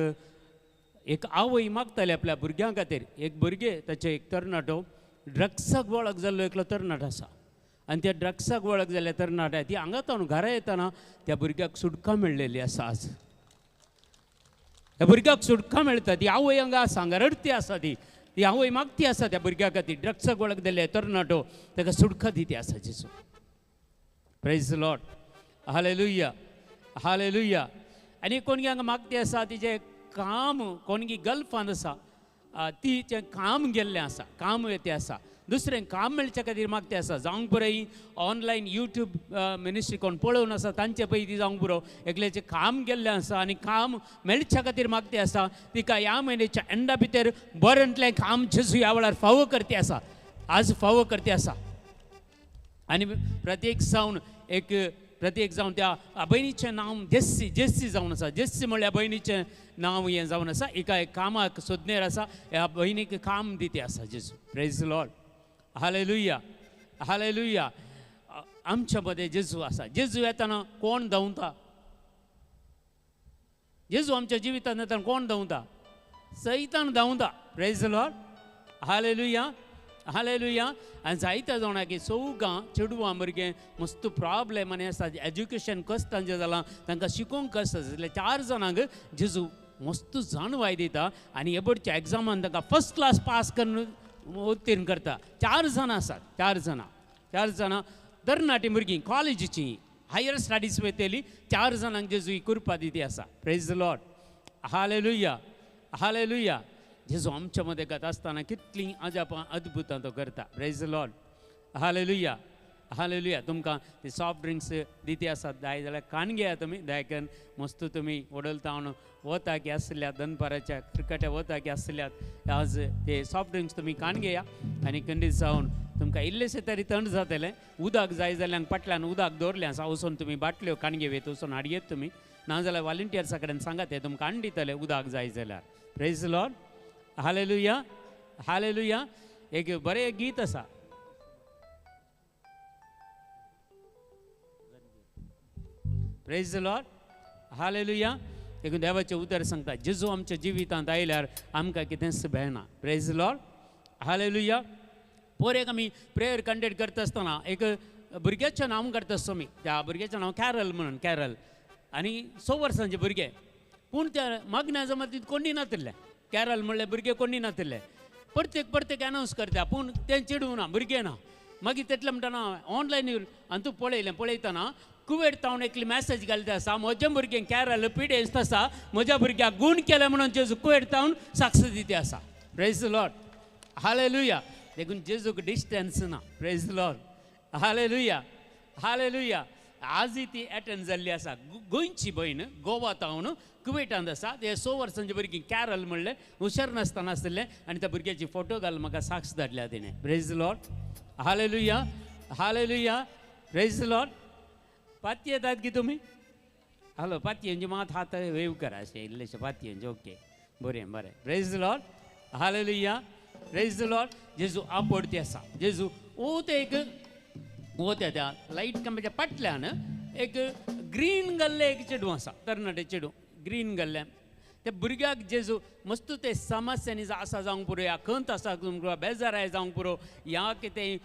एक आवय मागताली आपल्या भुरग्यां खातीर. एक भुरगें ताचें एक तरणाटो ड्रग्साक वळख जाल्लो एकलो तरणाटो आसा आनी त्या ड्रग्साक वळख जाल्ल्या तरणाट्या ती हांगा ताणून घरा येतना त्या भुरग्याक सुटका मेळ्ळेली आसा. आज ह्या भुरग्याक सुटका मेळटा. ती आवय हांगा आसा, हांगा रडती आसा. ती ती आवय मागती आसा त्या भुरग्या खातीर. ड्रग्साक वळख जाल्ले तरणाटो ताका सुटका दिती आसा जेजू. Praise Lord. Hallelujah, hallelujah. आनी कोणगी हांगा मागती आसा तिचें काम, कोणगी गल्फान आसा तिचें काम गेल्लें आसा, काम येते आसा, दुसरें काम मेळच्या खातीर मागते आसा. जावंक पुरो ऑनलायन यूट्यूब मिनिस्ट्री कोण पळोवन आसा तांचे पयलीं ती जावंक पुरो एकल्याचें काम गेल्लें आसा आनी काम मेळच्या खातीर मागते आसा. तिका ह्या म्हयन्याच्या एंडा भितर बरेंतलें काम जेजू ह्या वेळार फावो करते आसा, आज फावो करते आसा. आनी प्रत्येक जावन एक प्रत्येक जावन त्या भयणीचें नांव जेस्सी, जेस्सी जावन आसा. जेस्सी म्हणल्यार भयणीचें नांव हें जावन आसा. एका एक कामाक सोदनेर आसा, ह्या भयणीक काम दिती आसा जेजू. Praise Lord. Hallelujah, hallelujah. आमच्या मदें जेजू आसा. जेजू येतना कोण धांवता? जेजू आमच्या जिवितांत येतना कोण धांवता? सैतान धांवता. Praise Lord. Hallelujah, hallelujah. आनी जायत्या जाणां की चौगां चेडवां भुरगें मस्त प्रॉब्लेम आनी आसा, एज्युकेशन कशें तांचें जालां, तांकां शिकोवंक कशें जालें. चार जाणांक जेजू मस्त जाणवाय दिता आनी एबडच्या एग्जामान तांकां फर्स्ट क्लास पास करून उत्तीर्ण करता. चार जाणां आसात, चार जाणां, चार जाणां तरणाटीं भुरगीं कॉलेजीचीं हायर स्टडीज वयतली. चार जाणांक जेजू ही कृपा दिती आसा. Praise Lord. Hallelujah, hallelujah. जेजू आमच्या मदें गाता आसतना कितलीं अजापां अद्भुतां तो करता. Praise Lord. Hallelujah, hallelujah. तुमकां ते सॉफ्ट ड्रिंक्स दिती आसात जाय जाल्यार कान घेया तुमी. दायकन मस्त तुमी वडलतावन वताकी आसल्यात, दनपाराच्या क्रिकेटा वताकी आसल्यात, आज ते सॉफ्ट ड्रिंक्स तुमी कान घेया आनी कंडीत जावन तुमकां इल्लेशें तरी थंड जातलें. उदक जाय जाल्यार फाटल्यान उदक दवरलें आसा, वचून तुमी बाटल्यो कान घेवयत, वचून हाडयेत तुमी. नाजाल्यार वॉलंटियर्सा कडेन सांगात, ते तुमकां हाडून दितले उदक जाय जाल्यार. Praise Lord. Hallelujah, hallelujah. एक बरें गीत आसा. Praise Lord. Hallelujah. देखून देवाचें उतर सांगता जेजू आमच्या जिवितांत आयल्यार आमकां कितेंच भंयना. Praise Lord. Hallelujah. पोर एक आमी प्रेयर कंडक्ट करता आसतना एक भुरग्याचें नांव करता आसतो आमी. त्या भुरग्याचें नांव कॅरल म्हणून, कॅरल. आनी 6 वर्सांचें भुरगें, पूण त्या मागण्या जमातींत कोणी नातिल्लें. कॅरल म्हणल्यार भुरगे कोणी नातिल्ले. प्रत्येक प्रत्येक अनावन्स करता पूण तें चेडूं ना, भुरगें ना. मागीर तेतलें म्हणटना ऑनलायन आनी तूं पळयलें, पळयतना कुवेट तावन एकली मॅसेज घालता आसा, म्हजें भुरगें कॅरल पिडेस्त आसा, म्हज्या भुरग्याक गूण केलें म्हणून जेजू कुवेट तावन साक्ष दिती आसा. Praise Lord. Hallelujah. देखून जेजूक डिस्टन्स ना. Praise Lord. Hallelujah, hallelujah. आजय ती एटेंड जाल्ली आसा. गोंयची भयण गोवा तावन कुवेटांत आसा. ते 6 वर्सांचे भुरगीं कॅरल म्हणलें हुशार नासतना आसलें आनी त्या भुरग्याची फोटो घाल म्हाका साक्ष धाडल्या तिणें. Praise Lord. Hallelujah, hallelujah. Praise Lord. पाती येतात की तुमी? हॅलो पातयेंचे मात हात वेव करा अशें इल्लेशें पातयेंचे. ओके, बरें बरें. Praise Lord. Hallelujah. Praise Lord. जेजू आपडती आसा. जेजू ओ ते एक ओ त्या त्या लायट खांब्याच्या फाटल्यान एक ग्रीन गल्ले एक चेडूं आसा, तरणाटे चेडूं ग्रीन गल्ले. त्या भुरग्याक जेजू मस्त ते समस्यांनी आसा जावंक पुरो, ह्या खंत आसा जावंक पुरो, बेजाराय जावंक पुरो, ह्या कितें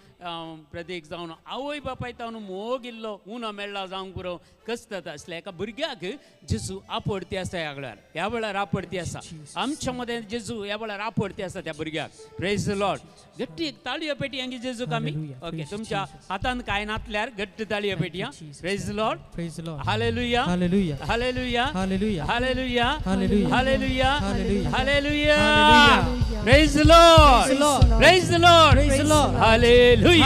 प्रत्येक जावन आवय बापाय तावन मोग इल्लो उणो मेळ्ळा जावंक पुरो, कस्त आसलें एका भुरग्याक जेजू आपडती आसा. ह्या वेळार, ह्या वेळार आपडती आसा आमच्या मदें जेजू ह्या वेळार आपडती आसा त्या भुरग्याक. Praise Lord. घट्टी एक ताळयो पेटी हांगी जेजूक आमी. ओके, तुमच्या हातान कांय नातल्यार घट्ट ताळयो पेटया. Praise Lord. Hallelujah, hallelujah, hallelujah, hallelujah, hallelujah, hallelujah. Praise Lord, praise Lord, hallelujah.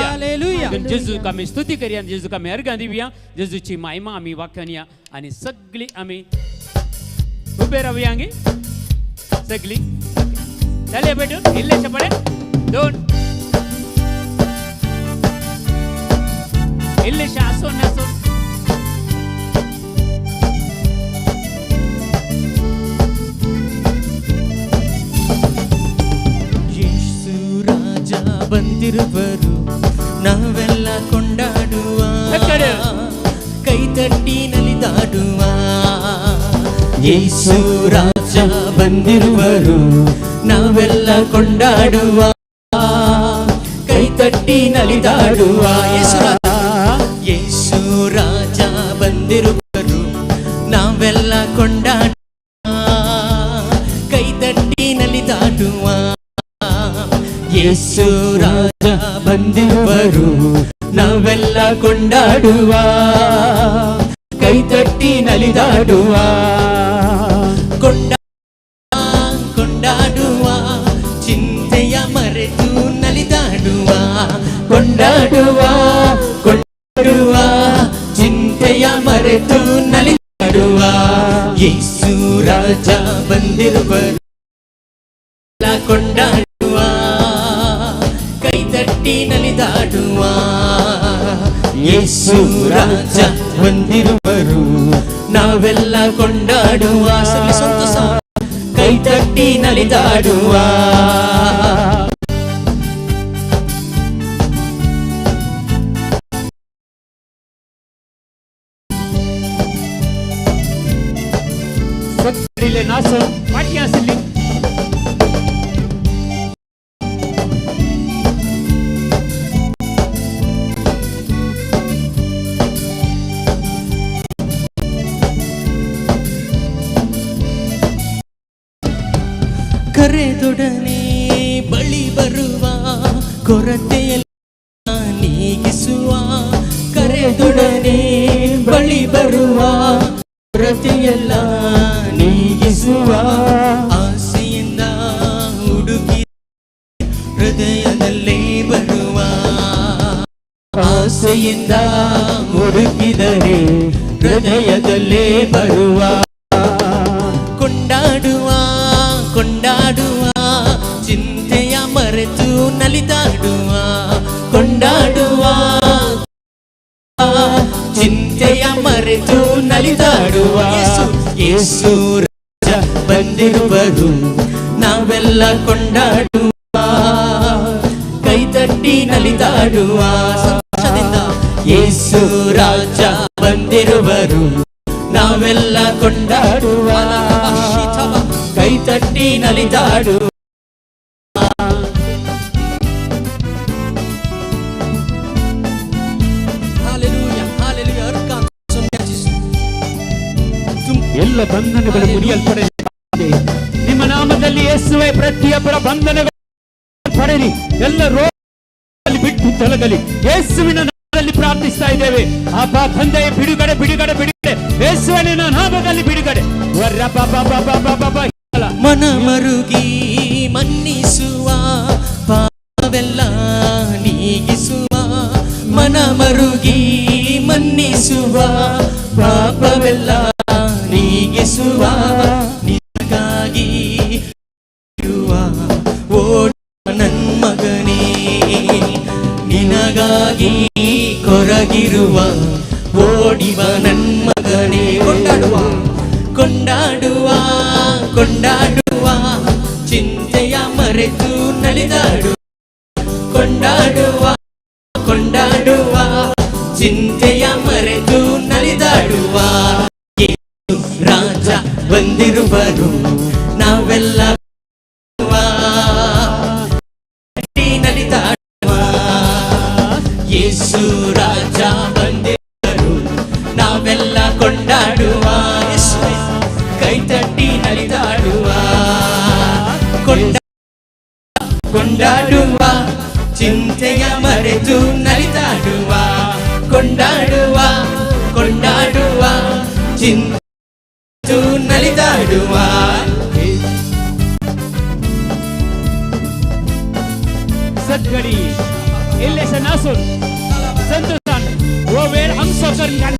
जेजूक आमी स्तुती करया, जेजूक आमी अर्घां दिवया, जेजूची महिमा आमी वाखाणया आनी सगळी आमी उबे रावया हांगी सगळी. जालें पेटून इल्लेशें पळय दोन इल्लेशें आसून नासून. ಬಂದಿರುವರು ನಾವೆಲ್ಲ ಕೊಂಡಾಡುವ, ಕೈ ತಟ್ಟಿ ನಲಿದಾಡುವ. ಯೇಸು ರಾಜ ಬಂದಿರುವರು, ನಾವೆಲ್ಲ ಕೊಂಡಾಡುವ, ಕೈ ತಟ್ಟಿ ನಲಿದಾಡುವ. ಯೇಸು ರಾಜ, ಯೇಸು ರಾಜ ಬಂದಿರುವರು, ನಾವೆಲ್ಲ ಕೊಂಡಾಡುವ, ಕೈ ತಟ್ಟಿ ನಲಿದಾಡುವ. ಯೇಸು ರಾಜ ಬಂದಿರುವರು, ನಾವೆಲ್ಲ ಕೊಂಡಾಡುವ, ಕೈ ತಟ್ಟಿ ನಲಿದಾಡುವ. ಕೊಂಡಾಡುವ, ಚಿಂತೆಯ ಮರೆತು ನಲಿದಾಡುವ. ಕೊಂಡಾಡುವ, ಕೊಂಡಾಡುವ, ಚಿಂತೆಯ ಮರೆತು ನಲಿದಾಡುವ. ಯೇಸು ರಾಜ ಬಂದಿರುವರು, ಕೊಂಡಾಡುವ, ಕೈ ತಟ್ಟಿ ನಲಿದಾಡುವ. ಯೇಸು ರಾಜ ಬಂದಿರುವರು, ನಾವೆಲ್ಲ ಕೊಂಡಾಡುವ. ಸಗಲಿ ಸಂತೋಷ, ಕೈ ತಟ್ಟಿ ನಲಿದಾಡುವ. सगळीले नासो फाटली आसली. ಕರೆದೊಡನೆ ಬಳಿ ಬರುವ, ಕೊರತೆಯೆಲ್ಲ ನೀಗಿಸುವ. ಕರೆದೊಡನೆ ಬಳಿ ಬರುವ, ಕೊರತೆಯೆಲ್ಲ ನೀಗಿಸುವ. ಆಸೆಯಿಂದ ಹುಡುಕಿ ಹೃದಯದಲ್ಲೇ ಬರುವ. ಆಸೆಯಿಂದ ಹುಡುಕಿದರೆ ಹೃದಯದಲ್ಲೇ ಬರುವ. ಕೊಂಡಾಡುವ, ಕೊಂಡಾಡುವ, ಚಿಂತೆಯ ಮರೆತು ನಲಿದಾಡುವ. ಕೊಂಡಾಡುವ, ಚಿಂತೆಯ ಮರೆತು ನಲಿದಾಡುವ. ಯೇಸು ರಾಜ ಬಂದಿರುವರು, ನಾವೆಲ್ಲ ಕೊಂಡಾಡುವ, ಕೈ ತಟ್ಟಿ ನಲಿದಾಡುವ ಸಂತೋಷದಿಂದ. ಯೇಸು ರಾಜ ಬಂದಿರುವರು, ನಾವೆಲ್ಲ ಕೊಂಡಾಡುವ, ಕೈ ತಟ್ಟಿ ನಲಿದಾಡುವ. Hallelujah, hallelujah. ಎಲ್ಲ ಬಂಧನಗಳು ಮುರಿಯಲ್ಪಡಲಿ. ನಿಮ್ಮ ನಾಮದಲ್ಲಿ ಯೇಸುವೆ, ಪ್ರತಿಯೊಬ್ಬರ ಬಂಧನಗಳು ಪಡೆಯಲಿ. ಎಲ್ಲ ರೋಗ ಬಿಟ್ಟು ತೊಲಗಲಿ. ಯೇಸುವಿನ ನಾಮದಲ್ಲಿ ಪ್ರಾರ್ಥಿಸ್ತಾ ಇದ್ದೇವೆ. ಅಪ್ಪ ತಂದೆಯ, ಬಿಡುಗಡೆ, ಬಿಡುಗಡೆ, ಬಿಡುಗಡೆ. ಯೇಸುವಿನ ನಾಮದಲ್ಲಿ ಬಿಡುಗಡೆ. ವರ್ರ ಬ ಬ ಬ ಬ ಬ ಬ ಬ. ಮನ ಮರುಗಿ ಮನ್ನಿಸುವ, ಪಾಪವೆಲ್ಲ ನೀಗಿಸುವ. ಮನ ಮರುಗಿ ಮನ್ನಿಸುವ, ಪಾಪವೆಲ್ಲ ನೀಗಿಸುವ. ನಿನಗಾಗಿ ಇರುವ ಓ ನನ್ ಮಗನೇ, ನಿನಗಾಗಿ ಕೊರಗಿರುವ ಓಡಿವ ನನ್ ಮಗನೇ. ಕೊಂಡಾಡುವ, ಕೊಂಡಾಡುವ, ಕೊಂಡಾಡುವ, ಚಿಂತೆಯ ಮರೆತು ನಲಿದಾಡುವ. ಕೊಂಡಾಡುವ, ಕೊಂಡಾಡುವ, ಚಿಂತೆಯ ಮರೆತು ನಲಿದಾಡುವ. ಯೇಸು ರಾಜ ಬಂದಿರುವರು, ನಾವೆಲ್ಲ ನಲಿದಾಡುವ. ಯೇಸು ರಾಜ ಬಂದಿರುವರು, ನಾವೆಲ್ಲ ಕೊಂಡಾಡುವ. ಯೇಸುವೆ, ಕೈ ತಟ್ಟಿ ನಲಿದಾಡುವ. ಕೊಂಡಾಡುವ, ಚಿಂತೆಯ ಮರೆತು ನಲಿದಾಡುವ. ಕೊಂಡಾಡುವ, ಕೊಂಡಾಡುವ, ಚಿಂತೆ ನಲಿದಾಡುವ. सदगडी इल्लेशे नासून संतोषान हो वेळ आमचो करून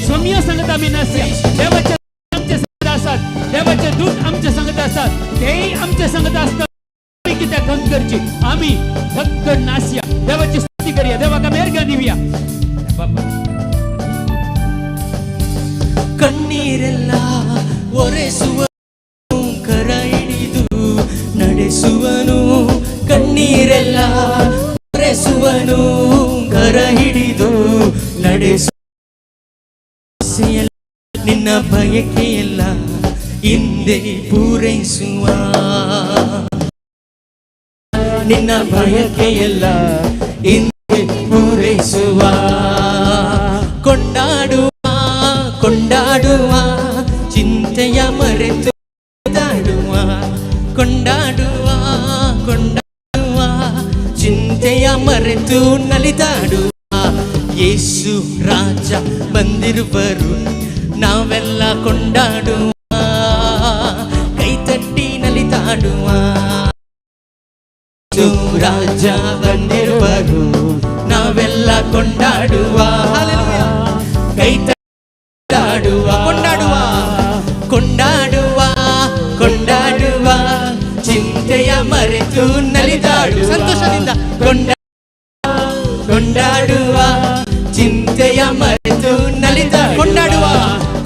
सोम्या संगत आमी नासया. देवाचे आमचे संगत आसात, देवाचे दूत आमचे संगत आसात, तेय आमचे संगत आसतात. आमी कित्याक खंत करची? आमी फक्त नासया, देवाची स्तुती करूया, देवाक मेरगा दिवया. बाबा. ಕಣ್ಣೀರೆಲ್ಲ ಒರೆಸುವನು, ಕರ ಹಿಡಿದು ನಡೆಸುವನು. ಕಣ್ಣೀರೆಲ್ಲ ಒರೆಸುವನು, ಕರ ಹಿಡಿದು ನಡೆಸು. ನಿನ್ನ ಬಯಕೆಯೆಲ್ಲ ಹಿಂದೆ ಪೂರೈಸುವ. ನಿನ್ನ ಬಯಕೆಯೆಲ್ಲ ಹಿಂದೆ ಪೂರೈಸುವ. ಕೊಂಡಾಡುವ, ಕೊಂಡಾಡುವ, ಚಿಂತೆಯ ಮರೆತು ಕೊಂಡಾಡುವ. ಕೊಂಡಾಡುವ, ಕೊಂಡಾಡುವ, ಚಿಂತೆಯ ಮರೆತು ನಲಿದಾಡುವ. ಯೇಸು ರಾಜ ಬಂದಿರುವರು, ನಾವೆಲ್ಲ ಕೊಂಡಾಡುವ, ಕೈತಟ್ಟಿ ನಲಿದಾಡುವ. ಯೇಸು ರಾಜ ಬಂದಿರುವರು, ನಾವೆಲ್ಲ ಕೊಂಡಾಡುವ, ಕೈ ತಟ್ಟಾಡುವ. ಕೊಂಡಾಡುವ, ಕೊಂಡಾಡುವ, ಕೊಂಡಾಡುವ, ಚಿಂತೆಯ ಮರೆತು ನಲಿದಾಡುವ. ಸಂತೋಷದಿಂದ ಕೊಂಡಾಡುವ, ಚಿಂತೆಯ ಮರೆತು ನಲಿದಾಡುವ. ಕೊಂಡಾಡುವ,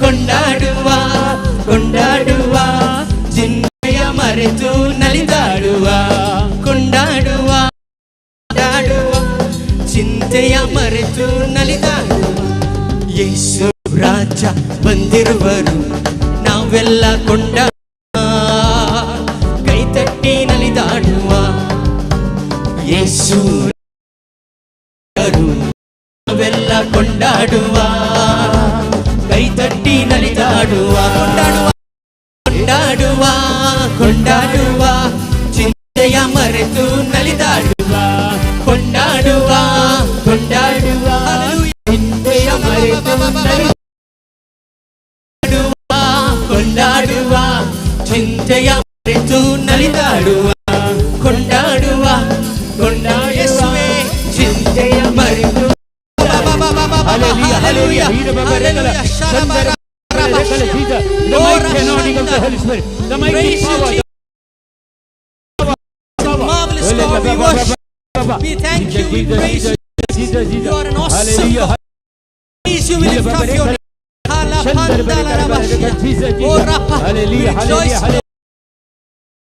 ಕೊಂಡಾಡುವ, ಕೊಂಡಾಡುವ, ಚಿಂತೆಯ ಮರೆತು ನಲಿದಾಡುವ. ಕೊಂಡಾಡುವ, ಕೊಂಡಾಡುವ, ಚಿಂತೆಯ ಮರೆತು ನಲಿದಾಡುವ. ಯೇಸು ರಾಜ ಬಂದಿರುವರು, ನಾವೆಲ್ಲ ಕೊಂಡಾಡುವ, ಕೈ ತಟ್ಟಿ ನಲಿದಾಡುವ. ಯೇಸು ನಾವೆಲ್ಲ ಕೊಂಡಾಡುವ, ಕೈ ತಟ್ಟಿ ನಲಿದಾಡುವ. ಕೊಂಡಾಡುವ, ಕೊಂಡಾಡುವ, ಕೊಂಡಾಡುವ, ಚಿಂತೆಯ ಮರೆತು ನಲಿದಾಡುವ. ಕೊಂಡಾಡುವ, ಕೊಂಡಾಡುವ, ಚಿಂತೆಯ ಮರೆತು ನಲಿದಾಡುವ. ಕೊಂಡಾಡುವ, ಚಿಂತೆಯ ಮರೆತು ನಲಿದಾಡುವ. ಕೊಂಡಾಡುವ, ಕೊಂಡಾಡುವ, ಚಿಂತೆಯ ಮರೆತು. Hallelujah, hallelujah. The mighty anointing of the Holy Spirit. The mighty Praise you, power. Marvelous God, we worship. We thank you, we praise you. Jesus, Jesus. You are an awesome Hallelujah. God. Praise you, we lift up your name. Hala pandala rabashia. Jesus, Oh, Jesus. Rapha. We Hallelujah, rejoice. hallelujah.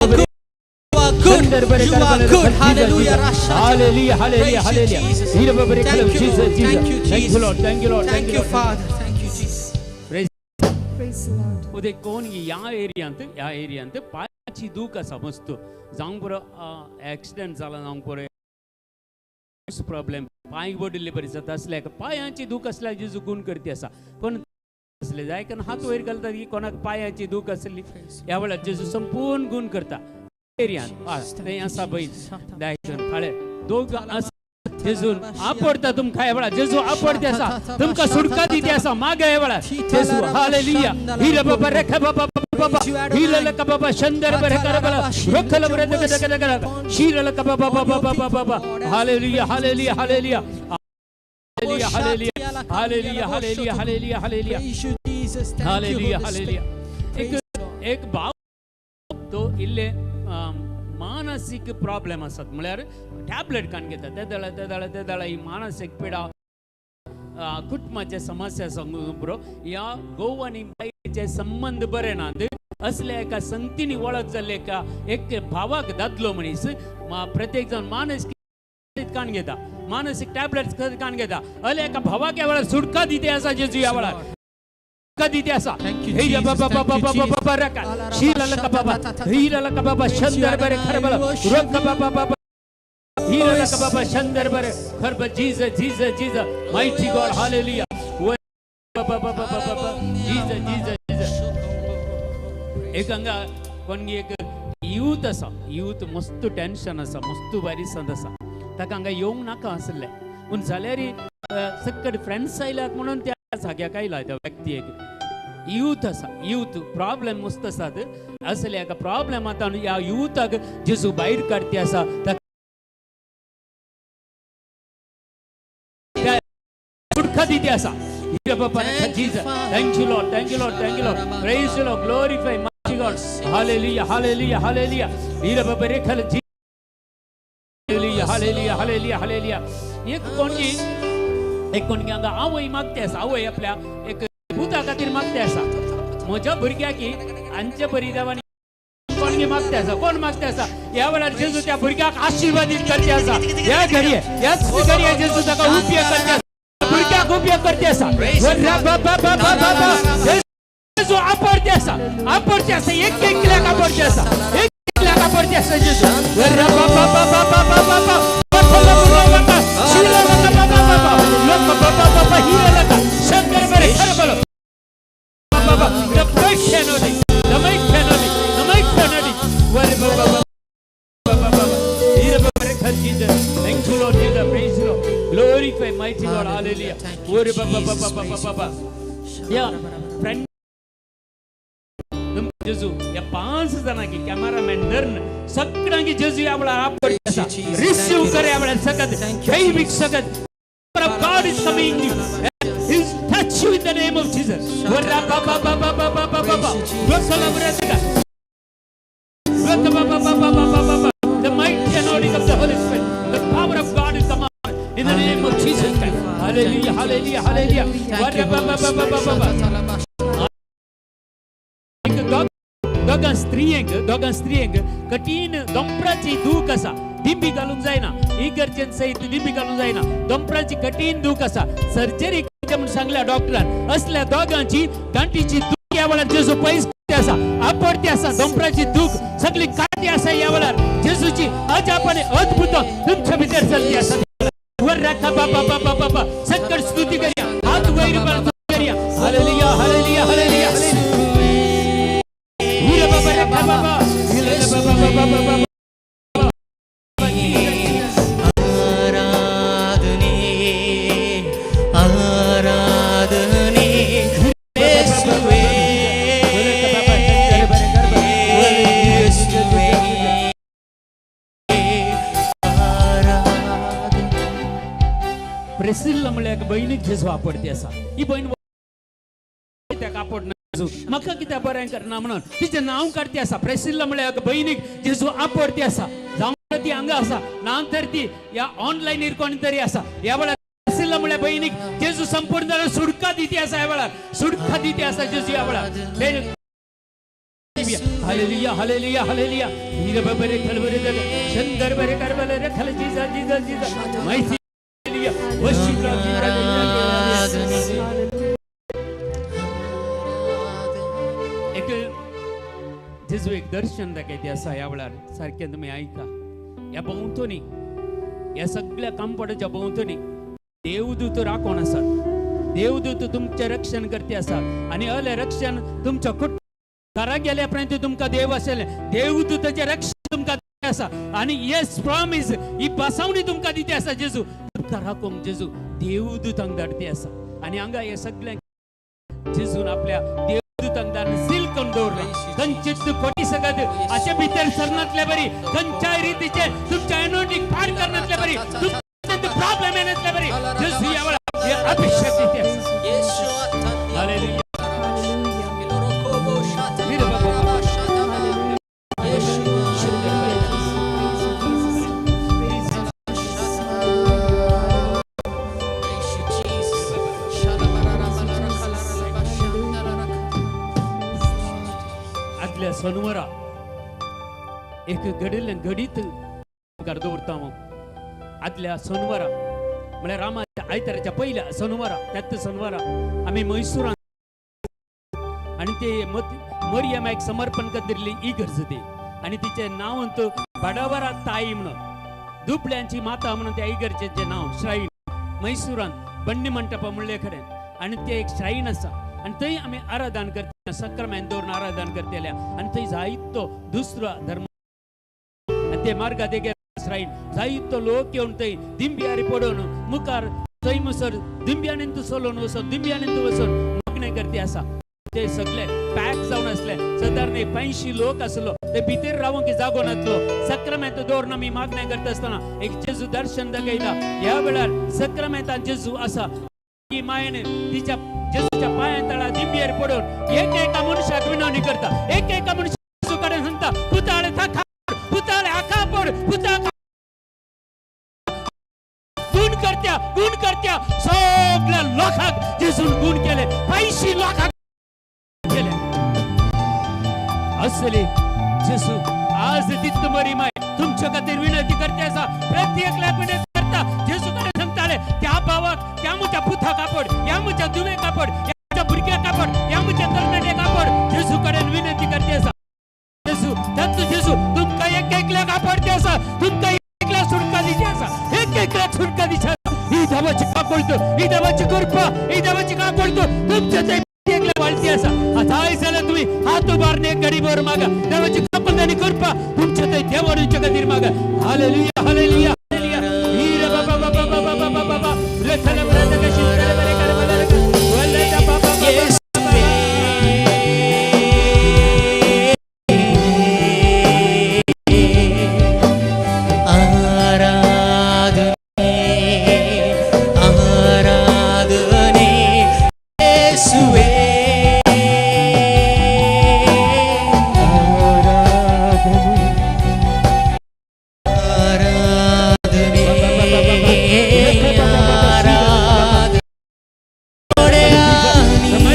You are good. You are good. Hallelujah. Rasha. Hallelujah, hallelujah, Praise you, hallelujah. Jesus. Thank Thank you, Jesus, Lord. Jesus. Thank you, Thank you, Jesus. Lord. Thank you, Lord. Thank you, Lord. Father. Thank you, Jesus. Praise Praise the Lord. उदय कोण ह्या एरियांत, ह्या एरियांत पांयाची दूख आसा मस्त. जावंक पुरो accident जाला, जावंक पुरो प्रॉब्लेम, पांय बडिल्ले बरी जाता असल्या पांयांची दूख आसल्यार जेजू गुण करती आसा. कोण आसले जाय कारण हात वयर घालतात की कोणाक पांयाची दूख आसली, ह्या वेळार जेजू संपूर्ण गुण करता. एरियांत थंय आसा बहीण दायजन फाळे दोग आसा. जेजून आपडता तुमकां ह्या वेळार, जेजू आपडते आसा तुमकां, सुटका दिती आसा मागे ह्या वेळार जेजू. हालेलुया. हिर बाबा रेख बाबा बाबा हिरल का बाबा शंदर बरे करबला रखल बरे दग दग दग दग शिरल का बाबा बाबा बाबा बाबा. Hallelujah, hallelujah, hallelujah, hallelujah, hallelujah, hallelujah, hallelujah, hallelujah. Praise you, Jesus. Thank you, hallelujah. Holy hallelujah. Spirit. एक Praise the Lord. एक भाव तो इल्ले मानसीक प्रॉब्लेम आसात, म्हळ्यार टॅबलेट काडून घेता ते दळा ते दळा ते दळा. ही मानसीक पिडा, कुटुंबाचे समस्या सांगू बरो, ह्या घोव आनी बायलेचे संबंद बरे नात. असल्या एका संगतीनी वळख जाल्ले एका एक भावाक, दादलो मनीस प्रत्येक जाण मानसीक काण घेता, मानसीक टॅबलेट्स काण घेता. अले एका भावाक ह्या वेळार सुटका दिते आसा जेजू, ह्या वेळार सुटका दिते आसा. Thank you, hey Jesus. बाबा Thank बाबा you, बाबा Jesus. बाबा रका शीला बाबा हीरा बाबा शंदर बरे खरबला रक बाबा बाबा हीरा बाबा शंदर बरे खरब. Jesus, Jesus, Jesus, mighty God. Hallelujah. बाबा बाबा बाबा, जीसस, जीसस, जीसस. एक हांगा कोणगी एक यूथ आसा, यूथ मस्त टेन्शन आसा, मस्त बारीसांत आसा. ताका हांगा येवंक नाका आसलें, पूण जाल्यार सक्कड फ्रेंड्स आयल्यात म्हणून त्या जाग्याक आयला. त्या व्यक्ती एक यूथ आसा, यूथ प्रॉब्लेम मस्त आसात. असले एका प्रॉब्लेम आतां ह्या युथाक जेजू भायर काडती आसा, ताका सुटका दिती आसा. Thank you, Jesus. Father. Thank you, Lord. Thank you, Lord. Thank you, Lord. Praise the Lord. Glorify mighty God. Hallelujah. Hallelujah. Hallelujah. Hira Baba Rekhal. Hallelujah. Hallelujah. Hallelujah. Hallelujah. एक कोणगी, एक कोणगी हांगा आवय मागते आसा, आवय आपल्या एक पुता खातीर मागते आसा. म्हज्या भुरग्याक हांचे बरी देवानी कोणगी मागते आसा, कोण मागते आसा. ह्या वेळार जेजू त्या भुरग्याक आशीर्वादीत करते आसा. ह्या घडये, ह्याच घडये जेजू ताका उपयोग करते आसा, भुरग्याक उपयोग करते आसा. जेजू आपडते आसा, आपडते आसा, एक एकल्याक आपडते आसा, एक एकल्याक आपडते आसा जेजू. Thank you, Lord Jesus. Praise you, Lord. Glorify mighty Lord. Hallelujah. Yeah, friend. जेजू या 5 जाणांकी कॅमेरामॅन धरून सगळ्यांकी जेजू ह्या वेळार आपडते आसा, रिसीव कर ह्या वेळार सकत दैवीक सकत. Of God is coming. He's touch you in the name of Jesus. The mighty anointing of the Holy Spirit, the power of God is come on in the name of Jesus Christ. Hallelujah, hallelujah, hallelujah. दोगां स्त्रियेंक कठीण दोंपराची दूख आसा, दिंबी घालूंक जायना, इगर्जेन सयत दिंबी घालूंक जायना, दोंपराची कठीण दूख आसा, सर्जरी करचें म्हूण सांगल्या डॉक्टरान. असल्या दोगांची गांठीची दूख ह्या वेळार जेजू पयस आसा, आपडती आसा, दोंपराची दूख सगळी काटी आसा ह्या वेळार जेजूची अजाप आनी अद्भुत तुमच्या भितर चलती आसा. वर राखा बाबा बाबा बाबा, सकट स्तुती करया, हात वयर करया. Hallelujah, hallelujah, hallelujah, hallelujah. आराधने येशुवे, येशुवे, आराधने. प्रेसिल्ला म्हळ्यार बयणीक जेजू आपडती आसा. ही बयण कित्याक आपडना जेजू, म्हाका कित्याक बरें करना म्हणून तिचें नांव काडती आसा. प्रेसिल्ला म्हळ्यार बयणीक जेजू आपडती आसा. जावं ती हांगा आसा ना तर ती ह्या ऑनलायनीर कोण तरी आसा. ह्या वेळार प्रेसिल्ला म्हळ्यार बयणीक जेजू संपूर्ण सुडका दिती आसा. ह्या वेळार सुडका दिती आसा जेजू ह्या वेळार. Hallelujah, hallelujah, hallelujah. हीर बरे खलबरे शंकर बरे करबले रे खल जीजा जीजा जीजा माहिती. Hallelujah. Worship Lord Jesus. एक जेजू एक दर्शन दाखयते आसा ह्या वेळार, सारकें तुमी आयका. ह्या भोंवतणी, ह्या सगळ्या कांपडाच्या भोंवतणी देवदूत राखून आसात. देवदूत तुमचें रक्षण करते आसात आनी अलें रक्षण तुमच्या घरा गेल्या पर्यंत तुमकां देव आशिल्लें देवदूताचें रक्षण तुमकां आसा. आनी येस प्रॉमीस ही बसावणी तुमकां दिती आसा जेजू, तुमकां राखूंक जेजू देवदूतांक धाडती आसा. आनी हांगा हे सगळें जेजून आपल्या देवदूतांक धाडून सील करून दवरलां. खंयचीच खोटी सगळ्यात अशे भितर सरनातले बरी, खंयच्याय रितीचे तुमच्या एनोटीक पार करनातले बरी, तुमच्या प्रॉब्लेम येनातले बरी जेजू ह्या वेळार हे अभिषेक दिती आसा. हालेलुया. आदल्या सोनवरा एक घडिल्लें घडीत मुखार दवरता हांव. आदल्या सोनवरा म्हळ्यार रामाच्या आयताराच्या पयल्या सोनवरा, त्याच सोनवरा आमी मैसुरान आनी ते मरियमाक समर्पण करिल्ली इगर्ज ती, आनी तिचें नांव बडावरा ताई म्हणून, दुबळ्यांची माता म्हणून त्या इगर्जेचें नांव. श्रायन मैसुरान बन्नी मंटपा म्हणले खरें, आनी ते एक श्रायन आसा आनी थंय आमी आराधन करता, सक्रामेंत दवरून आराधन करतले. आनी थंय जायतो दुसरो धर्म आनी ते मार्गा देगेर श्रायन जायतो लोक येवन थंय दिंब्यारी पडून मुखार थंय मुसर दिंब्यानी चलोवन वचून दिंब्यानी वचून मागणें करती आसा. ते सगळे पॅक जावन आसले, सादारण 85 लोक आसलो. ते भितर रावंक जागो नासलो. सक्रामेंत दवरून आमी मागणें करता आसतना एक जेजू दर्शन दाखयता. ह्या वेळार सक्रामेंतान जेजू आसा, ही मायेन तिच्या जेजूच्या पांया तळा दिंब्यार पडून एक एका मनशाक विनवणी करता. एक एका मनशाक जेजू कडेन सांगता, पुताळे थाका, पुताळे आका पड, पुता गुण करत्या, गुण करत्या. सगळ्या लोकांक जेजून गुण केले, 85 लोकांक केले. असले जेजू आज तित मरी माय तुमच्या खातीर विनंती करते आसा. प्रत्येकल्याक विनंती करता. जेजू कडेन सांगताले, त्या भावाक, त्या म्हज्या पुता कापड, ह्या म्हज्या दुवे कापड, ह्या म्हज्या भुरग्या कापड, ह्या म्हज्या तरणाटे कापड, तुमकां एकल्या सुटका दिची आसा, एक एकल्याक सुटका दिची आसा. ही देवाची काकुळट, ही देवाची कृपा, ही देवाची काकुळट तुमच्या थंय एकल्या वाळती आसा. जाय जाल्यार तुमी हात उबारून एक घडीभर मागा, देवाची काकुळट आनी कृपा तुमच्या थंय देवान तुमच्या खातीर मागा. Hallelujah, hallelujah, hallelujah. हीर बाबा बाबा बाबा बाबा बाबा रथल ब्रत कशी बरे कर बरे वल्लता बाबा बाबा. आराधने आराधने येशुवे, आराधने आराधने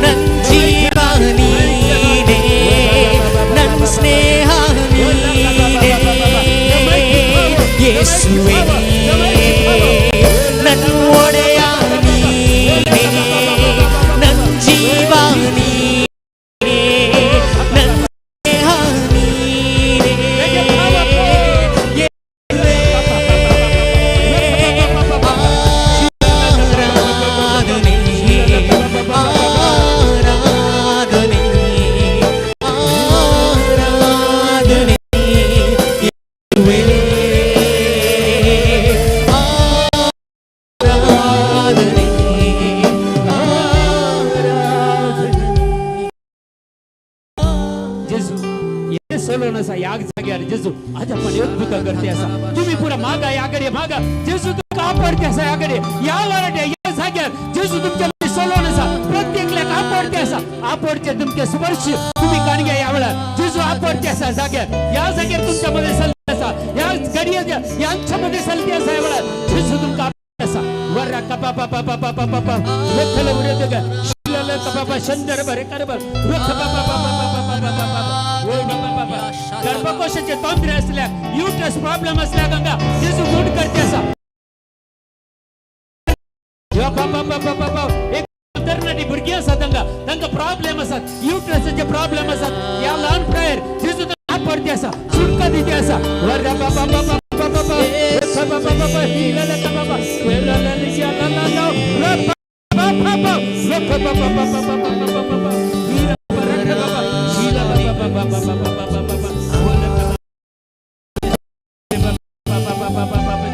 ನನ್ ಜೀವ ನೀನೇ, ನನ್ ಸ್ನೇಹ ನೀನೇ ಯೇಸುವೆ, ನನ್ ಒಡೆಯ ನೀನೇ, ನನ್ ಜೀವ ನೀನೇ, ನನ್ ಸ್ನೇಹ ನೀನೇ ಯೇಸುವೆ. ಆರಾಧನೆ ಆರಾಧನೆ ಆರಾಧನೆ ಯೇಸುವೆ, ಆರಾಧನೆ ಆರಾಧನೆ. जेजू हे सोलोन आसा ह्या जाग्यार. जेजू आज आपण अद्भुत करते आसा. तुम्ही पुरा मागा, ह्या कडे मागा. जेजू तुमकां आपडते आसा ह्या कडे, ह्या वराटे ह्या जाग्यार जेजू तुमच्या मदीं सोलोन आसा. प्रत्येकल्याक आपडते आसा. आपडचे तुमचे स्पर्श तुम्ही काणग्या ह्या वेळार जेजू आपडते आसा जाग्यार. ह्या जाग्यार तुमच्या मध्ये चलते आसा, ह्या घडये यांच्या मध्ये चलते आसा. ह्या वेळार जेजू तुमकां आपडते आसा. वरा कपा पा पा पा पा पा पा रखल उरत ग शिलल कपा पा शंदर बरे करबर रख पा पा पा पा पा पा पा पा पा पा. गर्भकोशाचे तंत्र असल्या, युट्रस प्रॉब्लेम असल्या गंगा जेजू गुण करते असा. या बा बा बा बा बा एक तरणाटी भुरगीं आसा तांकां, तांकां प्रॉब्लेम आसात, युट्रसाचे प्रॉब्लेम आसात. ह्या ल्हान प्रायर जेजू तांकां आपडते आसा, सुटका दिते आसा. वर बा बा बा बा बा बा बा बा बा बा बा हिला ला बा बा ला ला ला ला ला ला बा बा बा बा बा बा बा बा बा बा बा बा हिला बा रख बा बा शिला बा बा बा बा बा बा बा बा बा बोला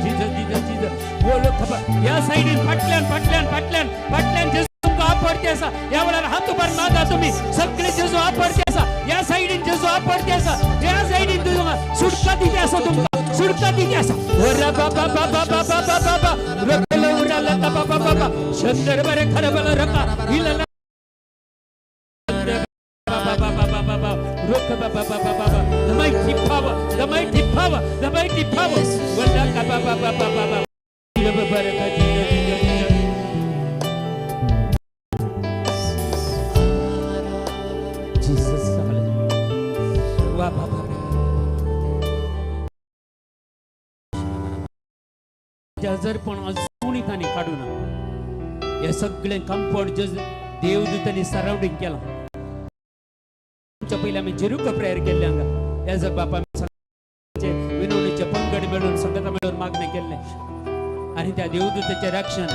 जीसस जीसस जीसस बोलो खबर. या साईडीन फाटल्यान फाटल्यान फाटल्यान फाटल्यान जेजू तुमकां आपडते आसा. ह्या वेळार हात उबार मागा तुम्ही सगळे. जेजू आपडते आसा या साईडीन, जेजू आपडते आसा या साईडीन. तुझं सुटका दिते आसा, तुमकां सुटका दिते आसा. वरा बा बा बा बा बा बा बा बा रकल उराला बा बा बा बा शंदर बरे खरबल रका हिला बा बा बा बा बा बा रोक बा बा बा बा बा. The mighty power, the mighty power, the mighty power. वला का बा बा बा बा बा बा Jesus, hallelujah. वा बा बा. हजरपण अजूनही तांणी काडूं ना. हे सगळें कंपाउंड देवदूतांनी सरावंडींग केलां. तुमच्या पयलीं आमी जेरुका प्रेयर केल्लें हांगा. एज अ बापा विनवणीचे पंगड मेळून संगता मेळून मागणें केल्लें आनी त्या देवदूताचें रक्षण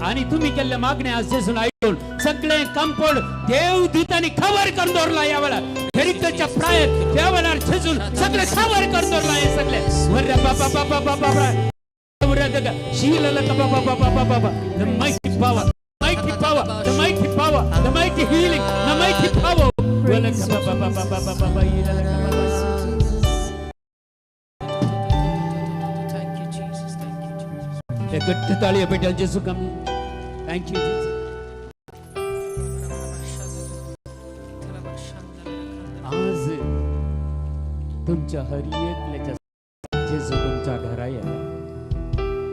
आनी तुमी केल्लें मागणें आज जेजून आयकून सगळें कंपाउंड देवदूतांनी खबर करून दवरलां. ह्या वेळार जेरिकोच्या प्रायर त्या वेळार जेजून सगळें खबर करून दवरलां. हें सगळें वऱ्या बाबा बाबा बाबा The mighty power, mighty power, the mighty power, the mighty healing, the mighty power. Thank you, Jesus. Thank you, Jesus. एक घट्ट ताळी पेटेल जेजू कमी. Thank you Jesus. आज तुमच्या हर एकल्याच्या जेजू तुमच्या घरा येता.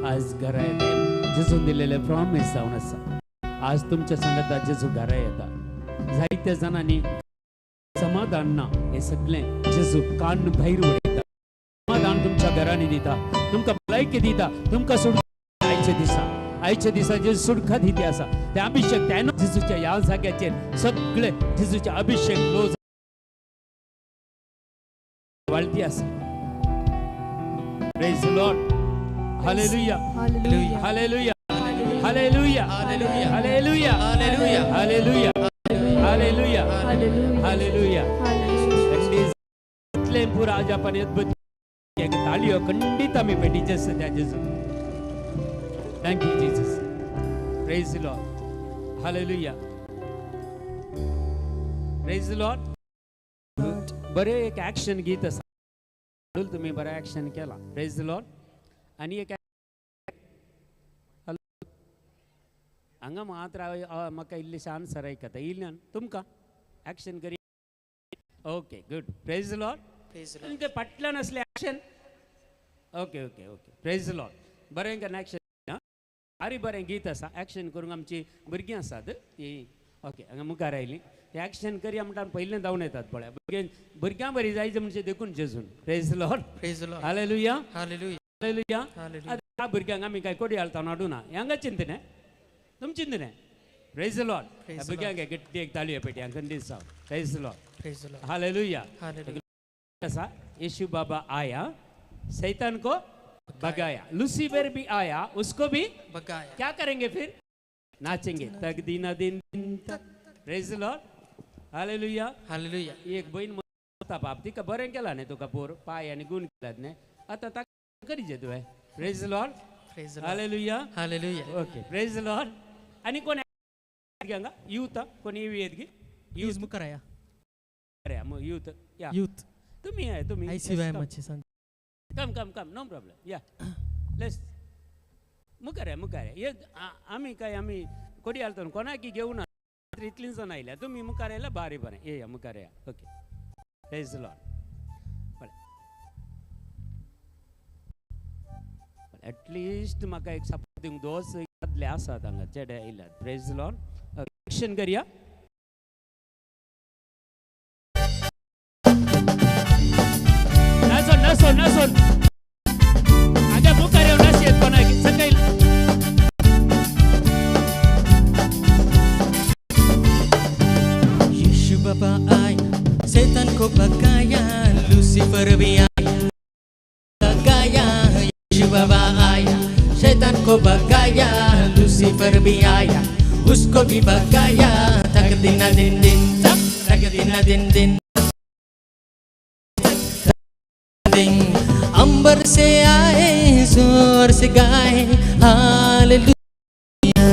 आज घरा येता. जेजून दिलेले प्रॉमिस जावन आसा. आज तुमच्या सांगता जेजू घरा येता. जायत्या जाणांनी समाधान ना, हे सगळें जेजू कान भायर उडयता. समाधान तुमच्या घरांनी दिता, तुमकां भलायकी दिता, तुमकां सोड आयच्या दिसा, आयच्या दिसा जेजू सुटका दिती आसा. ते अभिषेक त्यान जेजूच्या ह्या जाग्याचेर सगळे जेजूचे अभिषेक लो वाळती आसा. Praise the Lord. Hallelujah. Hallelujah. Hallelujah. Hallelujah. Hallelujah. Hallelujah. Hallelujah. Hallelujah. Hallelujah. Hallelujah. Hallelujah. Hallelujah. इतलें पुरा आज आपण अद्भुत एक ताळयो खंडीत आमी भेटीचे सद्या जेजू. Thank you Jesus. Praise the Lord. Hallelujah. Praise the Lord. बरें एक ॲक्शन गीत आसा, तुमी बरें ॲक्शन केला. प्रेज the Lord. आनी एक हांगा मात्र हांव म्हाका इल्लेशें आन्सर आयकता इल्ल्यान तुमकां action curry. Okay good. Praise the Lord. Praise the Lord. ते फाटल्यान आसलें action. Okay okay okay. Praise the Lord. बरें करून ॲक्शन. आरी बरें गीत आसा, ॲक्शन करूंक आमची भुरगीं आसात ती. ओके हांगा मुखार आयलीं ते ॲक्शन करया म्हणटा पयलें धांवन येतात पळय. भुरग्यां बरी जायचे म्हणजे देखून जेजून. Praise the Lord. Praise the Lord. Hallelujah. Hallelujah. Hallelujah. Hallelujah. आतां ह्या भुरग्यांक आमी काय कोडी हालता हाडूना हांगा चिंतने तुम चिंतने. Praise the Lord. Praise the Lord. भुरग्यांक गट्टी एक ताळयो पेटी हांगा खंडीत जावं. Praise the Lord. Praise the Lord. Hallelujah. Hallelujah. आसा यीशु बाबा आया, शैतान को भगाया, लूसीफर भी आया उसको भी भगाया. क्या करेंगे फिर? नाचेंगे तक दीना दिन दिन तक. Praise the Lord. Hallelujah. Hallelujah. एक बहीण म्हणता बाप तिका बरें केला न्ही तुका पोर पाय आनी गुण केलात न्ही आतां ताका करीजे तुवें. Praise the Lord. Praise the Lord. Hallelujah. Hallelujah. Okay. Praise the Lord. आनी कोण हांगा यूथ कोण येवी येत गी? यूथ मुखार या. यूथ या यूथ तुम्ही आहे तुम्ही आयसीवाय मातशें सांग. Come come come no problem. या लेस मुखार या मुखार या. आमी काय आमी कोडी हालतो कोणाकी घेवना इतलीं जाणां आयल्या तुमी मुखार आयल्या बारी बरें. येया मुखार या. ओके. प्रेज लॉर्ड. बरें एटलिस्ट म्हाका एक सपोर्ट दिवंक दोस दादले आसात हांगा चेडे आयल्यात. प्रेज लॉर्ड. एक्शन करया. नाचोन नाचोन नाचोन हांगा मुखार येवन नाचयेत कोणाक सकयल. यीशु बाबा आया, शैतान को भगाया, लूसीफर भी आया भगाया. यीशु बाबा आया, शैतान को भगाया, लूसीफर भी आया उसको भी भगाया. तक दिन दिन दिन तक तक दिन दिन दिन दिन अंबर से आए जोर से गाए हालेलुया.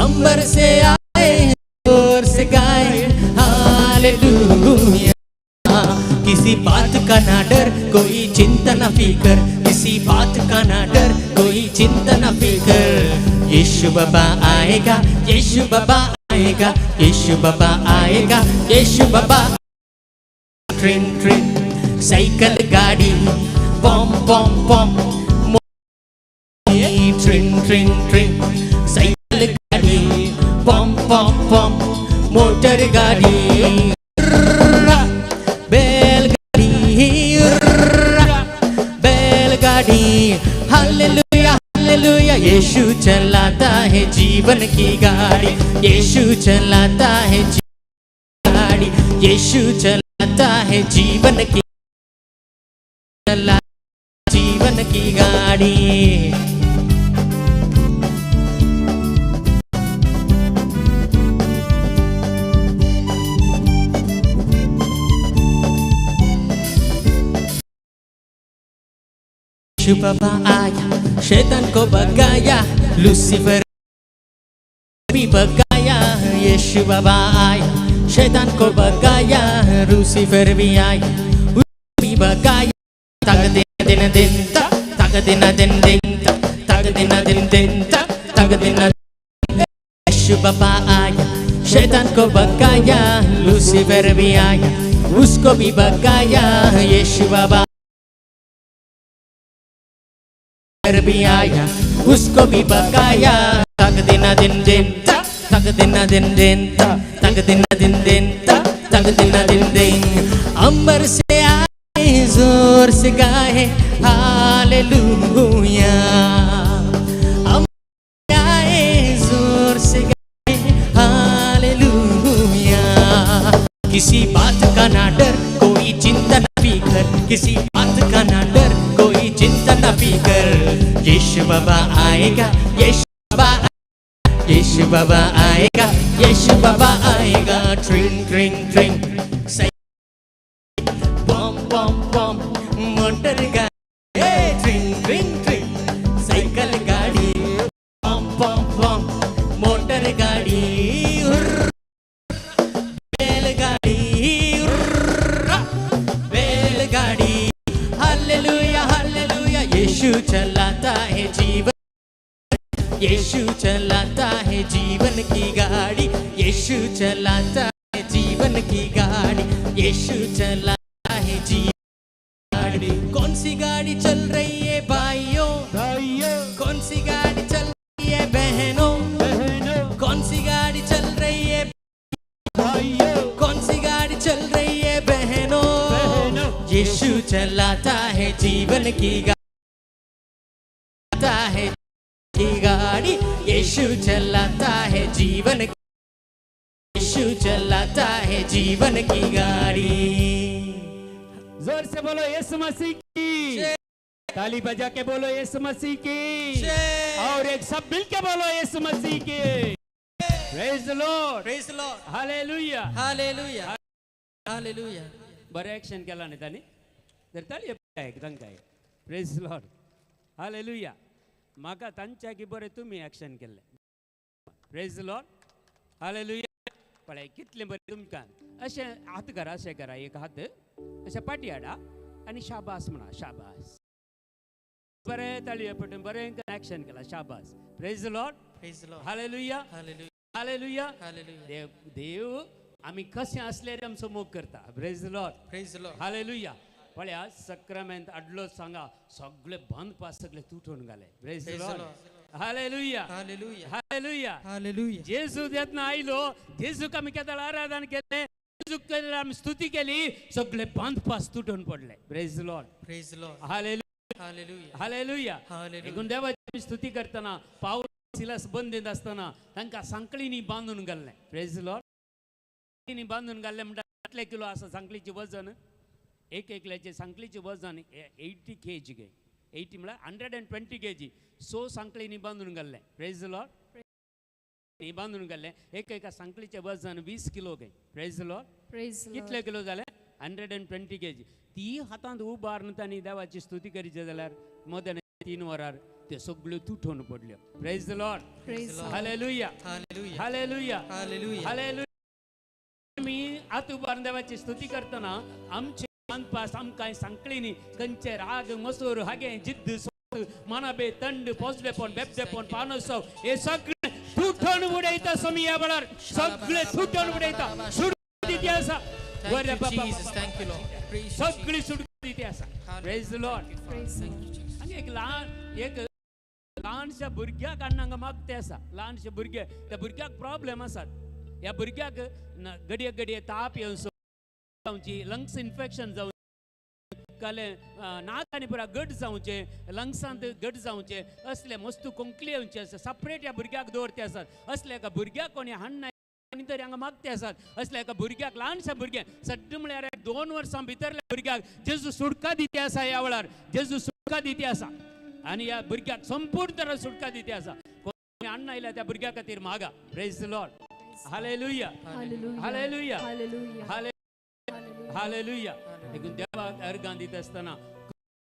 अंबर से आए जोर से गाए हालेलुया. किसी बात का ना डर कोई चिंता ना फिकर, किसी बात का ना डर कोई चिंता ना फिकर. यीशु बाबा आएगा, यीशु बाबा आएगा, यीशु बाबा आएगा, यीशु बाबा. ट्रेन ट्रेन साइकिल गाड़ी पम पम पम, ट्रेन ट्रेन ट्रेन साइकिल गाड़ी पम पम पम, मोटर गाड़ी बैलगाड़ी बैलगाड़ी. Hallelujah hallelujah. यीशु चलाता है जीवन की गाड़ी, यीशु चलाता है गाड़ी, यीशु चलाता है जीवन की जीवन की गाड़ी. यीशु बाबा आया, शैतान को भगाया, लूसीफर भी भगाया. यीशु बाबा आया, शैतान को भगाया, लूसीफर भी आया भी भगाया. तक दिन दिन दिन तक तक दिन दिन दिन तक तक दिन दिन दिन तक तक दिन. यीशु बाबा आया, शैतान को भगाया, लूसीफर भी आया उसको भी भगाया. यीशु बाबा भी आया उसको भी भगाया. तक दिन दिन दिन तक तक दिन दिन दिन तक तक दिन दिन दिन तक तक दिन दिन दिन. अंबर से आए जोर से गाए हालेलुया. अंबर आए जोर से गाए हालेलुया. किसी बात का ना डर कोई चिंता ना फिकर, किसी बात का ना डर कोई बाबा आएगा, यीशु बाबा, यीशु बाबा आएगा, यीशु बाबा आएगा. ट्रिंग ट्रिंग ट्रिंग, बम बम बम, मोटर गाड़ी. ट्रिंग ट्रिंग ट्रिंग, सायकल गाडी. बम बम बम, मोटर गाडी. बैलगाडी, बैलगाडी. Hallelujah, hallelujah. यीशु चलाता है जीवन, यीशु चलाता है जीवन की गाड़ी. यीशु चलाता है जीवन की गाड़ी. यीशु चलाता है जीवन गाड़ी. कौन सी गाड़ी चल रही है भाइयों? भाइयों. कौन सी गाड़ी चल रही है बहनों? बहनों. कौन सी गाड़ी चल रही है भाइयों? कौन सी गाड़ी चल रही है बहनों? बहनों. यीशु चलाता है जीवन की गाड़ी है की गाड़ी. यीशु चलाता है जीवन, यीशु चलाता है जीवन की गाड़ी. जोर से बोलो यीशु मसीह की. ताली बजा के बोलो यीशु मसीह की. और एक सब मिलके बोलो यीशु मसीह की. Praise the Lord. Praise the Lord. Hallelujah. Hallelujah, hallelujah. बरें एक्शन केलां न्ही तांणी? तर ताली एक तांकां. प्रेज लॉर्ड, हालेलुया. म्हाका तांच्याकी बरें तुमी एक्शन केल्लें. प्रेज लॉर्ड, हालेलुया. पळय कितलें बरें तुमकां. अशें हात करा, अशें करा, एक हात अशें पाटी हाडा आनी शाबास म्हणा. शाबास. बरें ताळयो पडून बरें एक्शन केलां. शाबास. Praise Lord. Praise Lord. Hallelujah. Hallelujah. Hallelujah. Hallelujah. देव, देव आमी कशें आसल्यार आमचो मोग करता. Praise Lord. Praise Lord. Hallelujah. पळया, सक्रामेंत आडलो सांगा, सगळे बांदपास सगळे तुटून घाले. Praise Praise the Lord. Lord. Hallelujah. Hallelujah. Hallelujah. Hallelujah. जेजू जेन्ना आयलो, जेजूक आमी केदळ आराधन केलें, जेजूक आमी स्तुती केली, सगळे बांदपास तुटून पडले. Praise Lord. Praise Lord. Hallelujah. Hallelujah. Hallelujah. Hallelujah. देखून देवाची आमी स्तुती करतना, पावल सिलास बंदीत आसतना तांकां सांकळींनी बांदून घाल्लें. प्रेज लॉर्ड. सांकळींनी बांदून घाल्लें म्हणटा कितले किलो आसा सांकळीचें वजन? एक एकल्याचें सांकळीचें वजन 80 केजी गे. 80 म्हळ्यार 120 केजी. सो सांकळींनी बांदून घाल्लें. प्रेज लॉर्ड. बांदून घाल्लें. एक एका सांकळीचें वजन 20 किलो गे. Praise Lord. Praise the Lord. कितले किलो जाले? 120 केजी. ती हातांत उबारून तांणी देवाची स्तुती करीचे जाल्यार मदें 3 वरार त्यो सगळ्यो तुटून पडल्यो. Praise Lord. Praise the Lord. Hallelujah. Hallelujah. Hallelujah. Hallelujah. Hallelujah. आमी हात उबारून देवाची स्तुती करतना आमचे बांदपास आमकां सांकळींनी खंयचे राग, मसूर, हागे, जिद्द, मानाबे, तंड, पोसलेपण, बेबदेपण, पानोत्सव हे सगळे तुटून उडयता स्वामी. ह्या वेळार सगळे तुटून उडयता. सुटका दिती आसा. Thank बरें you, बाबा. Jesus. Thank you, Lord. Praise you, सगळी सुटका दिती आसा. Praise Lord. Praise the Thank you, Jesus. आनी एक ल्हानशा भुरग्याक हाडून हांगा मागते आसा. ल्हानशे भुरगे, त्या भुरग्याक प्रॉब्लेम आसात. ह्या भुरग्याक घडये घडये ताप येवचो जावची, लंग्स इन्फेक्शन जावचें, काले नाक आनी पुरा गट जावचें, लंग्सांत गट जावचें, असले मस्त खोंकली येवचे आसा. सपरेट ह्या भुरग्याक दवरते आसात. असल्या एका भुरग्याक कोणी हाडना, कोणी तरी हांगा मागते आसात. असल्या एका भुरग्याक, ल्हानशा भुरग्याक, सड्ड म्हळ्यार 2 वर्सां भितरल्या भुरग्याक जेजू सुटका दिते आसा. ह्या वेळार जेजू सुटका दिते आसा आनी ह्या भुरग्याक संपूर्ण तरा सुटका दिते आसा. कोणी हाडून आयल्या त्या भुरग्या खातीर मागा. Praise Lord. Hallelujah. Hallelujah. Hallelujah. Hallelujah. हाले Hallelujah. Hallelujah. देखून देवाक अर्गां दिता आसतना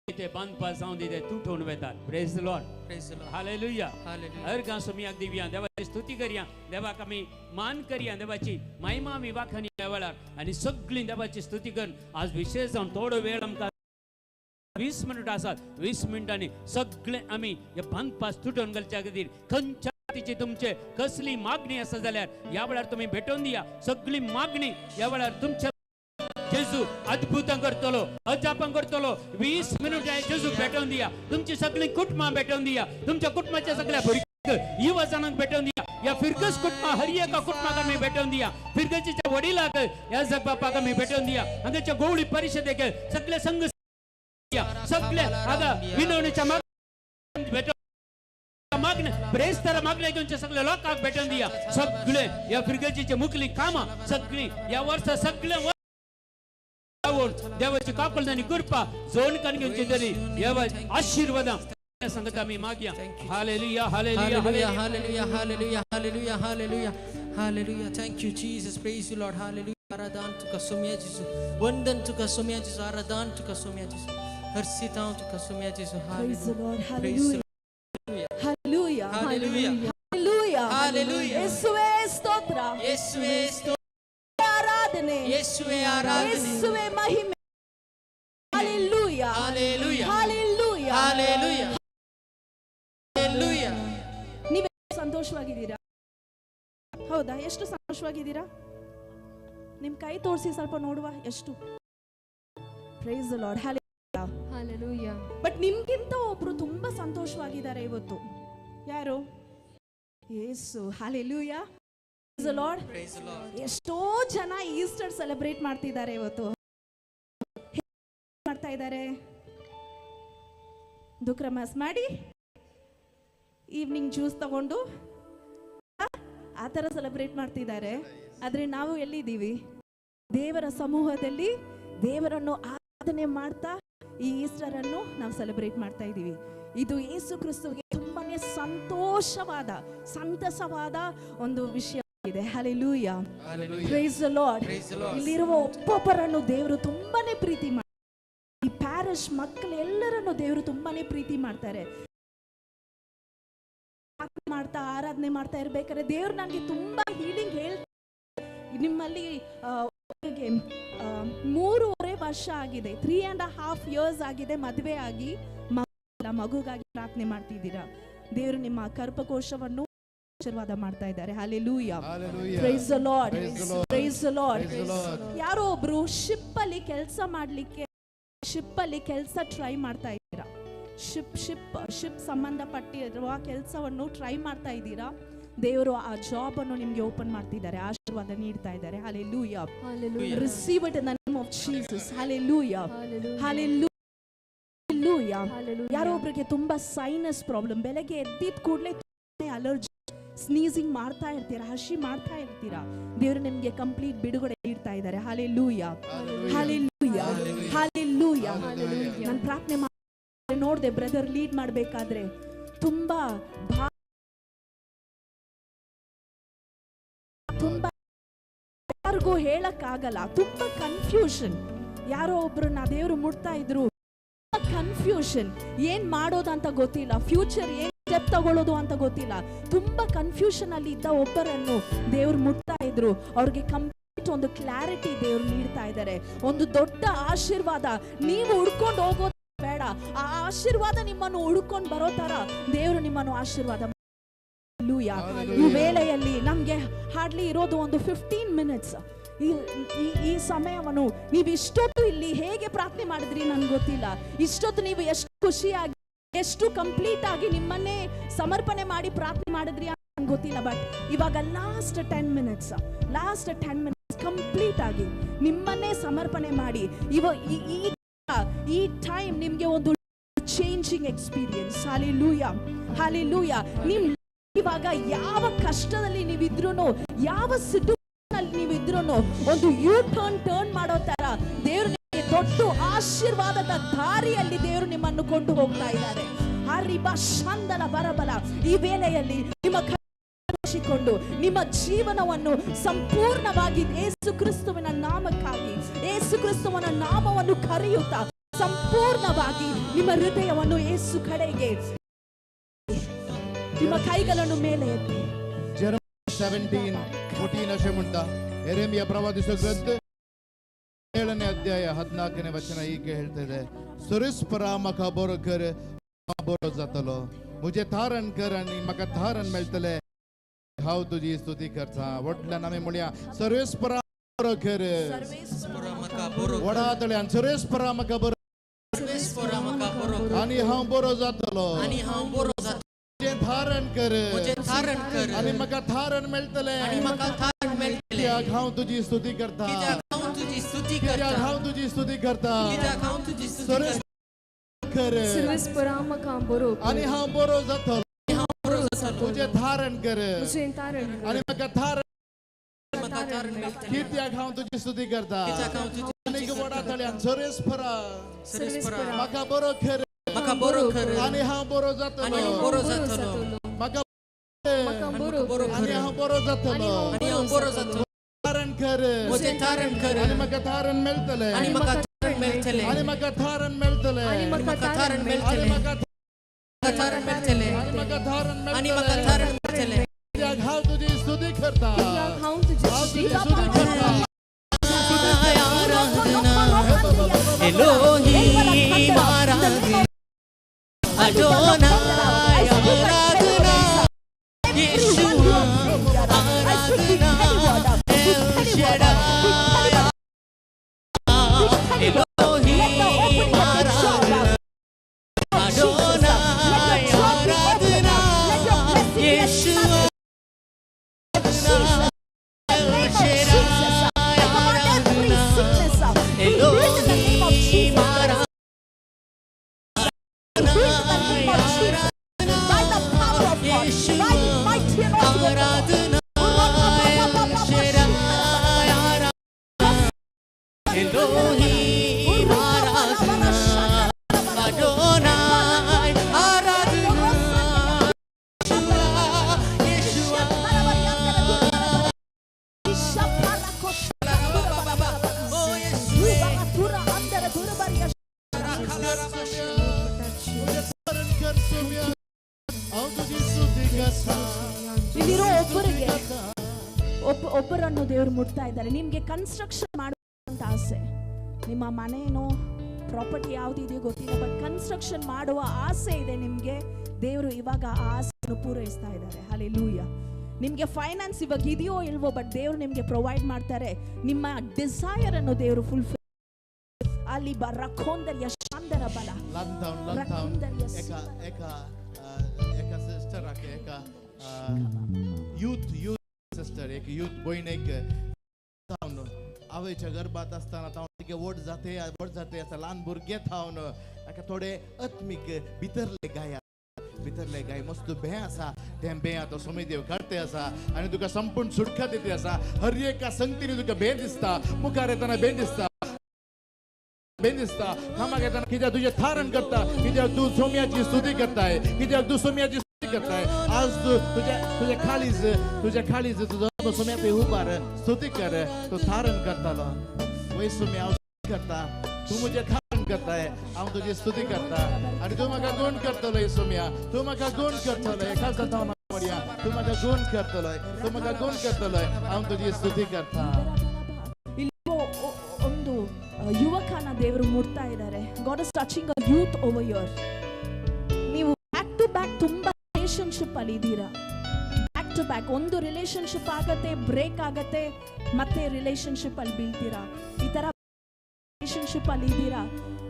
ते बांदपास जावन दी ते तुटून वेतात. Praise Lord. Praise the Lord. Hallelujah. Hallelujah. अर्गां सोमयाक दिवया, देवाची स्तुती करया, देवाक आमी मान करया, देवाची महिमा आमी वाखाणी ह्या वेळार आनी सगळीं देवाची स्तुती करून आज विशेष जावन थोडो वेळ आमकां 20 मिनट आसात. 20 मिनटांनी सगळे आमी हे बांदपास तुटून घालच्या खातीर खंयच्या जातीची तुमचे कसली मागणी आसा जाल्यार ह्या वेळार तुमी भेटोवन दिया. सगळी मागणी ह्या वेळार तुमच्या जेजू अद्भुतां करतलो, अजापां करतलो. 20 मिनट जेजू भेटोवन दिया. तुमची सगळी कुटुंबां भेटोवन दिया. तुमच्या कुटुंबाच्या सगळ्या भुरग्यांक, युवजणांक भेटोवन दिया. या फिरगस कुटुंबा, हर एका कुटुंबाक आमी भेटोवन दिया. फिरगजीच्या वडिलाक, ह्या जगबापाक आमी भेटोवन दिया. हांगाच्या गोवळी परिशदेक, सगळे संघ, सगळे आगा विनवणीच्या माग भेटो मागणे, प्रेस्तर मागणे घेऊन सगळे लोकांक भेटून दिया. सगळे या फिरगजीचे मुखली कामां सगळी या वर्सा सगळे देवाची काकुळट आनी कृपा जोन कण घेवची तरी देवा आशीर्वादां संगत आमी मागया. Hallelujah, hallelujah, hallelujah, hallelujah, hallelujah, hallelujah, hallelujah, hallelujah. Thank you Jesus, praise you Lord. Hallelujah. आराधन तुका सोम्या जेसू, वंदन तुका सोम्या जेसू, आराधन तुका सोम्या जेसू, हर्षितांव तुका सोम्या जेसू. Praise the Lord. Praise the Hallelujah. Hallelujah. Hallelujah. Hallelujah. ಯೇಸುವೇ ಸ್ತೋತ್ರ. ಯೇಸುವೇ ಸ್ತೋತ್ರ. ಆರಾಧನೆ. ಯೇಸುವೇ ಆರಾಧನೆ. ಯೇಸುವೇ ಮಹಿಮೆ. Hallelujah. Hallelujah. Hallelujah. Hallelujah. Hallelujah. ನೀವು ಸಂತೋಷವಾಗಿದ್ದೀರಾ? ಹೌದಾ? ಎಷ್ಟು ಸಂತೋಷವಾಗಿದ್ದೀರಾ? ನಿಮ್ ಕೈ ತೋರಿಸಿ ಸ್ವಲ್ಪ ನೋಡುವ ಎಷ್ಟು. Praise the Lord. Hallelujah. Hallelujah. But ನಿಮ್ಗಿಂತ ಒಬ್ರು ತುಂಬಾ ಸಂತೋಷವಾಗಿದ್ದಾರೆ ಇವತ್ತು. ಯಾರು? ಯೇಸು. Hallelujah. Praise the Lord. Praise the Lord. ಎಷ್ಟೋ ಜನ ಈಸ್ಟರ್ ಸೆಲೆಬ್ರೇಟ್ ಮಾಡ್ತಿದ್ದಾರೆ ಇವತ್ತು. ಮಾಡ್ತಾ ಇದ್ದಾರೆ? ದುಕ್ರಮಾಸ್ ಮಾಡಿ ಈವ್ನಿಂಗ್ ಜ್ಯೂಸ್ ತಗೊಂಡು ಆ ಥರ ಸೆಲೆಬ್ರೇಟ್ ಮಾಡ್ತಿದ್ದಾರೆ. ಆದರೆ ನಾವು ಎಲ್ಲಿದ್ದೀವಿ? ದೇವರ ಸಮೂಹದಲ್ಲಿ ದೇವರನ್ನು ಆರಾಧನೆ ಮಾಡ್ತಾ ಈ ಈಸ್ಟರನ್ನು ನಾವು ಸೆಲೆಬ್ರೇಟ್ ಮಾಡ್ತಾ ಇದ್ದೀವಿ. ಇದು ಯೇಸು ಕ್ರಿಸ್ತುವಿಗೆ ತುಂಬಾನೇ ಸಂತೋಷವಾದ ಸಂತಸವಾದ ಒಂದು ವಿಷಯವಾಗಿದೆ. Hallelujah. Praise the Lord. ಇಲ್ಲಿರುವ ಒಬ್ಬೊಬ್ಬರನ್ನು ದೇವರು ತುಂಬಾನೇ ಪ್ರೀತಿ ಮಾಡ್ತಾರೆ. ಈ ಪ್ಯಾರಿಶ್ ಮಕ್ಕಳು ಎಲ್ಲರನ್ನು ದೇವರು ತುಂಬಾನೇ ಪ್ರೀತಿ ಮಾಡ್ತಾರೆ. ಮಾಡ್ತಾ ಆರಾಧನೆ ಮಾಡ್ತಾ ಇರ್ಬೇಕಾದ್ರೆ ದೇವ್ರು ನನಗೆ ತುಂಬಾ ಹೀಲಿಂಗ್ ಹೇಳ್ತಾರೆ. ನಿಮ್ಮಲ್ಲಿ 3.5 ವರ್ಷ ಆಗಿದೆ, 3.5 ಇಯರ್ಸ್ ಆಗಿದೆ ಮದುವೆ ಆಗಿ, ಮಗುಗಾಗಿ ಪ್ರಾರ್ಥನೆ ಮಾಡ್ತಿದ್ದೀರಾ. ದೇವರು ನಿಮ್ಮ ಗರ್ಭಕೋಶವನ್ನು ಆಶೀರ್ವಾದ ಮಾಡ್ತಾ ಇದ್ದಾರೆ. Hallelujah. Praise the Lord. Praise the Lord. ಯಾರೋ ಒಬ್ರು ಶಿಪ್ ಅಲ್ಲಿ ಕೆಲಸ ಮಾಡ್ಲಿಕ್ಕೆ, ಶಿಪ್ ಅಲ್ಲಿ ಕೆಲಸ ಟ್ರೈ ಮಾಡ್ತಾ ಇದ್ದೀರಾ, ಶಿಪ್ ಶಿಪ್ ಶಿಪ್ ಸಂಬಂಧಪಟ್ಟಿರುವ ಕೆಲಸವನ್ನು ಟ್ರೈ ಮಾಡ್ತಾ ಇದ್ದೀರಾ. ದೇವರು ಆ ಜಾಬ್ ಅನ್ನು ನಿಮ್ಗೆ ಓಪನ್ ಮಾಡ್ತಿದ್ದಾರೆ, ಆಶೀರ್ವಾದ ನೀಡ್ತಾ ಇದ್ದಾರೆ. Hallelujah. Receive it in the name of Jesus. Hallelujah. Hallelujah. ಯಾರೋ ಒಬ್ರಿಗೆ ತುಂಬಾ ಸೈನಸ್ ಪ್ರಾಬ್ಲಮ್, ಬೆಳಗ್ಗೆ ಎದ್ದಿದ ಕೂಡಲೇ ಅಲರ್ಜಿ, ಸ್ನೀಸಿಂಗ್ ಮಾಡ್ತಾ ಇರ್ತೀರಾ, ಹಸಿ ಮಾಡ್ತಾ ಇರ್ತೀರಾ. ದೇವರು ನಿಮ್ಗೆ ಕಂಪ್ಲೀಟ್ ಬಿಡುಗಡೆ ನೀಡ್ತಾ ಇದ್ದಾರೆ. ಹಲ್ಲೆಲೂಯಾ. ಹಲ್ಲೆಲೂಯಾ. ಹಲ್ಲೆಲೂಯಾ. ನಾನು ಪ್ರಾರ್ಥನೆ ಮಾಡಿ ನೋಡಿದೆ, ಬ್ರದರ್ ಲೀಡ್ ಮಾಡಬೇಕಾದ್ರೆ ತುಂಬಾ ತುಂಬಾ ಯಾರಿಗೂ ಹೇಳಕ್ಕಾಗಲ್ಲ, ತುಂಬಾ ಕನ್ಫ್ಯೂಷನ್. ಯಾರೋ ಒಬ್ರನ್ನ ದೇವರು ಮುಟ್ತಾ ಇದ್ರು, ಕನ್ಫ್ಯೂಷನ್, ಏನ್ ಮಾಡೋದಂತ ಗೊತ್ತಿಲ್ಲ, ಫ್ಯೂಚರ್ ಏನ್ ಸ್ಟೆಪ್ ತಗೊಳ್ಳೋದು ಅಂತ ಗೊತ್ತಿಲ್ಲ, ತುಂಬಾ ಕನ್ಫ್ಯೂಷನ್ ಅಲ್ಲಿ ಇದ್ದ ಒಬ್ಬರನ್ನು ದೇವ್ರು ಮುಟ್ತಾ ಇದ್ರು. ಅವ್ರಿಗೆ ಕಂಪ್ಲೀಟ್ ಒಂದು ಕ್ಲಾರಿಟಿ ದೇವ್ರು ನೀಡ್ತಾ ಇದ್ದಾರೆ. ಒಂದು ದೊಡ್ಡ ಆಶೀರ್ವಾದ, ನೀವು ಹುಡ್ಕೊಂಡು ಹೋಗೋದು ಬೇಡ, ಆ ಆಶೀರ್ವಾದ ನಿಮ್ಮನ್ನು ಹುಡ್ಕೊಂಡು ಬರೋ ತರ ದೇವರು ನಿಮ್ಮನ್ನು ಆಶೀರ್ವಾದ. ಹಲ್ಲೆಲೂಯಾ. ಈ ವೇಳೆಯಲ್ಲಿ ನಮ್ಗೆ ಹಾರ್ಡ್ಲಿ ಇರೋದು ಒಂದು 15 ಮಿನಿಟ್ಸ್. ಈ ಈ ಸಮಯವನ್ನು ನೀವು ಇಷ್ಟೊತ್ತು ಇಲ್ಲಿ ಹೇಗೆ ಪ್ರಾರ್ಥನೆ ಮಾಡಿದ್ರಿ ನನ್ಗೆ ಗೊತ್ತಿಲ್ಲ. ಇಷ್ಟೊತ್ತು ನೀವು ಎಷ್ಟು ಖುಷಿಯಾಗಿ, ಎಷ್ಟು ಕಂಪ್ಲೀಟ್ ಆಗಿ ನಿಮ್ಮನ್ನೇ ಸಮರ್ಪಣೆ ಮಾಡಿ ಪ್ರಾರ್ಥನೆ ಮಾಡಿದ್ರಿ ನನ್ಗೆ ಗೊತ್ತಿಲ್ಲ. ಬಟ್ ಇವಾಗ last 10 minutes, last 10 minutes complete ಆಗಿ ನಿಮ್ಮನ್ನೇ ಸಮರ್ಪಣೆ ಮಾಡಿ. ಈ ಟೈಮ್ ನಿಮ್ಗೆ ಒಂದು ಚೇಂಜಿಂಗ್ ಎಕ್ಸ್ಪೀರಿಯನ್ಸ್. ಹಲ್ಲೆಲೂಯಾ. ಹಲ್ಲೆಲೂಯಾ. ನಿಮ್ ಇವಾಗ ಯಾವ ಕಷ್ಟದಲ್ಲಿ ನೀವಿದ್ರು, ಯಾವ ಸಿಟುವೇಶನ್ ನೀವಿದ್ರು, ಒಂದು you turn turn ಮಾಡೋ ತರ ದೇವರು ನಿಮಗೆ ದೊಡ್ಡ ಆಶೀರ್ವಾದದ ದಾರಿಯಲ್ಲಿ ದೇವರು ನಿಮ್ಮನ್ನು ಕೊಂಡು ಹೋಗ್ತಾ ಇದ್ದಾರೆ. ಹರಿಬ ಶಂದಲ ಬರಬಲ. ಈ ವೇಳೆಯಲ್ಲಿ ನಿಮ್ಮ ಕೈಕೊಂಡು ನಿಮ್ಮ ಜೀವನವನ್ನು ಸಂಪೂರ್ಣವಾಗಿ ಯೇಸು ಕ್ರಿಸ್ತುವಿನ ನಾಮಕ್ಕಾಗಿ, ಯೇಸು ಕ್ರಿಸ್ತುವಿನ ನಾಮವನ್ನು ಕರೆಯುತ್ತಾ ಸಂಪೂರ್ಣವಾಗಿ ನಿಮ್ಮ ಹೃದಯವನ್ನು ಯೇಸು ಕಡೆಗೆ, ನಿಮ್ಮ ಕೈಗಳನ್ನು ಮೇಲೆ ಎತ್ತಿ. 17:14 अशें म्हणटा. ಎರೆಮಿಯ ಪ್ರವಾದಿಸುವ ಗ್ರಂಥ 7ನೇ ಅಧ್ಯಾಯ 14ನೇ ವಚನ ಹೀಗೆ ಹೇಳ್ತಾ ಇದೆ. ಸುರಿಸ್ಪರ ಮಕ ಬರೋ कर बरो जातलो, मुझे धारण कर आनी म्हाका धारण मेळटलें, हांव तुजी स्तुती करता. व्हडल्यान आमी म्हणया, सर्वेस्परा बरो कर. व्हडा तळ्यान सर्वेस्परा म्हाका बरो आनी हांव बरो जातलो, मुझे धारण कर आनी म्हाका धारण मेळटलें, कित्याक हांव तुजी स्तुती करता, कित्याक हांव तुजी स्तुती करता. आनी हांव बरो जातलो, तुझे धारण कर आनी म्हाका धारण, कित्याक हांव तुजी स्तुती करता. आनी व्हडा तळ्यान सर्वेस्परा म्हाका बरो कर म्हाका बरो कर आनी हांव बरो जातलो आनी हांव बरो जातलो म्हाका बरो आनी हांव बरो जातलो आनी हांव बरो जातलो तारण कर म्हजें तारण कर आनी म्हाका तारण मेळटलें आनी म्हाका तारण मेळटलें आनी म्हाका तारण मेळटलें आनी म्हाका तारण मेळटलें आनी म्हाका तारण मेळटलें आनी म्हाका तारण आनी म्हाका तारण मेळटलें कित्याक हांव तुजी स्तुती करता हांव तुजी हांव तुजी स्तुती करता एलोहीम आराधना अडोनाय आराधना येशुआ आराधना एल शडाय एलोहीम आराधना अडोनाय आराधना येशुआ एल शडाय आराधना एलोहीम आराधना आराधना एल शडाय आराधना एलोहीम आराधना अडोनाय आराधना येशुआ ओ येशुआ तारण कर सोम्या हांव तुजी स्तुती करता ಇಲ್ಲಿರೋ ಒಬ್ಬರಿಗೆ ಒಬ್ಬರನ್ನು ದೇವರು ಮುಟ್ತಾ ಇದ್ದಾರೆ. ನಿಮಗೆ ಕನ್ಸ್ಟ್ರಕ್ಷನ್ ಮಾಡುವಂತ ಆಸೆ, ನಿಮ್ಮ ಮನೇನೋ ಪ್ರಾಪರ್ಟಿ ಯಾವ್ದು ಇದೆಯೋ ಗೊತ್ತಿಲ್ಲ, ಬಟ್ ಕನ್ಸ್ಟ್ರಕ್ಷನ್ ಮಾಡುವ ಆಸೆ ಇದೆ ನಿಮಗೆ. ದೇವರು ಇವಾಗ ಆ ಆಸೆಯನ್ನು ಪೂರೈಸ್ತಾ ಇದ್ದಾರೆ. ಹಲ್ಲೆಲೂಯಾ. ನಿಮಗೆ ಫೈನಾನ್ಸ್ ಇವಾಗ ಇದೆಯೋ ಇಲ್ವೋ, ಬಟ್ ದೇವರು ನಿಮಗೆ ಪ್ರೊವೈಡ್ ಮಾಡ್ತಾರೆ. ನಿಮ್ಮ ಡಿಸೈರ್ ಅನ್ನು ದೇವರು ಫುಲ್ಫಿಲ್ ಅಲ್ಲಿ ರಖೋಂದರ್ಯ ಶಾಂದರ ಬಲ लंथावन लंथावन एका एका एका सिस्टराक एका यूथ यूथ सिस्टर एक यूथ भयणीक थावन आवयच्या गर्भात आसतना तावन तिगे व्हड जाते व्हड जाते आसा ल्हान भुरगें थावन एका थोडे आत्मीक भितरले गाय भितरले गाय मस्त भें आसा तें भें आतां सोमेदेव काडते आसा आनी तुका संपूर्ण सुटका दिते आसा. हर एका संगतीन तुका भें दिसता, मुखार येतना भें दिसता, भें दिसता. कामाक येतना कित्याक तुजें थारण करता, कित्याक तूं सोम्याची स्तुती करताय, कित्याक तूं सोम्याची स्तुती करताय. आज तूं तुज्या तुज्या खालीज तुज्या खालीज तुजो सोम्या थंय उबार स्तुती कर, तूं थारण करतालो. वय सोम्या हांव स्तुती करता, तूं म्हजें थारण करताय, हांव तुजी स्तुती करता आनी तूं म्हाका गुण करतलोय सोम्या, तूं म्हाका गुण करतलोय. खास जाता पडया, तूं म्हाका गुण करतलोय, तूं म्हाका गुण करतलोय, हांव तुजी स्तुती करता. ಇಲ್ಲಿ ಒಂದು ಯುವಕನ ದೇವರು ಮುಟ್ತಾ ಇದ್ದಾರೆ. God is touching a youth over here. ನೀವು ಬ್ಯಾಕ್ ಟು ಬ್ಯಾಕ್ ತುಂಬಾ ರಿಲೇಶನ್ಶಿಪ್ ಅಲ್ಲಿ ಇದ್ದೀರಾ. ಬ್ಯಾಕ್ ಟು ಬ್ಯಾಕ್ ಒಂದು ರಿಲೇಶನ್ಶಿಪ್ ಆಗತ್ತೆ, ಬ್ರೇಕ್ ಆಗತ್ತೆ, ಮತ್ತೆ ರಿಲೇಶನ್ಶಿಪ್ ಅಲ್ಲಿ ಬೀಳ್ತೀರಾ. ಈ ತರ ರಿಲೇಶನ್ಶಿಪ್ ಅಲ್ಲಿ ಇದ್ದೀರಾ.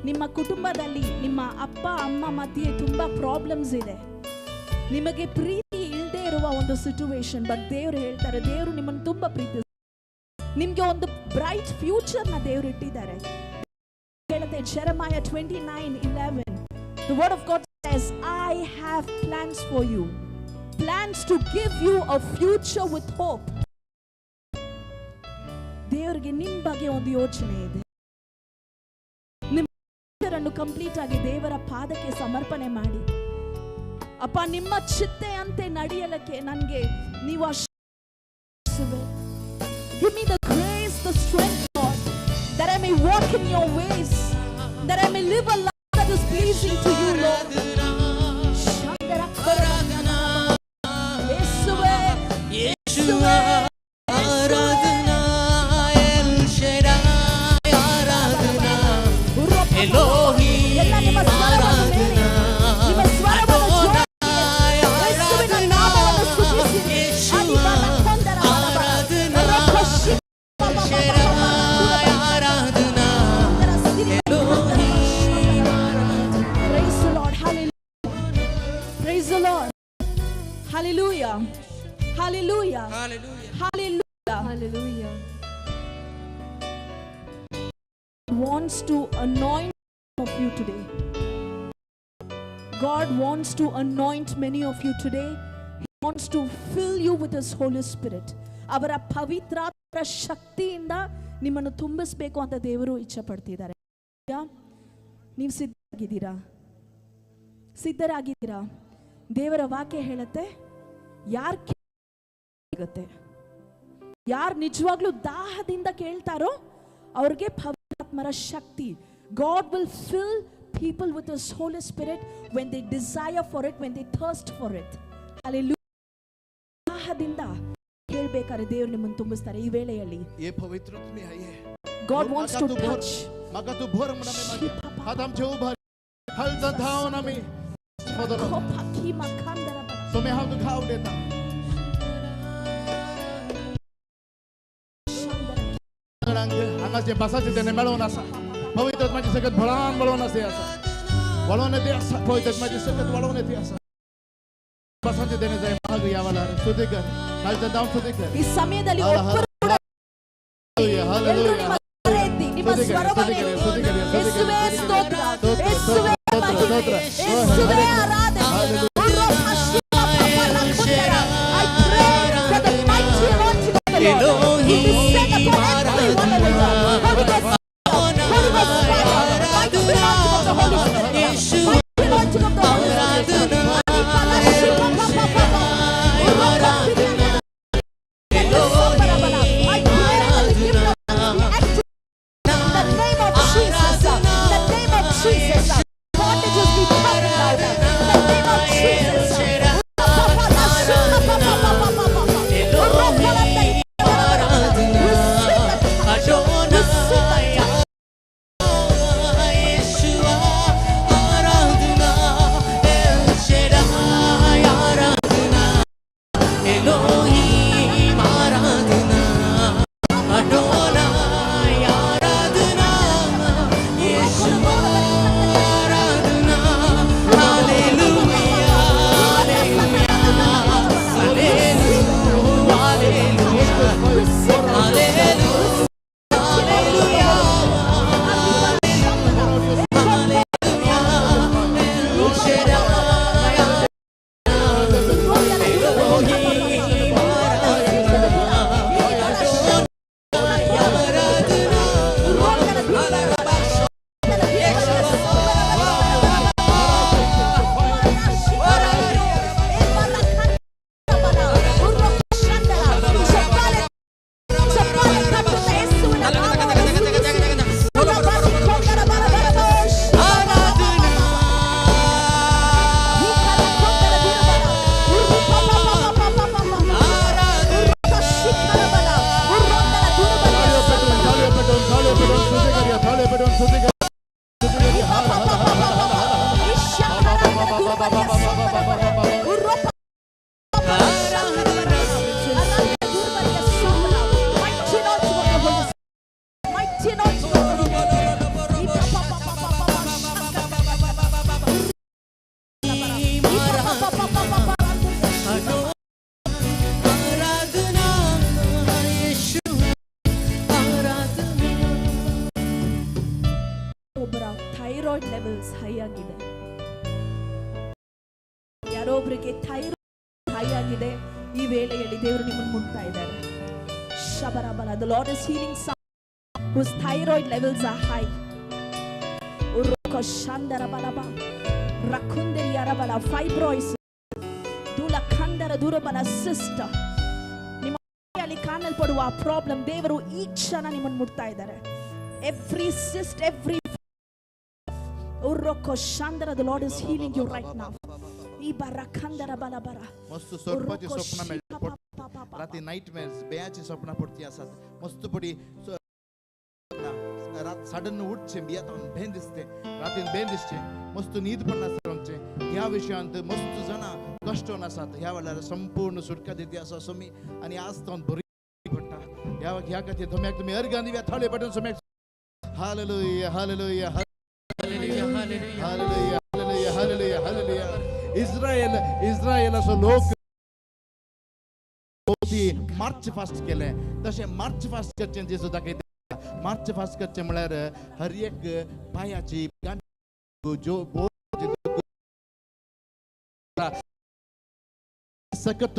ನಿಮ್ಮ ಕುಟುಂಬದಲ್ಲಿ ನಿಮ್ಮ ಅಪ್ಪ ಅಮ್ಮ ಮಧ್ಯೆ ತುಂಬಾ ಪ್ರಾಬ್ಲಮ್ಸ್ ಇದೆ. ನಿಮಗೆ ಪ್ರೀತಿ ಇಲ್ಲದೆ ಇರುವ ಒಂದು ಸಿಚುವೇಶನ್. ಬಟ್ ದೇವರು ಹೇಳ್ತಾರೆ, ದೇವರು ನಿಮ್ಮನ್ನು ತುಂಬಾ ಪ್ರೀತಿ, ನಿಮ್ಗೆ ಒಂದು ಬ್ರೈಟ್ ಫ್ಯೂಚರ್ ನ ದೇವರು ಇಟ್ಟಿದ್ದಾರೆ. ಹೇಳುತ್ತೆ Jeremiah 29:11, the word of God says, I have plans for you, plans to give you a future with hope. ದೇವರಿಗೆ ನಿಮ್ಮ ಬಗ್ಗೆ ಒಂದು ಯೋಚನೆ ಇದೆ. ನಿಮ್ಮ ಫ್ಯೂಚರ್ ಅನ್ನು ಕಂಪ್ಲೀಟ್ ಆಗಿ ದೇವರ ಪಾದಕ್ಕೆ ಸಮರ್ಪಣೆ ಮಾಡಿ. ಅಪ್ಪ, ನಿಮ್ಮ ಚಿತ್ತೆಯಂತೆ ನಡೆಯಲಿಕ್ಕೆ ನನಗೆ ನೀವು Give me the grace, the strength, Lord, that I may walk in your ways, that I may live a life that is pleasing to you, Lord. ಯೇಸುವೇ, ಯೇಸುವಾ ಆರಾಧನಾ ಎಲ್ ಶಡಾಯ್ ಆರಾಧನಾ ಎಲೋಹೀಮ್ ಎಲ್ಲ ನಿಮ್ಮ ಸ್ವರವನ್ನು ಮೇಲೆ, ನಿಮ್ಮ ಸ್ವರವನ್ನು ಜೋಡಿಸಿ, ಯೇಸುವಿನ ನಾಮವನ್ನು ಸ್ತುತಿಸಿರಿ. ಅದಿಬಲ ಆರಾಧನಾ ಶಡಾಯ್ ಆರಾಧನಾ ಎಲೋಹೀಮ್. Praise the Lord. Hallelujah. Praise the Lord. Hallelujah. Hallelujah. Hallelujah. Hallelujah. Hallelujah. Wants to anoint of you today. God wants to anoint many of you today. He wants to fill you with His Holy Spirit. ಅವರ ಪವಿತ್ರಾತ್ಮರ ಶಕ್ತಿಯಿಂದ ನಿಮ್ಮನ್ನು ತುಂಬಿಸ್ಬೇಕು ಅಂತ ದೇವರು ಇಚ್ಛೆ ಪಡ್ತಿದ್ದಾರೆ. ನೀವು ಸಿದ್ಧವಾಗಿದ್ದೀರಾ? ಸಿದ್ಧರಾಗಿದ್ದೀರಾ? ದೇವರ ವಾಕ್ಯ ಹೇಳುತ್ತೆ, ಯಾರು ಕೇಳುತ್ತೆ, ಯಾರು ನಿಜವಾಗ್ಲೂ ದಾಹದಿಂದ ಕೇಳ್ತಾರೋ ಅವ್ರಿಗೆ ಪವಿತ್ರಾತ್ಮರ ಶಕ್ತಿ. God will fill people with his Holy Spirit when they desire for it, when they thirst for it. Hallelujah. ದಾಹದಿಂದ ಕೇಳಬೇಕಾದ್ರೆ ದೇವರು ನಿಮ್ಮನ್ನು ತುಂಬಿಸ್ತಾರೆ. ಈ ವೇಳೆಯಲ್ಲಿ ये पवित्र तुम्ही आहे. God wants to touch. म्हाका तूं भर म्हणून आमी मागया. हात आमचे उभार हलचा धांवन आमी for the Lord. सोमे हांव तुका आवडता. हांगाचे बसाचे तेणे मेळोवन आसा. पवित्र आत्म्याची सकत भळान वळोवन आसा आसा वळोवन येते आसा. पवित्र आत्म्याची सकत वळोवन येते आसा. बसाचे तेणे जाय माग या वेळार स्तुती कर. हलचा धांव स्तुती कर. ಈ ಸಮಯದಲ್ಲಿ ಒಬ್ಬರು ಎಲ್ಲರೂ ನಿಮ್ಮ ಸ್ವರ ಎತ್ತಿ, ನಿಮ್ಮ ಸ್ವರವನ್ನು ಎತ್ತಿ, ಯೇಸುವೇ ಸ್ತೋತ್ರ, ಯೇಸುವೇ ಮಹಿಮೆ, ಯೇಸುವೇ ಆರಾಧನೆ. I pray that the mighty anointing of the Lord will descend upon every one of us. Holy Ghost, Holy Ghost fire, mighty anointing of the Holy Spirit, mighty anointing of the Holy Spirit. I pray that the gift of be active in the name of Jesus. In the name of Jesus. Bondages be broken down. In the name of Jesus. Receive the touch. Receive the touch. Elohim Aradhana, Adonai Aradhana, Yeshua Aradhana, Hallelujah, Hallelujah, Hallelujah, Hallelujah, Hallelujah, Hallelujah, El Shaddai, Elohim Aradhana, Adonai Aradhana, ताळयो पेटोवन, ताळयो पेटोवन स्तुती करया. ताळयो पेटोवन स्तुती कर. स्तुती करया. Aradhana, Yeshua Aradhana. ಒಬ್ಬರ ಥೈರಾಯ್ಡ್ ಲೆವೆಲ್ಸ್ ಹೈ ಆಗಿದೆ. ಯಾರೋ ಒಬ್ಬರಿಗೆ ಥೈರಾಯ್ಡ್ ಹೈ ಆಗಿದೆ. ಈ ವೇಳೆಯಲ್ಲಿ ದೇವರು ನಿಮ್ಮನ್ನು ಮುಟ್ತಾ ಇದ್ದಾರೆ. ಶಬರಬಲ. The Lord is healing some whose thyroid levels are high. ಉರುಕ ಶಂದರ ಬಲಬ ರಕುಂದರಿ ಅರಬಲ ಫೈಬ್ರಾಯ್ಡ್ಸ್ ದೂಲ ಖಂದರ ದೂರಬಲ ಸಿಸ್ಟ ನಿಮ್ಮ ಅಲ್ಲಿ ಕಾಣಲ್ಪಡುವ ಆ ಪ್ರಾಬ್ಲಮ್ ದೇವರು ಈ ಕ್ಷಣ ನಿಮ್ಮನ್ನು ಮುಟ್ತಾ ಇದ್ದಾರೆ. ಎವ್ರಿ ಸಿಸ್ಟ್, ಎವ್ರಿ ಉರ್ರೊಕ್ಕ ಶಾಂದರ, the Lord is healing you right now. ಈ ಬರ ಖಂದರ ಬಲ ಬರ मस्त सोडपाची स्वप्नां मेळटा. राती नायट मेर्स बेयाची स्वप्नां पडती आसात. मस्त पडी रात सडन उठचें बियातावन भें दिसते, रातीन भें दिसचें, मस्त न्हीद पडनासता आमचें. ह्या विशयांत मस्त जाणां कश्टोन आसात. ह्या वेळार संपूर्ण सुटका दिती आसा सोमी आनी आज तो बरी पडटा. ह्या ह्या खातीर सोम्याक तुमी अर्गां दिवया. थाळयो पेटोवन सोम्याक. Hallelujah, hallelujah, hallelujah, hallelujah, hallelujah, hallelujah. Israel, इस्रायलाचो लोक ती मार्च फास्ट केलें. तशें मार्च फास्ट करचें जेजू दाखयता. मार्च फास्ट करचें म्हळ्यार हर एक पांयाची गांठ ज्यो सकत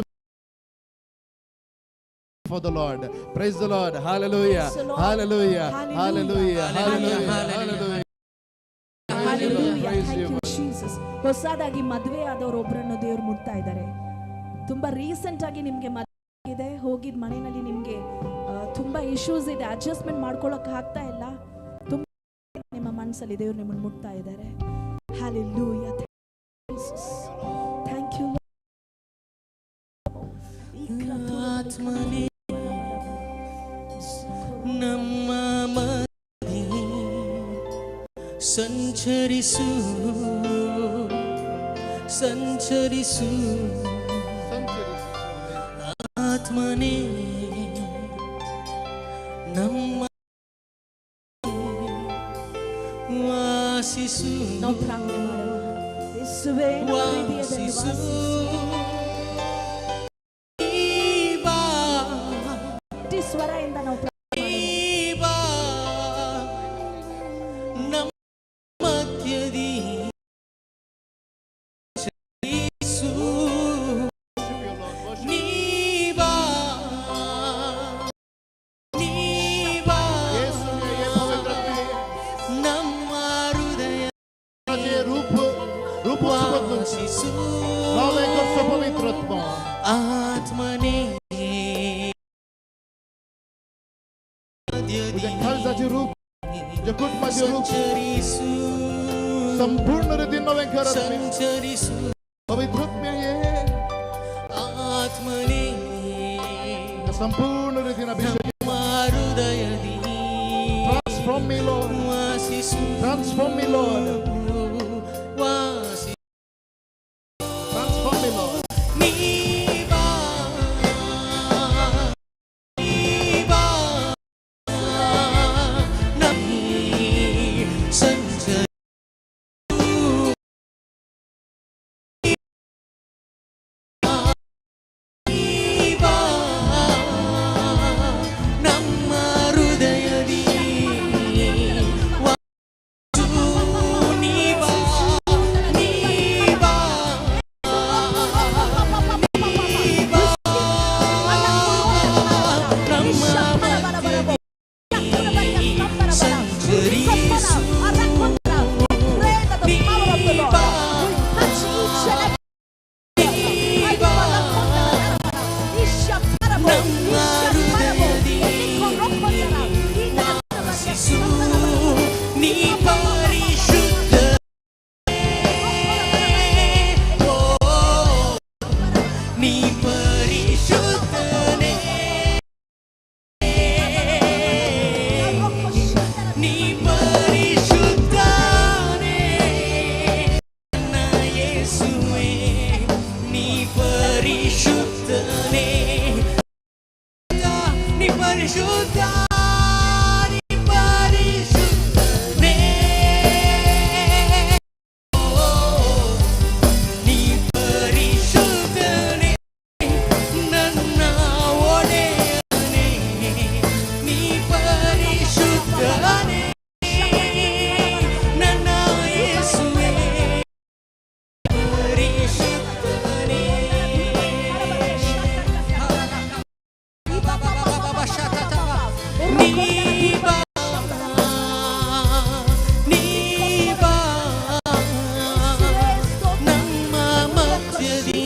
for the Lord. Praise the Lord. Hallelujah. Praise the Lord. Hallelujah. Hallelujah. Hallelujah. Hallelujah. Hallelujah. Hallelujah. Praise Thank you. you, Jesus. ಹೊಸದಾಗಿ ಮದುವೆ ಆದವರು ಒಬ್ಬರನ್ನು ದೇವರು ಮುಟ್ತಾ ಇದ್ದಾರೆ. ತುಂಬ ರೀಸೆಂಟಾಗಿ ನಿಮಗೆ ಮದುವೆ ಇದೆ, ಹೋಗಿದ್ದ ಮನೆಯಲ್ಲಿ ನಿಮಗೆ ತುಂಬ ಇಶ್ಯೂಸ್ ಇದೆ, ಅಡ್ಜಸ್ಟ್ಮೆಂಟ್ ಮಾಡ್ಕೊಳ್ಳೋಕೆ ಆಗ್ತಾ ಇಲ್ಲ. ತುಂಬ ನಿಮ್ಮ ಮನಸ್ಸಲ್ಲಿ ದೇವರು ನಿಮ್ಮನ್ನು ಮುಟ್ತಾ ಇದ್ದಾರೆ. Hallelujah. Thank you. ಆತ್ಮನೇ ನಮ್ಮ ಮಧ್ಯೆ ಸಂಚರಿಸು, ಸಂಚರಿಸು ಆತ್ಮನೇ ನಮ್ಮ ವಾಸಿಸು, ನಾವು ಪ್ರಾರ್ಥನೆ ಮಾಡೋಣ. ಯೇಸುವೇ, ನಮ್ಮ ಹೃದಯದಲ್ಲಿ ವಾಸಿಸು. ವಾಸಿಸು. ಬಾ, ಗಟ್ಟಿ ಸ್ವರದಿಂದ ನಾವು ಪ್ರಾರ್ಥನೆ ಮಾಡೋಣ. ಬಾ ನಮ್ಮ ಮಧ್ಯದಿ ಸಂಚರಿಸು. ನೀ ಬಾ, ನೀ ಬಾ ನಮ್ಮ ಹೃದಯ ವಾಸಿಸು. ಆತ್ಮನೇ ಸಂಚರಿಸು, ಸಂಪೂರ್ಣ ರೀತಿ नवे करत ಸಂಚರಿಸು ಪವಿತ್ರಾತ್ಮ ಆತ್ಮನೇ ಸಂಪೂರ್ಣ ರೀತಿಯ ಅಭಿಷೇಕ. ನಮ್ಮ ಹೃದಯದಿ Transform me, Lord. ವಾಸಿಸು, Transform me, Lord. ವಾಸಿ Transform me, Lord. ನೀ ಬಾ, ನೀ ಬಾ ನಮ್ಮ ಸಂಚರಿಸು. ನೀ ಬಾ ನಮ್ಮ ಹೃದಯದಿ ವಾಸು. ನೀ ಬಾ, ನೀ ಬಾ, ನೀ ಬಾ ನಮ್ಮ ಮಧ್ಯದಿ ಸಂಚರಿಸು. ನೀ ಬಾ, ನೀ ಬಾ ನಮ್ಮ ಹೃದಯದಿ ವಾಸಿಸು. ನೀ ಪರಿಶುದ್ಧ, ಓ ನೀ ಪರಿಶುದ್ಧನೇ, ನೀ ಪರಿಶುದ್ಧನೇ ನನ್ನ ಯೇಸುವೇ, ನೀ ಪರಿಶುದ್ಧನೇ, ನೀ ಪರಿಶುದ್ಧ, ನೀ ಪರಿಶುದ್ಧನೇ, ಓ ನೀ ಪರಿಶುದ್ಧನೇ ನನ್ನ ಒಡೆಯನೇ, ನೀ ಪರಿಶುದ್ಧನೇ ನನ್ನ ಯೇಸುವೇ, ಪರಿಶುದ್ಧನೇ. ನೀ ಬಾ, ನೀ ಬಾ ನಮ್ಮ ಮಧ್ಯದಿ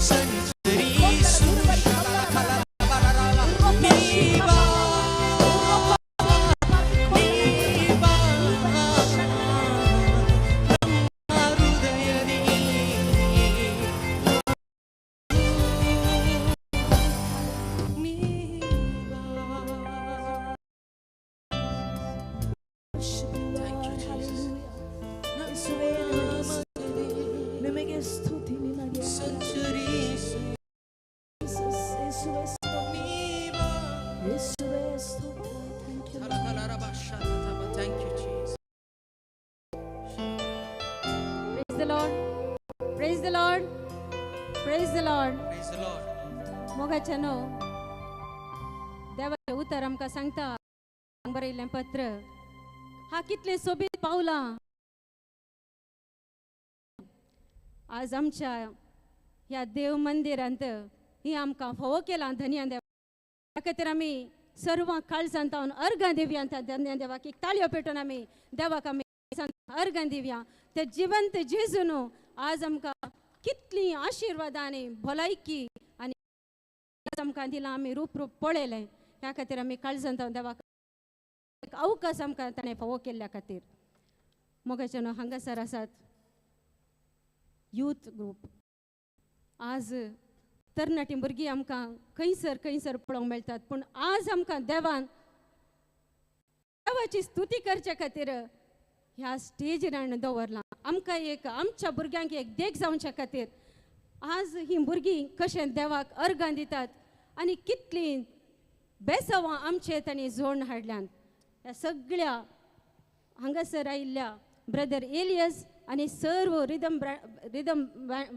ಸಂಚರಿಸು. ನೀ ಬಾ, ನೀ ಬಾ ನಮ್ಮ ಹೃದಯದಿ. ನೀ ಬಾ. Thank you, Jesus. ಯೇಸುವೇ, ನಿಮಗೆ ಸ್ತುತಿ, ನಿನಗೆ ಸಂಚರಿಸು. Jesus. ಯೇಸುವೇ ಸ್ತೋತ್ರ. ನೀ ಬಾ. ಯೇಸುವೇ ಸ್ತೋತ್ರ. Thank you. Thank you, Jesus. Praise the Lord. Praise the Lord. Praise the Lord. Praise the Lord. मोगाच्यानो, देवाचें उतर आमकां सांगता, बरयल्लें पत्र हा कितलें सोबीत पावलां आज आमच्या ह्या देव मंदिरांत ही आमकां फावो केलां धनयान देवा. त्या खातीर आमी सर्वां काळजांत जावन अर्गां दिवया धन्या देवाक. एक ताळयो पेटोवन आमी देवाक आमी अर्गां दिवया. ते जिवंत जेजू न्हू आज आमकां कितलीं आशिर्वादां आनी भलायकी आनी आमकां दिलां, आमी रूप रूप पळयलें. ह्या खातीर आमी काळजांत देवाक एक अवकाश आमकां ताणें फावो केल्ल्या खातीर. मोगाचे न्हू हांगासर आसात यूथ ग्रूप. आज तरणाटी भुरगीं आमकां खंयसर खंयसर पळोवंक मेळटात, पूण आज आमकां देवान देवाची स्तुती करचे खातीर ह्या स्टेजीर हाडून दवरलां. आमकां एक आमच्या भुरग्यांक एक देख जावच्या खातीर आज हीं भुरगीं कशें देवाक अर्गां दितात आनी कितलीं बेसवां आमचे तांणी जोडून हाडल्यात. ह्या सगळ्या हांगासर आयिल्ल्या ब्रदर एलियस आनी सर्व रिदम रिदम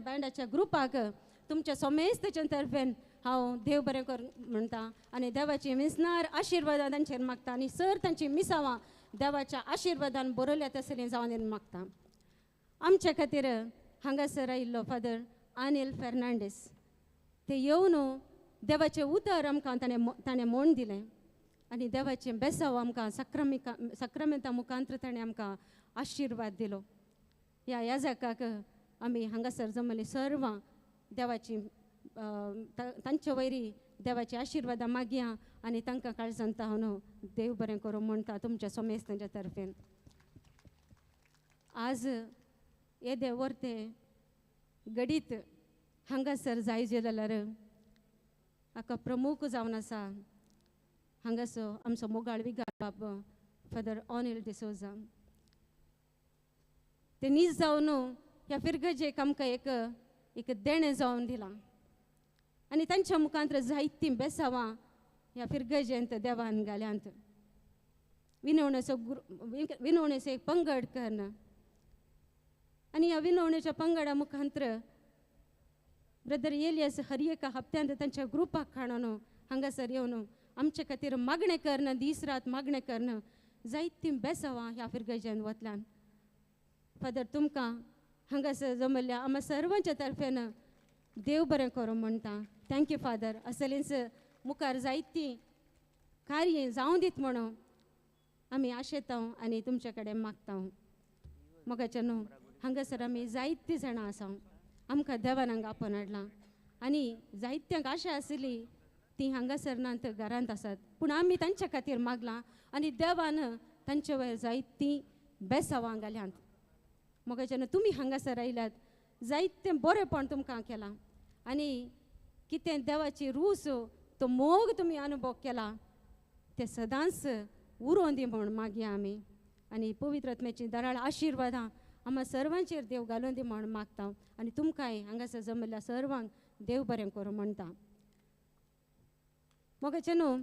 बँडाच्या ग्रुपाक तुमच्या सोमेस्तच्या तर्फेन हांव देव बरें कर म्हणटा आनी देवाची मिसनार आशिर्वादां तांचेर मागता आनी सर तांची मिसावां देवाच्या आशिर्वादान बरयल्या तसली जावन मागता. आमच्या खातीर हांगासर आयिल्लो फादर अनिल फेर्नांडीस ते येवन देवाचें उतर आमकां ताणें म्हण दिलें आनी देवाचें बेसांव आमकां साक्रमेंता मुखांत्र ताणें आमकां आशिर्वाद दिलो. ह्या याजकाक आमी हांगासर जमली सर्वां देवाची तांचे वयरी देवाची आशिर्वादां मागया आनी तांकां काळजांत हांव देव बरें करूं म्हणटा तुमच्या सोमेस्तांच्या तर्फेन. आज येदे वर्ते गडीत हांगासर जायजे जाल्यार हाका प्रमुख जावन आसा हांगासर आमचो मोगाळ विगार बाब फादर अनिल डिसोजा. ते नीज जावन ह्या फिरगजेक आमकां एक एक देणें जावन दिलां आनी तांच्या मुखांत जायतीं बेसावां ह्या फिरगजेंत देवान घाल्यांत. विनवणेचो विनवणेचो एक पंगड कर्ण आनी ह्या विनवणेच्या पंगडा मुखांत्र ब्रदर एलियस हर एका हप्त्यांत तांच्या ग्रुपाक हाडून हांगासर येवन आमचे खातीर मागणें कर्ण, दीस रात मागणें कर्ण जायतीं बेसावां ह्या फिरगजेन वतल्यान. फादर तुमकां हांगासर जमल्ल्या आमकां सर्वांच्या तर्फेन देव बरें करूं म्हणटा. Thank you father. असलेंच मुखार जायतीं कार्य जावं दीत म्हणून आमी आशेता आनी तुमचे कडेन मागता. मोगाचे न्हू हांगासर आमी जायतीं जाणां आसा, आमकां देवान हांगा आपोवन हाडलां आनी जायत्यांक आशा आशिल्ली ती हांगासर नात घरांत आसात, पूण आमी तांच्या खातीर मागलां आनी देवान तांचे वयर जायतीं बेसावां घाल्यांत. मोगाचे न्हू तुमी हांगासर आयल्यात जायतें बरेंपण तुमकां केलां आनी कितें देवाची रूस तो मोग तुमी अनुभव केला ते सदांच उरोवन दी म्हूण मागया आमी आनी पवित्र आत्म्याची दराळ आशिर्वादां आमकां सर्वांचेर देव घालून दी म्हूण मागता आनी तुमकांय हांगासर जमिल्ल्या सर्वांक देव बरें करूं म्हणटा. मोगाचे न्हू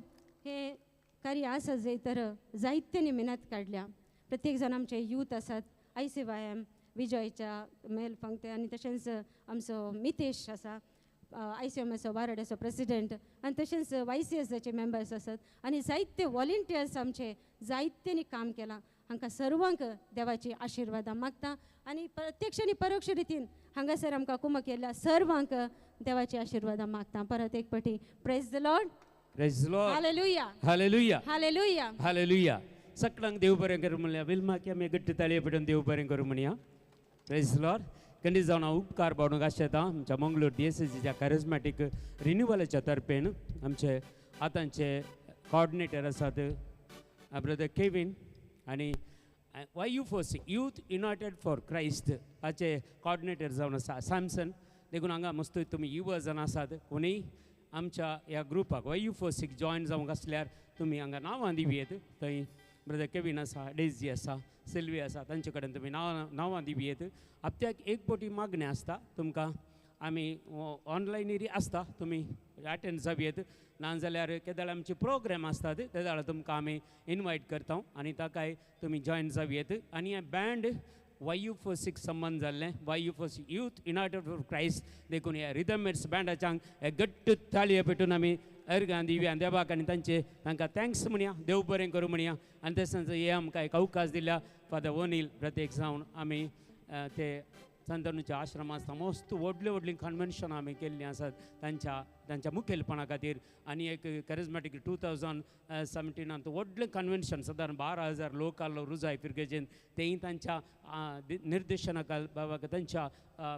हें कार्य आसा जंय तर जायत्यांनी मेहनत काडल्या. प्रत्येक जाण आमचे यूथ आसात, I C Y M विजयच्या मेल पंक्ती आनी तशेंच आमचो मितेश आसा I C एमाचो वाराड्याचो प्रेसिडेंट आनी तशेंच वाय सी एसाचे मेंबर्स आसात आनी जायते वॉलंटियर्स आमचे जायत्यांनी काम केलां. हांकां सर्वांक देवाची आशिर्वादां मागता आनी प्रत्यक्ष आनी परोक्ष रितीन हांगासर आमकां कुमक केल्ल्या सर्वांक देवाची आशिर्वादां मागता. परत एक पटी praise the Lord. Praise the Lord. Hallelujah. Hallelujah. Hallelujah. Hallelujah. सकळांक देव बरें करूं म्हणया. विल्माक आमी गट्ट ताळये पेटून देव बरें करूं म्हणया. Praise the Lord. खंडीत जावन हांव उपकार पावडूंक आशेता आमच्या मंगळूर डीएसएसीच्या कॅरिज्मॅटीक रिन्युवलाच्या तर्फेन आमचे आतांचे कॉर्डिनेटर आसात ब्रदर केवीन आनी Y U four C youth united for Christ हाचे कॉर्डिनेटर जावन आसा सॅमसन. देखून हांगा मस्त तुमी युवा जाण आसात कोणीय आमच्या ह्या ग्रुपाक Y you four six join जावंक आसल्यार तुमी हांगा नांवां दिवयेत. थंय ब्रदर केवीन आसा, डेजी आसा, सिल्वी आसा, तांचे कडेन तुमी नांवां दिवयेत. हप्त्याक एक पटी मागणें आसता तुमकां आमी ऑनलायनरी आसता तुमी अटेंड जावयेत. नाजाल्यार केदाळ आमचे प्रोग्राम आसतात तेदाळ तुमकां आमी इनवायट करता आनी ताकाय तुमी जॉयन जावयेत. आनी हें band Y you four six संबंद जाल्लें Y U four six youth united for Christ देखून ह्या रिदमेट्स बँडाच्यांक हे गट्ट ताळये पेटून आमी अर्गां दिवया देवाक आनी तांचे तांकां thanks म्हणया, देव बरें करूं म्हणया. आनी तशेंच हे आमकां एक अवकाश दिल्या फादर ओनील प्रत्येक जावन आमी ते सांतानुच्या आश्रमांत समस्त व्हडलीं व्हडलीं कन्वेन्शनां आमी केल्लीं आसात तांच्या तांच्या मुखेलपणा खातीर. आनी एक करिज्मॅटीक 2017 व्हडलें कन्वेन्शन सादारण 12,000 लोक आसलो रुजाय फिरगेजेन, तेंय तांच्या निर्देशना खाल बाबा तांच्या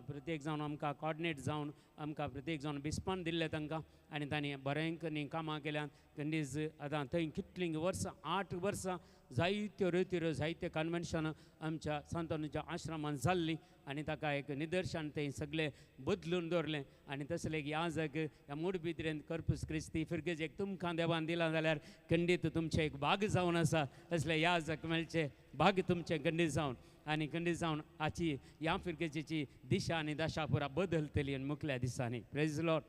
प्रत्येक जावन आमकां कॉर्डिनेट जावन आमकां प्रत्येक जावन बिस्पान दिल्लें तांकां आनी तांणी बरें न्ही कामां केल्यात. खंडीज आतां थंय कितलीं वर्सां 8 वर्सां जायत्यो रेतिऱ्यो जायते कन्वेन्शनां आमच्या सांतानुच्या आश्रमांत जाल्लीं आनी ताका एक निदर्शन थंय सगळें बदलून दवरलें. आनी तसलें एक याजक ह्या मोडबिद्रेन कर्पूस क्रिस्ती फिरगेजेक तुमकां देवान दिलां जाल्यार खंडीत तुमचें एक भाग जावन आसा, तसलें याजक मेळचें भाग तुमचें खंडीत जावन आनी खंडीत जावन हाची ह्या फिरगेजेची दिशा आनी दशा पुरा बदलतली आनी मुखल्या दिसांनी. Praise lord.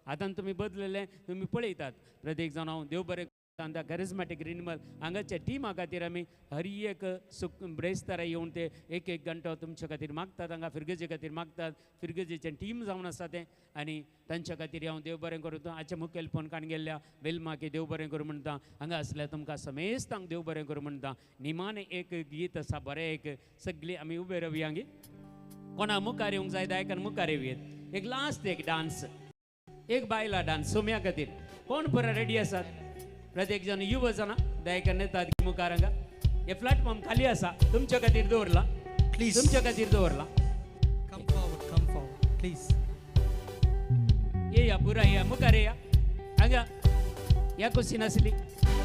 आतां तुमी बदलले तुमी पळयतात प्रत्येक जाण हांव देव बरें त्या करिज्मॅटीक रिन्युअल हांगाच्या टिमा खातीर आमी हर एक सुक ब्रेस्तारा येवन ते एक एक घंटो तुमच्या खातीर मागतात, हांगा फिरगेजे खातीर मागतात, फिरगेजेचें टीम जावन आसा तें आनी तांच्या खातीर हांव देव बरें करूं. हाचें मुखेलपण काण गेल्ल्या वेलमाकी देव बरें करूं म्हणटा, हांगा आसल्यार तुमकां समेस्तांक देव बरें करूं म्हणटा. निमाणें एक गीत आसा बरें एक, सगळीं आमी उबे रावया गी, कोणा मुखार येवंक जाय दायकान मुखार येवयेत. एक लास्ट एक डांस, एक बायला डांस सोम्या खातीर कोण पुरा रेडी आसात? प्रत्येक जण युव जाणा दयाकन येतात मुखार हांगा हे प्लॅटफॉर्म खाली आसा तुमच्या खातीर दवरला, प्लीज तुमच्या खातीर दवरला. Come forward, come forward please. येया पुरा या मुखार येया हांगा, ह्या कुशीन आसली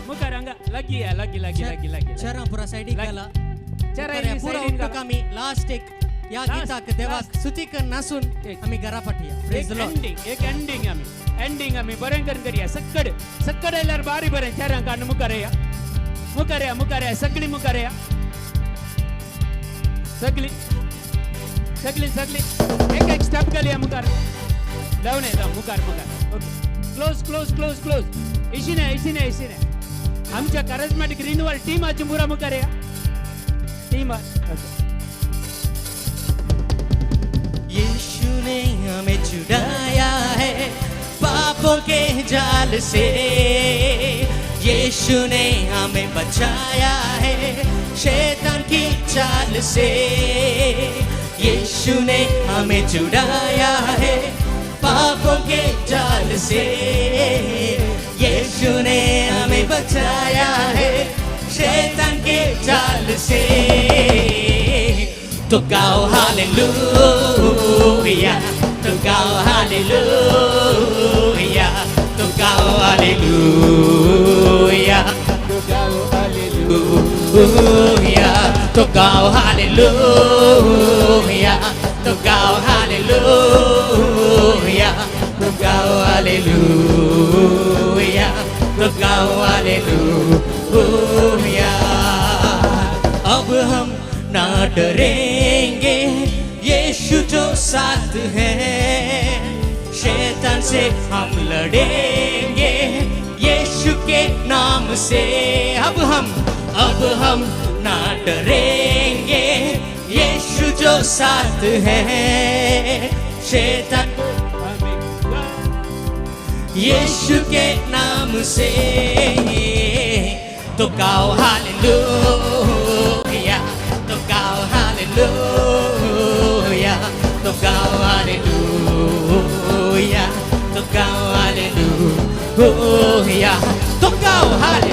मुखार हांगा लागीं या, लागीं लागीं लागीं लागीं चेरां पुरा सायडीक घाला, चेरां पुरा उठूक आमी लास्ट एक ह्या गीताक देवाक स्तुती कर नासून आमी घरा फाटया. Praise the lord. एक एंडींग आमी एंडींग आमी बरें करून करया. सक्कड सक्कड आयल्यार बारी बरें, चेऱ्यांक काडून मुखार येया, मुखार येया, मुखार येया, सगळीं मुखार येया, सगळीं सगळीं सगळीं एक एक स्टेप घालया मुखार, धांवन येता मुखार मुखार. Okay close close close close. इशिने इशिने इशिने आमच्या करिज्मॅटीक रिन्युअल टिमाची मुरा मुखार येया टीम. ओके. यीशु ने हमें छुड़ाया है पापों के जाल से, यीशु ने हमें बचाया है शैतान की चाल से, यीशु ने हमें छुड़ाया है पापों के जाल से, यीशु ने हमें बचाया है शैतान के जाल से। तो गाओ हालेलुया, तो गाओ हालेलुया, तो गाओ हालेलुया, तो गाओ हालेलुया, तो गाओ हालेलुया, तो गाओ हालेलुया, तो गाओ हालेलुया, तो गाओ हालेलुया। अब हम ना डरेंगे, यीशु जो साथ है, शैतान से हम लड़ेंगे यीशु के नाम से। अब हम ना डरेंगे, यीशु जो साथ है, शैतान यीशु के नाम से। तो गाओ हालेलुया, तो गाओ हालेलुया, तो गाओ हालेलुया, तो गाओ हालेलुया, तो गाओ हालेलुया।